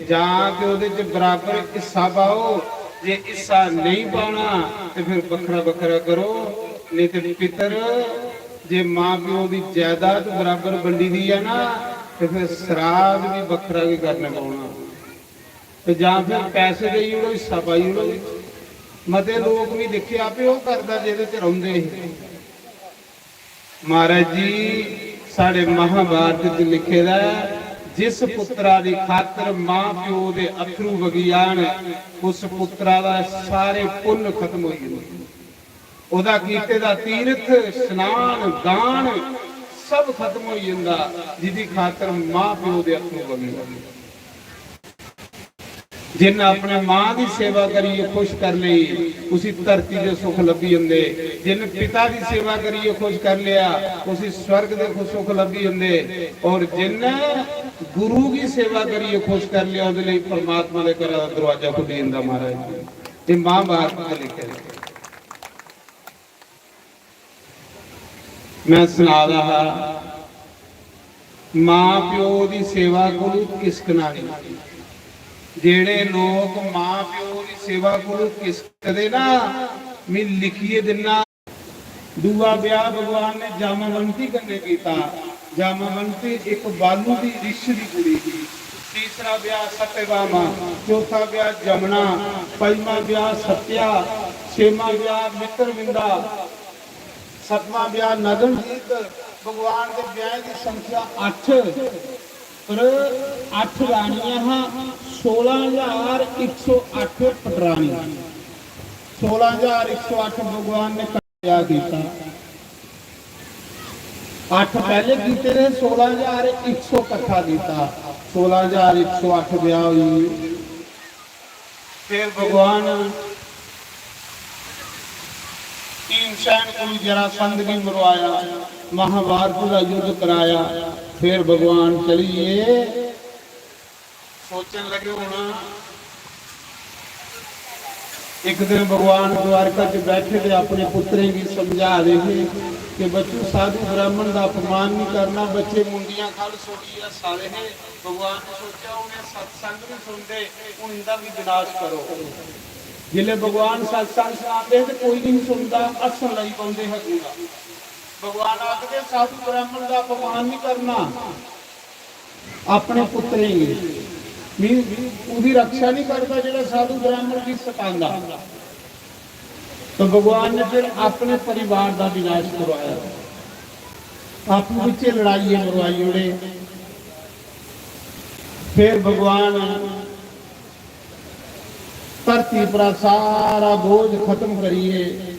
जां ते ओह्दे च बराबर हिस्सा पाओ, जे हिस्सा नेईं पाना ते फिर बक्खरा बक्खरा करो। नेईं ते पितर जे मां प्यो दी जायदाद बराबर बंडी दी ऐ ना, ते फिर श्राद्ध बी बक्खरा गै करना पौना। ते जां फिर पैसे देई ओड़ो, हिस्सा पाई ओड़ो। मते लोक बी दिक्खे आपे ओह् करदा जेह्दे च रौंह्दे हे। महाराज जी, साढ़े महाभारत च लिखे दा ऐ, जिस पुत्तरा दी खातर मां प्यो दे अत्थरू बगी जान, उस पुत्तरा दा सारे पुन्न खत्म होई जंदे। ओह्दा कीते दा तीर्थ, स्नान, दान सब खत्म होई जंदा, जिदी खातर मां प्यो दे अत्थरू बगी जंदे। जिन्न अपने मां दी सेवा करियै खुश कर लेई, उसी धरती दे सुख लब्भी जंदे। जिन्न पिता दी सेवा करियै खुश कर लेआ, उसी स्वर्ग दे खुश सुख लब्भी जंदे। और जिन्न गुरु दी सेवा करियै खुश कर लेआ, ओह्दे लेई परमात्मा दे घरा दा दरवाजा खुल्ली जंदा। महाराज, एह् महाभारत च लिखे दा। मैं सना दा हा, मां प्यो दी सेवा कोलू किसकना नहीं। जेड़े लोग मां प्यो दी सेवा कोलू किसकदे ना, मैं लिखिए दिना। दूआ ब्याह भगवान ने जामवंती कन्नै कीता। जामवंती इक बालू दी रिछ दी कुड़ी ही। तीसरा ब्याह सत्यभामा, चौथा ब्याह जमुना, पंजमा ब्याह सत्या, छेमा ब्याह मित्रविंदा, सतवां ब्याह नगनजीत। भगवान दे ब्याहें दी संख्या अट्ठ, पर अट्ठ रानियां हां, सोलां ज्हार इक सौ अट्ठ पटरानियां। सोलां ज्हार इक सौ अट्ठ भगवान ने ब्याह कीता। अट्ठ पैहले कीते दे, सोलां ज्हार इक सौ कट्ठा कीता। सोलां ज्हार इक सौ अट्ठ ब्याह होई। फिर भगवान भीमसेन को जरासंध गी मरवाया, महाभारत का युद्ध कराया। फिर भगवान चली गे, सोचन लगे होना। एक दिन भगवान द्वारका च बैठे ते अपने पुत्रें गी समझा रहे थे कि बच्चों, साधु ब्राह्मण का अपमान नहीं करना। बच्चे मुंडियां खल सोड़ियै सारे हे। भगवान ने सोचा, "हून एह् सत्संग नहीं सुनदे, हून इंदा भी विनाश करो।" जिसलै भगवान सत्संग सनाते हे तो कोई नहीं सुनता, हस्सन लगी पौंदे हे। पूरा भगवान आखदे, "साधु ब्राह्मण का अपमान नहीं करना।" अपने पुत्रें गी, मी ओह्दी रक्षा नहीं करदा जेह्ड़ा साधु ब्राह्मण गी सतांदा। तो भगवान ने फिर अपने परिवार का विनाश करवाया, आपूं बिच्चे लड़ाइये मरवाई ओड़े। फिर भगवान धरती पर सारा बोझ खत्म करिए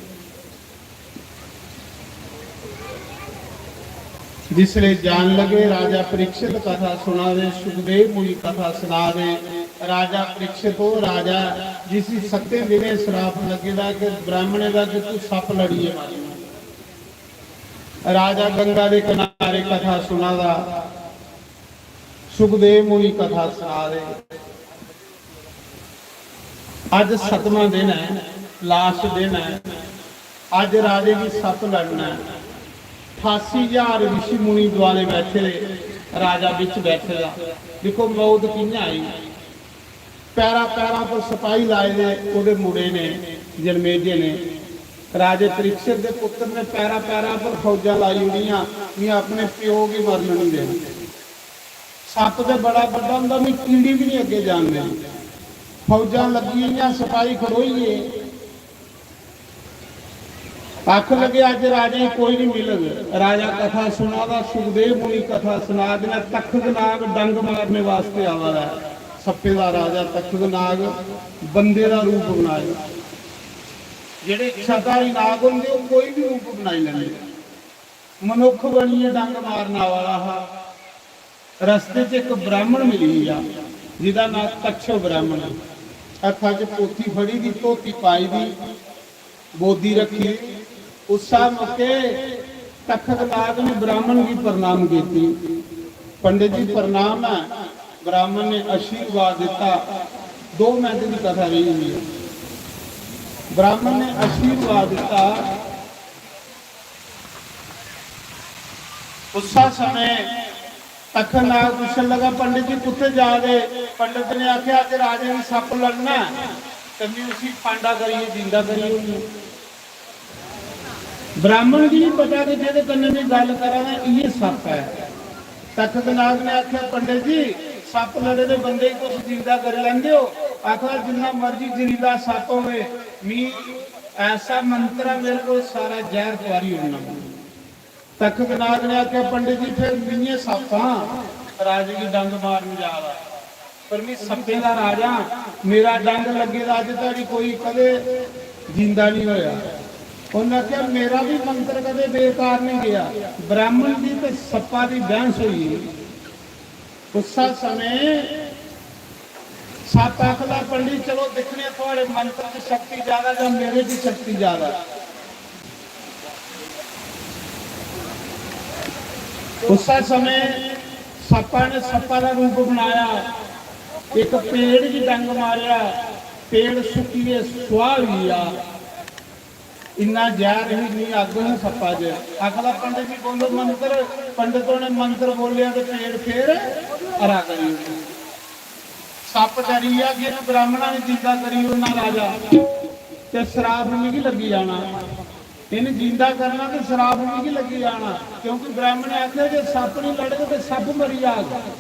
जिसले जान लगे, राजा परीक्षित कथा सुना दे, सुखदेव मुनि कथा सुना दे। राजा परीक्षित, वो राजा जिसी सत्तें दिनें श्राप लगे दा कि ब्राह्मणे दा कि तू सप्प लड़िए मारी। राजा गंगा दे किनारे कथा सुना दा, सुखदेव मुनि कथा सुना दे। अज सतवां दिन है, लास्ट दिन है। अज राजे गी सप्प लड़ना है। अठासी हजार ऋषि मुनि दुआले बैठे दे, राजा बिच बैठे दा। दिक्खो मौत कि'यां आई। पैरा पैरा पर सपाही लाए दे ओह्दे मुड़े ने, जन्मेजय ने। राजे परीक्षित दे पुत्र ने पैरा पैरा पर फौजां लाई ओड़ियां, "मैं अपने प्यो गी मरन नहीं देना।" सप्प ते बड़ा बड्डा होंदा, "मैं कीड़ी भी नहीं अग्गे जान देनी।" फौजां लग्गी गेइयां, सपाही खड़ोई गे। आखन लगे, "अज्ज राजे गी कोई नहीं मिलग।" राजा कथा सुना दा, सुखदेव मुनि कथा सुना दे न, तखत नाग डंग मारने वास्ते आवा दा ऐ। सप्पें दा राजा तखत नाग बंदे दा रूप बनाए। जेह्ड़े इच्छाधारी नाग होंदे, ओह् कोई भी रूप बनाई लैंदे। मनुक्ख बनियै डंग मारन आवा दा हा। रस्ते च इक ब्राह्मण मिली गेआ, जिदा नांऽ कच्छप ब्राह्मण। हत्था च पोथी फड़ी दी, धोती पाई दी, गोदी रक्खी। उस्सै मौके तखत नाग ने ब्राह्मण गी प्रणाम कीती। "पंडित जी प्रणाम है।" ब्राह्मण ने आशीर्वाद दिता। दो मिनट दी कथा रेही हुई है। ब्राह्मण ने आशीर्वाद दिता। उस्सै समें तखत नाग पुच्छन लगा, "पंडित जी कुत्थै जा दे?" पंडित ने आखेआ, "अज्ज राजे गी सप्प लड़ना ऐ ते में उसी फांडा करियै जिंदा करी ओड़ना।" ब्राह्मण गी नहीं पता कि जेह्दे कन्नै में गल्ल करा दा, इ'यै सप्प ऐ। तखत नाग ने आखेआ, "पंडित जी, सप्प लड़े दे बंदे गी तुस जिंदा करी लैंदे हो?" आखदा, "जिन्ना मर्जी जरीला सप्प होवे, मी ऐसा मंत्र ऐ, मेरे कोल सारा जैह्र तुआरी ओड़ना।" तखत नाग ने आखेआ, "पंडित जी, फिर मियें सप्प आं, राजे गी डंग मारन जा दा, पर मी सप्पें दा राजा आं, मेरा डंग लग्गे दा अज्ज धोड़ी कोई कदे जिंदा नहीं होया।" उन्नै आखेआ, "मेरा भी मंत्र कदे बेकार नहीं गया।" ब्राह्मण दी ते सप्पा दी बहस होई। उस्सै समें सप्प आखदा, "पंडित, चलो दिक्खने आं, थुआड़े मंत्र च शक्ति ज्यादा जां मेरे च शक्ति ज्यादा।" उस्सै समें सप्पा ने सप्पा दा रूप बनाया, इक पेड़ गी डंग मारेआ, पेड़ सुक्कियै सुआह होई गेआ। इन्ना जैह्र ही, इन्नी अग्ग ही सप्पा च। आखदा, "पंडित जी बोलो मंत्र।" पंडित होरें मंत्र बोलेआ ते पेड़ फेर हरा करी ओड़ेआ। सप्प डरी गेआ कि इन्नै ब्राह्मणा ने जिंदा करी ओड़ना राजा, ते श्राप मिगी लग्गी जाना। इन्नै जिंदा करना ते श्राप मिगी लग्गी जाना, क्योंकि ब्राह्मण ने आखेआ जे सप्प नहीं लड़ग ते सप्प मरी जाग।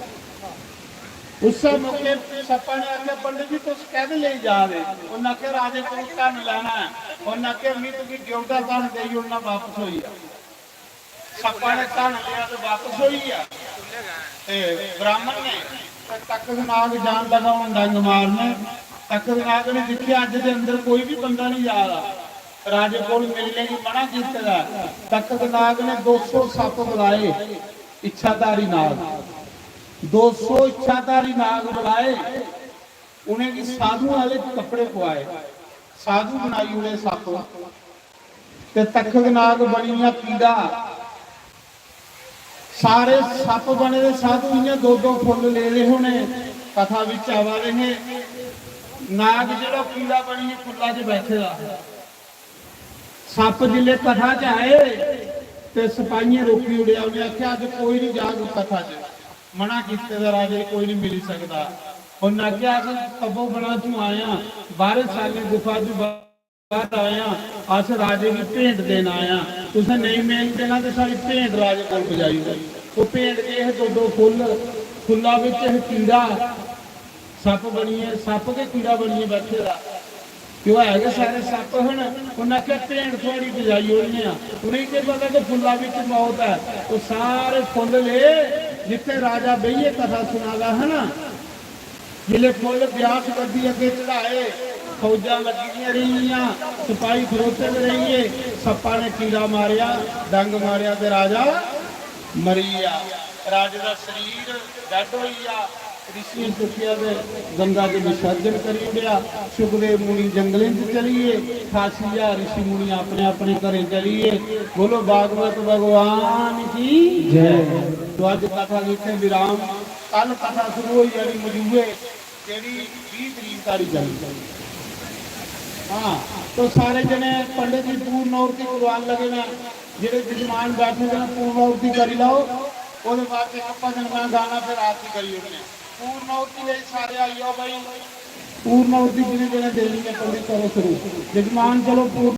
उस्सै मौके सप्पा ने आखेआ, "पंडित जी, तुस कैह्दे लेई जा दे?" उन्नै आखेआ, "राजे कोल धन लैना ऐ।" उन्नै आखेआ, "मी तुगी जेहूदा धन देई ओड़ना, बापस होई जा।" सप्पा ने धन लेआ ते बापस होई गेआ। ते ब्राह्मण ने ते तखत नाग जान लगा हून डंग मारने। तखत नाग ने दिक्खेआ, अज्ज दे अंदर कोई भी बंदा नहीं जा रहा। राजे कोल मिलने की मना कीते दा। तखत नाग ने दो सौ सप्प बुलाए, इच्छाधारी नाग। दो सौ इच्छाधारी नाग बुलाए, उनेंगी साधु आह्ले कपड़े पुआए, साधु बनाई ओड़े सप्प। ते तखत नाग बनी गेआ कीड़ा। सारे सप्प बने दे साधु इ'यां दो दो फुल्ल ले दे होने, कथा बिच आवा दे हे। नाग जेह्ड़ा कीड़ा बनियै फुल्ला च बैठे दा हा। सप्प जिसलै कथा च आए ते सपाहियें रोकी ओड़ेआ, उ'नें आखेआ, "अज्ज कोई निं जाग कथा च, मना कीते दा राजे गी, कोई निं मिली सकदा।" उ'न्नै आखेआ, "अस तपोवना चों आए आं, बारह सालें गुफा चों बाहर आए आं, अस राजे गी भेंट देन आए आं, तुसें नेईं मेल देना ते साढ़ी भेंट राजे कोल पजाई ओड़ो।" ओह् भेंट केह् हे, दो दो फुल्ल, फुल्ला बिच हे कीड़ा, सप्प बनियै, सप्प गै कीड़ा बनियै बैठे दा। कि ओह् है गै सारे सप्प हन। उन्नै आखेआ, "भेंट थुआढ़ी बजाई ओड़ने आं।" उ'नेंगी केह् पता कि फुल्ला बिच मौत ऐ। ओह् सारे फुल्ल ले, जित्थै राजा बेहियै कथा सुना दा हा ना, जिसलै फुल्ल ब्यास गद्दी अग्गें चढ़ाए, फौजां लग्गी दियां रेहियां, सपाही खड़ोते दे रेहिये, सप्पा ने कीड़ा मारेआ, डंग मारेआ ते राजा मरी गेआ। राजे दा शरीर डैड होई गेआ। ऋषियें चुक्केआ ते गंगा च विसर्जन करी ओड़ेआ। सुखदेव मुनि जंगलें च चली गे, ठासी ज्हार ऋषि मुनि अपने अपने घरें चली गे। बोलो भागवत भगवान की जय। तो अज्ज कथा गी इत्थें विराम। कल कथा शुरू होई जानी मजूए, जेह्ड़ी बीह् तरीक धोड़ी चलनी। हाँ, तो सारे जने पंडित जी पूर्ण आहुति करवान लगे न। जेह्ड़े जजमान बैठे दे न, पूर्ण आहुति करी लैओ। ओह्दे बाद इक भजन में गाना, फिर आरती करी ओड़ने आं। पूर्ण आहुति लेई सारे आई जाओ भाई। पूर्ण आहुति जि'नें जि'नें देनी ऐ, पूरी करो शुरू। जजमान, चलो, पूर्ण